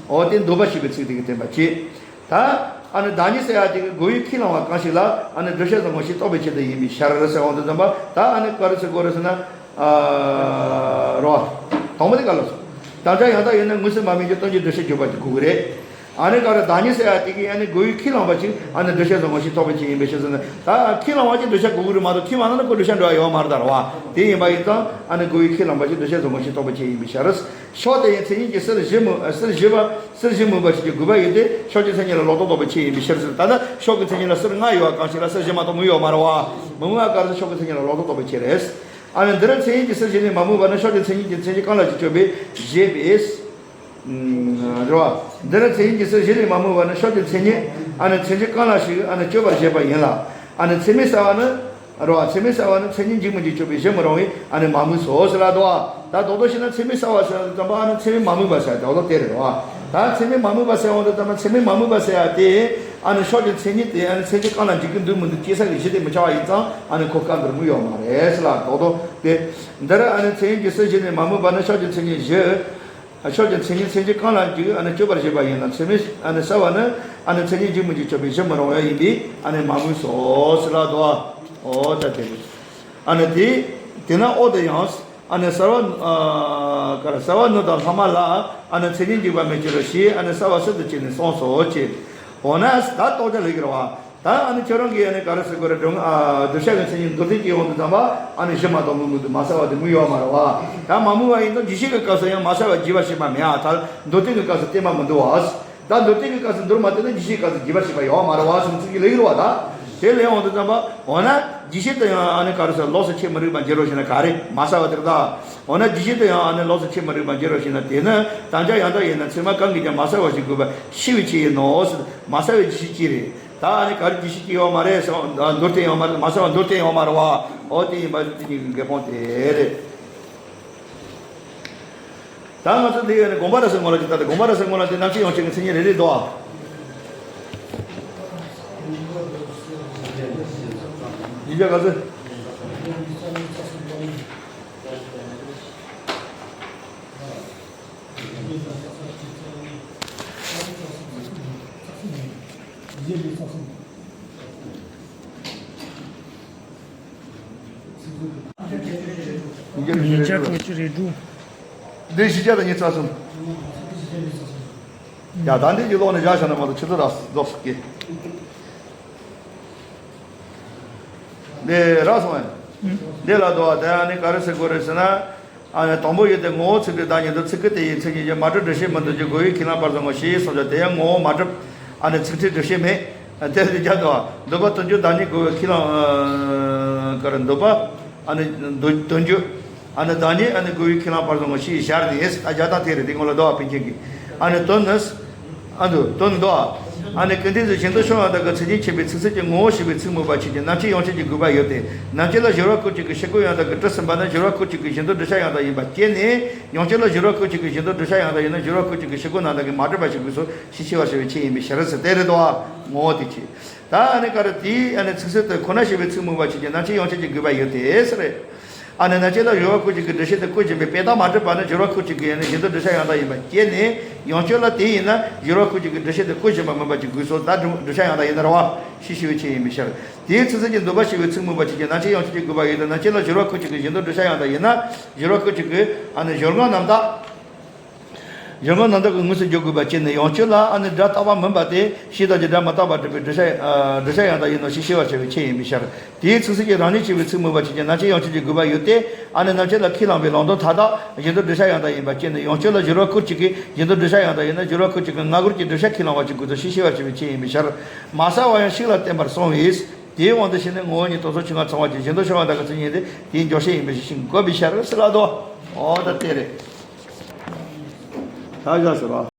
འོ་དེ་འདོད་པ་ཞེས་པའི་ཚིག་དེ་གིས་བསྟན་པ་བྱེད། ད་ཨ་ནི་བདག་ཉིད་ཟེར་ཡ་དེ་གི་དགོས་ཡུལ་ཁས་བླངས་པ་གང་ཞིག་ལ་ཨ་ནི་བསྒྲུབ་བྱ་བཟང་པོ་ཞིག་རྟོགས་པའི་ཆེད་དུ་ཡིན་པའི་ཕྱིར་ཟེར་འོང་དུས་ཙམ་པ། ད་ཨ་ནི་ག་རེ་ཟེར་དགོས་རེད་ཟེར་ན། ཨ། རོ། དང་པོ་དེ་ག་ལ་སོང་། དམ་བཅའ་ཡང་དག་ཡིན་ན་དངོས་སུ་མ་དམིགས་ཀྱང་དོན་གྱི་བསྒྲུབ་བྱ་འཇོག་པ་ཅིག་དགོས་ཀྱི་རེད། ཨ་ནི་ག་རེ་བདག་ཉིད་ཟེར་ཡ་དེ་གིས་ཨ་ནི་དགོས་ཡུལ་ཁས་བླངས་པ་ཅིག་ཨ་ནི་བསྒྲུབ་བྱ་བཟང་པོ་ཞིག་རྟོགས་པའི་ཆེད་ཡིན་པའི་ཕྱིར་ཟེར་ན། ད་ཁས་བླངས་པ་ཅིག་བསྒྲུབ་བྱ་དགོས་ཀྱི་རེད་མ་གཏོགས་ཁས་མ་བླངས་ན་ཁོ་བསྒྲུབ་བྱ་འགྲོ་ཡ་ཡོད་མ་རེད་ད་རེད་བ། དེ་ཡིན་པ་ཡིན་ཙང་ཨ་ནི་དགོས་ཡུལ་ཁས་བླངས་པ་ཅིག་བསྒྲུབ་བྱ་བཟང་པོ་ཞིག་རྟོགས་པའི་ཆེད་ཡིན་པའི་ཕྱིར། ཕྱོགས་དེ་ཡི་མཚན་ཉིད་ཀྱི་གསེར་བཞི་མུ། གསེར་བཞི་པ། གསེར་བཞི་མུས་པ་ཞིག་གི་དགོས་པ་ཡོད་དེ། ཕྱོགས་ཀྱི་མཚན་ཉིད་ལ་ལོག་རྟོག་རྟོགས་པའི་ཆེད་ཡིན་པའི་ཕྱིར་ཟེར། ད་ལྟ་ཕྱོགས་ཀྱི་མཚན་ཉིད་ལ་གསེར་ལྔ་ཡོད་པ་གང་ཞིག་ལ་གསེར་བཞི་མ་གཏོགས་མུ་ཡོད་མ་རེད་བ། མུ་མུ་ཨ་ག་རེ་ཟེར་ཕྱོགས་ཀྱི་མཚན་ཉིད་ལ་ལོག་རྟོག་རྟོགས་པའི་ཆེད་རེད། ཨ་ནི་འདི་རུ་མཚན་ཉིད་ཀྱི་གསེར་བཞི་ལས་མ་མུས་པ་ནི་ཕྱོགས་ཀྱི་མཚན་ཉིད་ཀྱི་མཚན་གཞི་རྐང་ལག་གཅིག་གཅོད་པའི་བཞེད་པས། རེད་བ། འདི་རུ་མཚན་ཉིད་ཀྱི་གསེར་བཞི་ལས་མ་མུས་པ་ནི་ཕྱོགས་ཀྱི་མཚན་ཉིད་ཨ་ནི་མཚན་གཞི་རྐང་ལག་ཞིག་ཨ་ནི་གཅོད་པར་བྱེད་པ་ཡིན་ལ། ཨ་ནི་ཚད་མས་བསལ་བ་ནི། རེད་བ། ཚད་མས་བསལ་བ་ནི་མཚན་ཉིད་འཇིག་མི་འཇིག་གཅོད་པའི་གཞི་མི་རུང་བས་ཨ་ནི་མ་མུས་སོ་ཟེར་ལ་དོ། ད་རྡོག་རྡོག་བྱས་ན་ཚད་མས་བསལ་བ་ཟེར་དུས་ཙམ་པ་ཨ་ནི་ཚད་མས་མ་མུས་པ་ཟེར་དེ་རྡོག་རྡོག་དེ་རེད་བ། ད་ཚད་མས་མ་མུས་པ་ཟེར་འོང་དུས་ཙམ་པ་ཚད་མས་མ་མུས་པ་ཟེར་ཡ་དེ་ཨ་ནི་ཕྱོགས་ཀྱི་མཚན་ཉིད་དེ་ཨ་ནི་མཚན་གཞི་རྐང་ལག་འཇིག་གི་འདུག་མི་འདུག་དཔྱད་བྱ་གི་གཞི་དེ་མི་ཆགས་པ་ཡིན་ཙང་ཨ་ནི་ཁོ་བཀག་འདིར་མུ་ཡོད་མ་རེད་ཟེར་ལ་རྡོག་རྡོག་དེ། འདིར་ཨ་ནི་མཚན་ཉིད་ཀྱི་གསེར་བཞི་ལས་མ་མུས་པ་ནི་ཕྱོགས་ཀྱི་མཚན་ཉིད་བཞི། ཕྱོགས་ཀྱི་མཚན་ཉིད་མཚན་གཞི་རྐང་ལག་གཅིག་ཨ་ནི་གཅོད་པར་བྱེད་པ་ཡིན་ལ། ཚད་མས་ཨ་ནི་བསལ་བ་ནི་ཨ་ནི་མཚན་ཉིད་འཇིག་མི་འཇིག་གཅོད་པའི་གཞི་མི་རུང་བ་ཡིན་པས་ཨ་ནི་མ་མུས་སོ་ཟེར་ལ་དོ། འོ་ད་དེ་རེད། ཨ་ནི་དེ་དེས་ན་འོ་དེ་ཡང་ཨ་ནི་བསལ་བ་ཨ་ག་རེ་བསལ་བ་ནུ་དང་ལྷག་མ་ལ་ཨ་ནི་མཚན་ཉིད་འཇིག་པ་མེད་ཀྱི་རེད་ཞེས་ཨ་ནི་བསལ་བ་གསལ་དུ་བྱས་ནས་གསུངས་སོ་ཅེས། འོ་ན་ད་རྟོགས་བྱ་ལས་ཀྱི་རེད་བ། ད་ཨ་ནི་ཁྱོད་རང་གིས་ཨ་ནི་ག་རེ་ཟེར་དགོས་རེད། སྒྲུབ་ཨ་བསྒྲུབ་བྱ་གི་མཚན་ཉིད་མདོར་བསྟན་གྱི་ཡོང་དུས་ཙམ་པ་ཨ་ནི་གཞི་མ་གཏོགས་མུ་མུ་འདུག་མ་བསལ་བ་དེ་མུ་ཡོད་མ་རེད་བ། ད་མ་མུ་བ་ཡིན་ཙང་རྒྱས་བཤད་ཀྱི་སྐབས་སུ་ཡང་མ་བསལ་བ་རྒྱས་པར་བྱེད་པ་མེད་ཨ། ད་མདོར་བསྟན་གྱི་སྐབས་སུ་བསྟན་པ་མི་འདུག་བ། ད་མདོར་བསྟན་གྱི་སྐབས་སུ་མདོར་མ་བསྟན་ན་རྒྱས་བཤད་སྐབས་སུ་རྒྱས་པར་བྱེད་པ་ཡོད་མ་རེད་བ་གསུང་ཚིག་གི་ལེགས་རེད་བ། ད་དེ་ལས་ཡོང་དུས་ཙམ་པ་འོ་ན་རྒྱས་བཤད་དུ་ཡང་ཨ་ནི་ག་རེ་ཟེར་ལོགས་སུ་ཁྱད་མི་རིག་པ་འགྱུར་རོ་ཞེ་ན་ག་རེ་མ་བསལ་བ་དེ་རེད་ད། འོ་ན་རྒྱས་བཤད་དུ་ཡང་ཨ་ནི་ལོགས་སུ་ཁྱད་མི་རིག་པ་འགྱུར་རོ་ཞེ་ན་དེ་ནི་དམ་བཅའ་ཡང་དག་ཡིན་ན་ཚད་མ་གང་གིས་ཀྱང་མ་བསལ་བ་ཞིག་དགོས་པ་ཤེས་པའི་ཆེད་ཡིན་ནོ་ཟེར། མ་བསལ་བའི་རྒྱས་བཤད་ཅིག་རེད། ད་ཨ་ནི་ག་རེ་རྒྱས་བཤད་ཅིག་ཡོད་མ་རེད་ཟེར་བ་མདོར་བསྟན་ཡོད་མ་རེད། མ་བསལ་བ་མདོར་བསྟན་ཡོད་མ་རེད་བ། འོ་དེ་ཡིན་པ་དེ་གཉིས་ཀྱི་འགལ་སྤོང་དེ་རེད། ད་ང་ཚོ་འདི་ཡོད་ནས་དགོངས་པ་རབ་གསལ་ངོ་ལ་ཅིག་ལྟ་སྟེ། དགོངས་པ་རབ་གསལ་ངོ་ལ་དེ་རྣམ་བཅད་ཡོངས་ཁྱབ་ཀྱི་མཚན་ཉིད་རེ་རེ་འདུག་ཨ། ཡིན་ཀྱང་ག་ཚོད། ཉིས་བརྒྱ་དྲུག་ཅུ་རེ་དྲུག་འདི་བཞི་བརྒྱ་དང་ཉི་ཤུ་རྩ་གསུམ། ཡ་ད་འདི་ཡི་ལོག་ནས་བཞག་བཞག་ན་མ་གཏོགས་ཆུ་ཚོད་རག་རྫོགས་སུ་སྐྱེ། འདི་རག་སོང་ངས། འདི་ལ་དོ་བ་དེ་ཨ་ནི་ག་རེ་ཟེར་དགོས་རེད་ཟེར་ན། ཨ་ནི་དང་པོ་ཡོད་དེ་ངོ་བོ་ཚིག་དེ་བདག་ཉིད་དུ་ཚིག་ཀུན་དེ་ཡི་མཚན་ཉིད་ཀྱིས་མ་གྲུབ་སྒྲུབ་བྱེད་མི་འདོད་ཀྱི་དགོས་པའི་ཁས་བླངས་པར་བཟུང་ངོ་ཞེས་གསུངས་ཀྱང་དེ་ཡང་ངོ་བོ་མ་གྲུབ། ཨ་ནི་ཚིག་ཕྲད་སྒྲུབ་བྱེད་མེད། དེ་ལས་རྒྱ་དང་འདོད་པ་དོན་བྱེད་བདག་ཉིད་དགོས་པའི་ཁས་བླངས་ཨ་ག་རེ་འདོད་པ། ཨ་ནི་དོན་དོན་བྱེད། ཨ་ནི་བདག་ཉིད་ཨ་ནི་དགོས་པའི་ཁས་བླངས་པར་བཟུང་ངོ་ཞེས་བཞག་སྟེ། ཨ་རྒྱ་དང་དེ་རེད་དེ་ངོ་ལ་འདོད་པ་ཕན་ཆད་ཀྱི། ཨ་ནི་དོན་ནི། ཨ་འདུ་དོན་འདོད། ཨ་ནི་ཀུན་བརྟེན་སུ་གཞན་དོན་ཕྱོགས་ཡང་དག་གི་མཚན་ཉིད་ཁྱབ་པའི་ཚིག་གསལ་གྱི་ངོ་བོ་ཞེས་པའི་ཚིག་སྨོས་པ་ཆོས་ཅན། རྣམ་བཅད་ཡོངས་ཁྱབ་ཀྱི་དགོས་པ་ཡོད་དེ། རྣམ་བཅད་ལ་སྦྱོར་བ་སྐུལ་གཅིག་གི་ཕྱིར་རྒོལ་ཡང་དག་གིས་གྲུབ་ཟིན་པ་ནི་སྦྱོར་བ་སྐུལ་གཅིག་གི་གཞན་དོན་བསྒྲུབ་བྱ་ཡང་དག་ཡིན་པ་བཅད་ནས། ཡོངས་ཁྱབ་ལ་སྦྱོར་བ་སྐུལ་གཅིག་གི་གཞན་དོན་བསྒྲུབ་བྱ་ཡང་དག་ཡིན་ན་སྦྱོར་བ་སྐུལ་གཅིག་གི་ཕྱིར་རྒོལ་རྣམ་དག་གིས་མ་གྲུབ་པ་ཞིག་དགོས་སོ་ཞེས་ཤེས་པར་བྱ་བའི་ཆེད་ཡིན་པའི་ཕྱིར་ཟེར་དེ་རེད་དོ། ངོ་བོ་དེ་ཆེ། ད་ཨ་ནི་ག་རེ་དེའི་ཨ་ནི་ཚིག་གསལ་དུ་ཁོ་ན་ཞེས་པའི་ཚིག་སྨོས་པ་ཆོས་ཅན། རྣམ་བཅད་ཡོངས་ཁྱབ་ཀྱི་དགོས་པ་ཡོད་དེ་ཟེར་རེད། ཨ་ནི་རྣམ་བཅད་ལ་སྦྱོར་བ་སྐུལ་གཅིག་གི་སྒྲུབ་བྱེད་དུ་བཀོད་བཞིན་པའི་དཔེ་རྟགས་མ་གྲུབ་པ་ནི་སྦྱོར་བ་སྐུལ་གཅིག་གི་ཡང་ནི་གཞན་དོན་བསྒྲུབ་བྱ་ཡང་དག་ཡིན་པ་བཅད་ནས། ཡོངས་ཁྱབ་ལ་དེ་ཡིན་ན་སྦྱོར་བ་སྐུལ་གཅིག་གི་སྒྲུབ་བྱེད་དུ་བཀོད་བཞིན་པ་མིན་པ་ཅིག་དགོས་སོ། ད་སྒྲུབ་བསྒྲུབ་བྱ་ཡང་དག་ཡིན་ན་རེད་བ། ཞེས་ཤེས་པའི་ཆེད་ཡིན་པའི་ཕྱིར། དེའི་ཚིག་གསལ་གྱི་འདོད་པ་ཞེས་པའི་ཚིག་སྨོས་པ་ཆོས་ཅན། རྣམ་བཅད་ཡོངས་ཁྱབ་ཀྱི་དགོས་པ་ཡོད་དེ། རྣམ་བཅད་ལ་སྦྱོར་བ་སྐུལ་གཅིག་གི་གཞན་དོན་བསྒྲུབ་བྱ་ཡང་དག་ཡིན་ན་སྦྱོར་བ་སྐུལ་གཅིག་གི་ཨ་ནི་སྦྱོར་ངག་རྣམ་དག་གཞན་ངོ་རྣམ་དག་གི་དངོས་སུ་འཇོག་དགོས་པ་བཅས་ནི་ཡང་སྤྱོད་ལ་ཨ་ནི་སྒྲ་རྟག་པ་མིན་པ་སྟེ་ཕྱིའི་དོན་གྱི་སྒྲ་མི་རྟག་པར་སྒྲུབ་པའི་བསྒྲུབ་བྱ་ཨ་བསྒྲུབ་བྱ་ཡང་དག་ཡིན་ནོ་ཞེས་ཤེས་པར་བྱ་བའི་ཆེད་ཡིན་པའི་ཕྱིར། དེའི་ཚིག་ཟིན་གྱི་རང་ཉིད་ཅེས་པའི་ཚིག་སྨོས་པ་ཆོས་ཅན། རྣམ་བཅད་ཡང་སྤྱོད་ཀྱི་དགོས་པ་ཡོད་དེ། ཨ་ནི་རྣམ་བཅད་ལ་ཁས་བླངས་པའི་ལུང་དོན་མཐའ་དག་གཞན་དོན་བསྒྲུབ་བྱ་ཡང་དག་ཡིན་པ་བཅས་ནི་ཡང་སྤྱོད་ལ་སྦྱོར་བ་སྐུལ་གཅིག་གིས་གཞན་དོན་བསྒྲུབ་བྱ་ཡང་དག་ཡིན་ན། སྦྱོར་བ་སྐུལ་གཅིག་གིས་ང་རྒོལ་གྱི་བསྒྲུབ་བྱ་ཁས་བླངས་པ་གཅིག་དགོས་ཚུལ་ཞེས་ཤེས་པར་བྱ་བའི་ཆེད་ཡིན་པའི་ཕྱིར། མ་གསལ་བ་ཡང་ཤུགས་ལ་བསྟན་པར་གསུངས་པས། དེའི་དབང་དུ་བྱས་ནས་ངོ་བོ་ཉིད་དོན་སོགས་ཆོས་ལྔ་ཚང་བ་ཅན་གཞན་དོན་ཕྱོགས་ལ་དག་གི་ཚུལ་ཉིད་དེ་དེའི་འཇོག་བྱེད་ཡིན་པའི་ཕྱིར་ཞིང་དགོས་པའི་ཕྱིར་ཟེར་ལ་དོ། འོ་ད་དེ་རེད། ད་བཞག་ཟེར་བ།